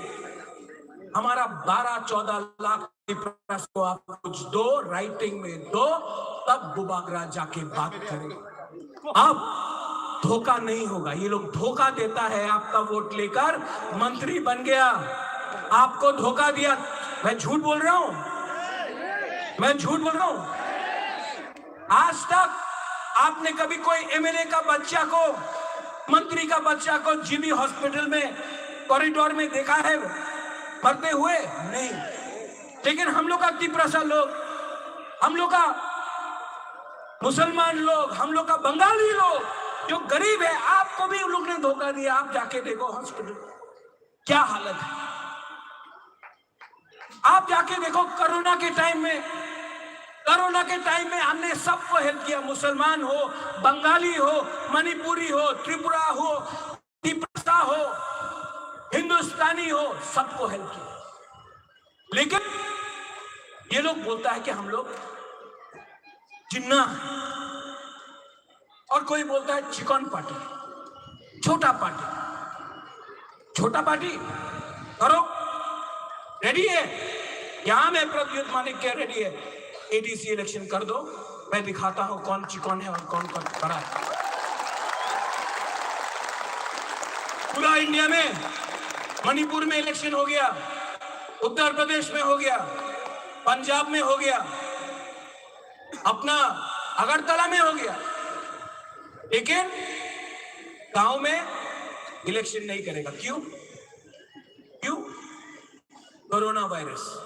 हमारा बारह चौदह लाख को आप कुछ दो, राइटिंग में दो, तब बुबागरा जाके बात करें। अब धोखा नहीं होगा, ये लोग धोखा देता है। आपका वोट लेकर मंत्री बन गया, आपको धोखा दिया। मैं झूठ बोल रहा हूं? मैं झूठ बोल रहा हूं? आज तक आपने कभी कोई एमएलए का बच्चा को, मंत्री का बच्चा को जीबी हॉस्पिटल में कॉरिडोर में देखा है मरते हुए? नहीं। लेकिन हम लोग का तिपरासा लोग, हम लोग का मुसलमान लोग, हम लोग का बंगाली लोग जो गरीब है, आपको भी उन लोग ने धोखा दिया। आप जाके देखो हॉस्पिटल, क्या हालत है। आप जाके देखो कोरोना के टाइम में, कोरोना के टाइम में हमने सबको हेल्प किया, मुसलमान हो, बंगाली हो, मणिपुरी हो, त्रिपुरा हो, तिपसा हो, हिंदुस्तानी हो, सबको हेल्प किया। लेकिन ये लोग बोलता है कि हम लोग जिन्ना है। और कोई बोलता है चिकन पार्टी, छोटा पार्टी। छोटा पार्टी करो, रेडी है? यहाँ में प्रद्युत मानिक क्या रेडी है? एडीसी इलेक्शन कर दो, मैं दिखाता हूँ कौन चिकन है और कौन कौन बड़ा है। पूरा इंडिया में, मणिपुर में इलेक्शन हो गया, उत्तर प्रदेश में हो गया, पंजाब में हो गया, अपना अगरतला में हो गया, लेकिन गांव में इलेक्शन नहीं करेगा। क्यों? क्यों? Corona virus.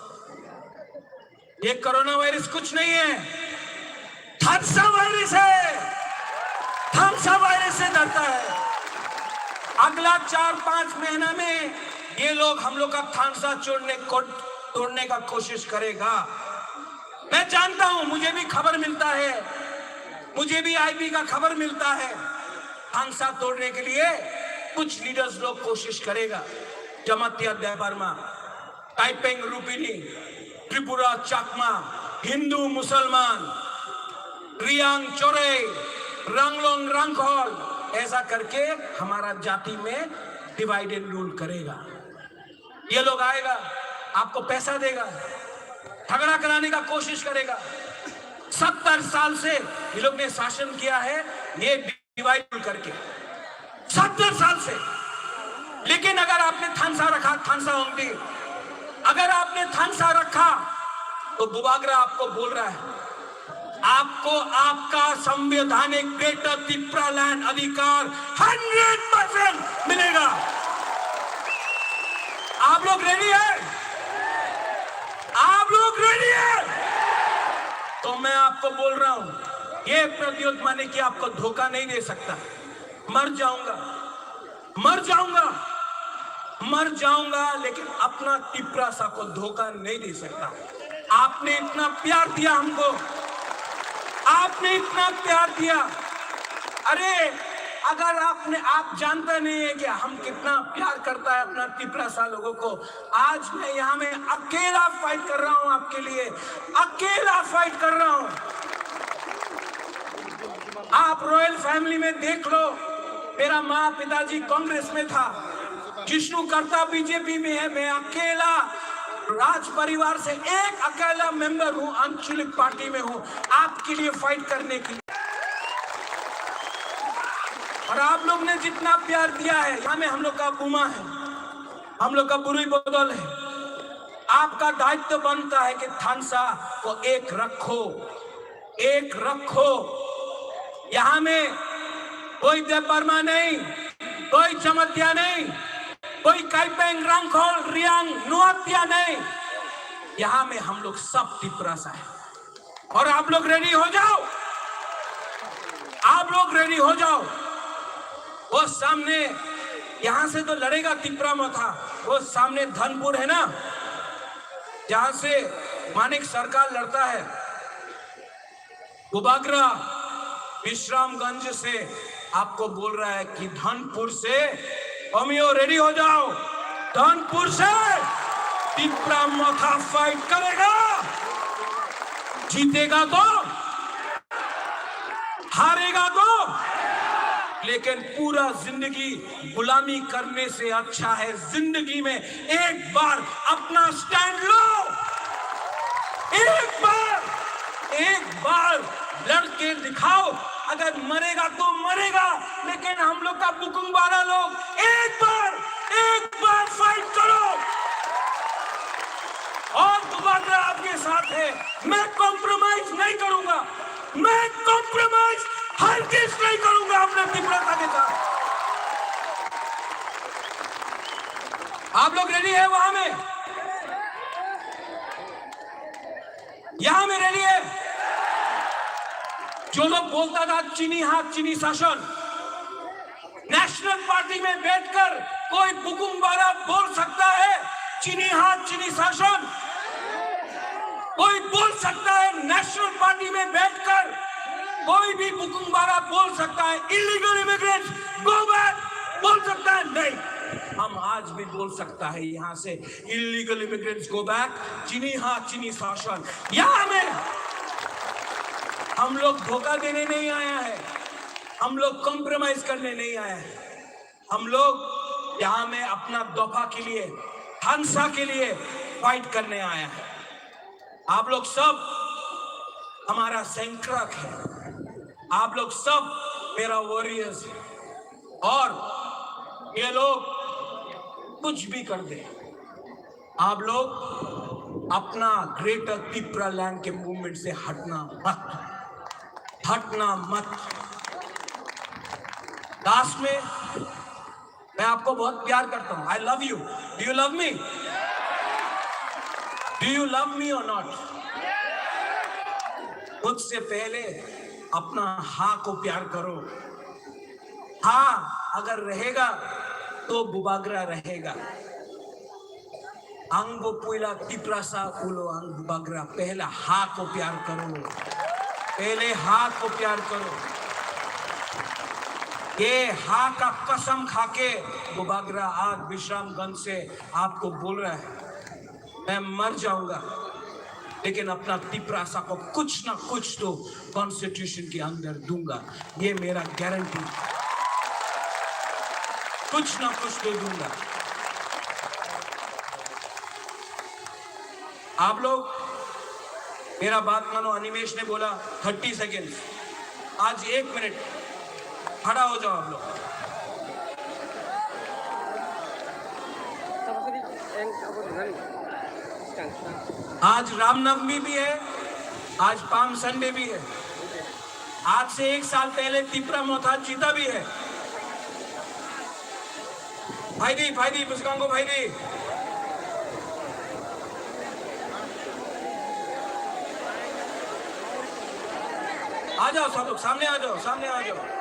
ये कोरोना वायरस कुछ नहीं है, थानसा वायरस है। थानसा वायरस से डरता है। अगला चार पांच महीना में ये लोग हम लोग का थानसा छोड़ने को, तोड़ने का कोशिश करेगा। मैं जानता हूं, मुझे भी खबर मिलता है, मुझे भी आईबी का खबर मिलता है। थानसा तोड़ने के लिए कुछ लीडर्स लोग कोशिश करेगा। जमातिया देबर्मा, टाइपेंग रूपिनी, त्रिपुरा चकमा, हिंदू मुसलमान, रियांग चोरे, रंगलोंग रंगखोल, ऐसा करके हमारा जाति में डिवाइड एंड रूल करेगा। ये लोग आएगा, आपको पैसा देगा, झगड़ा कराने का कोशिश करेगा। सत्तर साल से ये लोग ने शासन किया है, ये डिवाइड करके सत्तर साल से। लेकिन अगर आपने थानसा रखा, थानसा ओंगदी, अगर आपने थानसा रखा, तो बुबागरा आपको बोल रहा है, आपको आपका संवैधानिक ग्रेटर तिप्रा लैंड अधिकार हंड्रेड परसेंट मिलेगा। आप लोग रेडी है? आप लोग रेडी है? तो मैं आपको बोल रहा हूं, ये प्रद्योत मानिक्य आपको धोखा नहीं दे सकता। मर जाऊंगा, मर जाऊंगा, मर जाऊंगा, लेकिन अपना तिपरासा को धोखा नहीं दे सकता। आपने इतना प्यार दिया हमको, आपने इतना प्यार दिया। अरे, अगर आपने, आप जानते नहीं है कि हम कितना प्यार करता है अपना तिपरासा लोगों को। आज मैं यहाँ में अकेला फाइट कर रहा हूँ आपके लिए, अकेला फाइट कर रहा हूँ। आप रॉयल फैमिली में देख लो, मेरा माँ पिताजी कांग्रेस में था, जिष्णु कर्ता बीजेपी में है, मैं अकेला राज परिवार से एक अकेला मेंबर हूँ, आंचलिक पार्टी में हूँ, आपके लिए फाइट करने के लिए। और आप लोग ने जितना प्यार दिया है, यहाँ में हम लोग का बुमा है, हम लोग का बुरुई बदल है। आपका दायित्व बनता है कि थानसा को एक रखो, एक रखो। यहाँ में कोई देव वर्मा नहीं, कोई जमतिया नहीं, कोई काइपेंग, रंगखोल, रियांग, नुआतिया नहीं। यहाँ में हम लोग सब तिपरासा है। और आप लोग रेडी हो जाओ, आप लोग रेडी हो जाओ। वो सामने, यहाँ से तो लड़ेगा तिपरा माथा, वो सामने धनपुर है ना, जहाँ से मानिक सरकार लड़ता है, बुबागरा विश्रामगंज से आपको बोल रहा है कि धनपुर से, अमियो रेडी हो जाओ, धनपुर से तिपरा माथा फाइट करेगा, जीतेगा तो, हारेगा तो, लेकिन पूरा जिंदगी गुलामी करने से अच्छा है जिंदगी में एक बार अपना स्टैंड लो, एक बार, एक बार लड़के दिखाओ। अगर मरेगा तो मरेगा, लेकिन हम लोग का बुकुंग बारा लोग एक बार, एक बार फाइट करो। और बुबागरा आपके साथ है, मैं कॉम्प्रोमाइज नहीं करूंगा, मैं कॉम्प्रोमाइज हरगिज नहीं करूंगा अपने तिपरासा के साथ। आप लोग रेडी है वहां में? यहाँ में रेडी है? जो लोग बोलता था चीनी हाथ चीनी शासन, नेशनल पार्टी में बैठकर कोई बुकुंग बारा बोल सकता है चीनी हाथ चीनी शासन? कोई बोल सकता है नेशनल पार्टी में बैठकर कोई भी बुकुंग बारा बोल सकता है इलीगल इमिग्रेंट्स गो बैक बोल सकता है? नहीं, हम आज भी बोल सकता है यहाँ से इलीगल इमिग्रेंट्स गो बैक, चीनी हाथ चीनी शासन। यहाँ में हम लोग धोखा देने नहीं आया है, हम लोग कॉम्प्रोमाइज करने नहीं आया है। हम लोग यहाँ में अपना दफा के लिए, थानसा के लिए फाइट करने आया है। आप लोग सब हमारा संरक्षक है, आप लोग सब मेरा वॉरियर्स है। और ये लोग कुछ भी कर दे, आप लोग अपना ग्रेटर तिपरा लैंड के मूवमेंट से हटना मत, हटना मत। लास्ट में मैं आपको बहुत प्यार करता हूं। I love you. Do you love me? Do you love me or not? मुझसे पहले अपना हाँ को प्यार करो। हाँ अगर रहेगा तो बुबागरा रहेगा। Ang bo puila Tiprasa ulo ang bubagra. पहला हाँ को प्यार करो, पहले हाँ को प्यार करो। ये हाँ का कसम खा के बुबागरा आज विश्रामगंज से आपको बोल रहा है, मैं मर जाऊंगा, लेकिन अपना तिपरासा को कुछ ना कुछ तो कॉन्स्टिट्यूशन के अंदर दूंगा, ये मेरा गारंटी। कुछ ना कुछ तो दूंगा। आप लोग मेरा बात मानो, अनिमेश ने बोला थर्टी सेकेंड्स, आज एक मिनट खड़ा हो जाओ आप लोग। आज रामनवमी भी है, आज पाम संडे भी है। आज से एक साल पहले तिपरा मोथा जीता भी है। भाई दी, भाई दी, मुस्कान को भाई दी। आ जाओ सब लोग, सामने आ जाओ, सामने आ जाओ।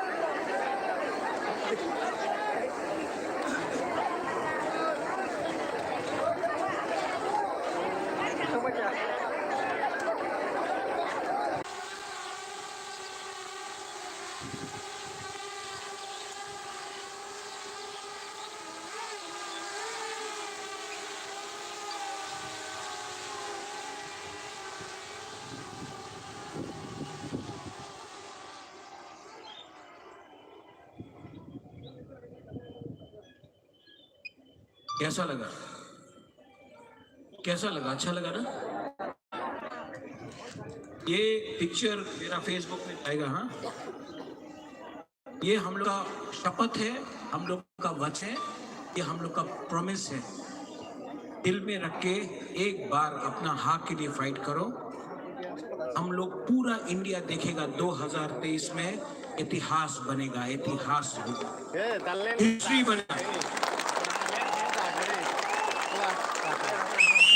कैसा लगा? कैसा लगा? अच्छा लगा ना? ये पिक्चर मेरा फेसबुक में आएगा, हाँ। ये हम लोग का शपथ है, हम लोग का वचन है, ये हम लोग का प्रॉमिस है। दिल में रख के एक बार अपना हक के लिए फाइट करो। हम लोग पूरा इंडिया देखेगा दो हज़ार तेईस में इतिहास बनेगा, इतिहास होगा। हिस्ट्री बनेगा।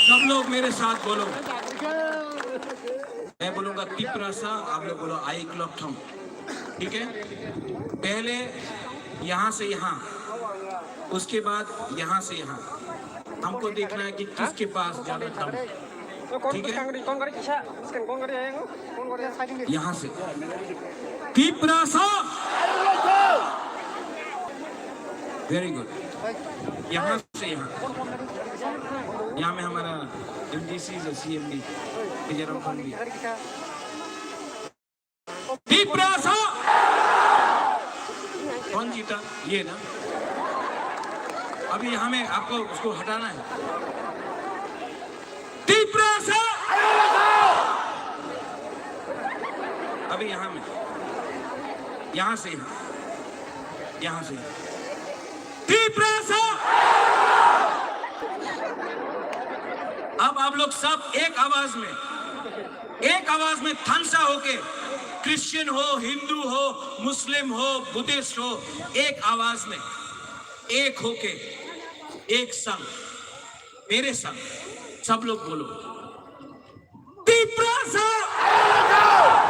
सब लोग मेरे साथ बोलो। मैं बोलूंगा तिपरासा, आप लोग बोलो आइक लॉकथम। ठीक है, पहले यहाँ से यहाँ, उसके बाद यहाँ से यहाँ। हमको देखना है कि किसके पास ज्यादा दम। ठीक है, यहाँ से तिपरासा। Very good. यहाँ से यहाँ, यहाँ में हमारा एमडीसी, सीएम भी, मिजोरम फंड भी। तिपरासा। कौन जीता? ये ना। अभी यहाँ में आपको उसको हटाना है। तिपरासा। अभी यहाँ में, यहाँ से, यहाँ से। तिपरासा। अब आप लोग सब एक आवाज में, एक आवाज में थानसा होके, क्रिश्चियन हो, हिंदू हो, मुस्लिम हो, बुद्धिस्ट हो, एक आवाज में, एक होके, एक संग, मेरे संग, सब लोग बोलो, तिपरासा!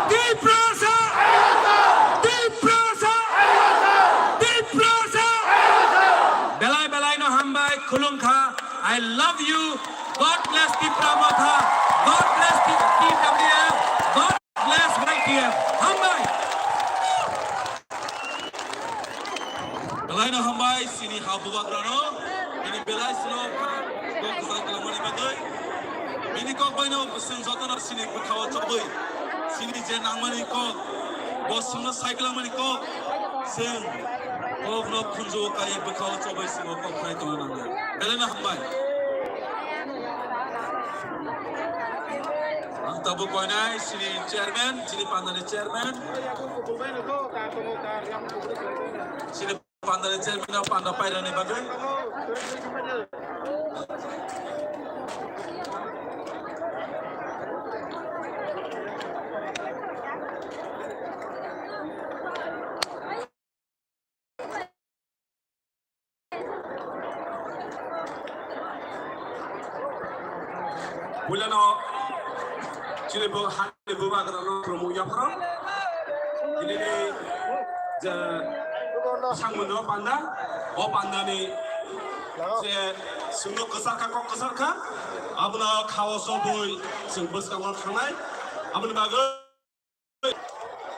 तिपरासा! तिपरासा! Tiprasa! Belai belai no hambai, khulumkha. I love you. God bless Tipra Motha. God bless T-, TWF. God bless Y T F. Hambai. Belai no hambai, chini ha bubagrano, bini belai sino kok kwchang kwlangmani bagwi. Bini kok baino chwng jotono chini bwkhao chobwi, chini je nangmani kok, bo chwngno sai kwlangmani kok, chwng kokno khunjuo kaiwi bwkhao chobwi chwngno kok khlai tongna nangnai. Belai no hambai. Ang tabuk koinai chini chairman, chini pandani chairman. Chini pandani chairman no panda pairani bagwi. Puilano chini bo hani bubagrano promo yapharo. Tini ni je sangmano panda, o pandani je sungno kwsarkha, kok kwsarkha, abono khao sobwi chwng bwskango thangnai. Aboni bagwi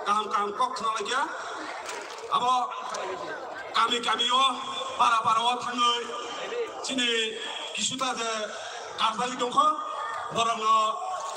kaham kaham kok khna laikya. Abo kami kami o, para para o thangwi chini kisuta je karjali tongkho, borokno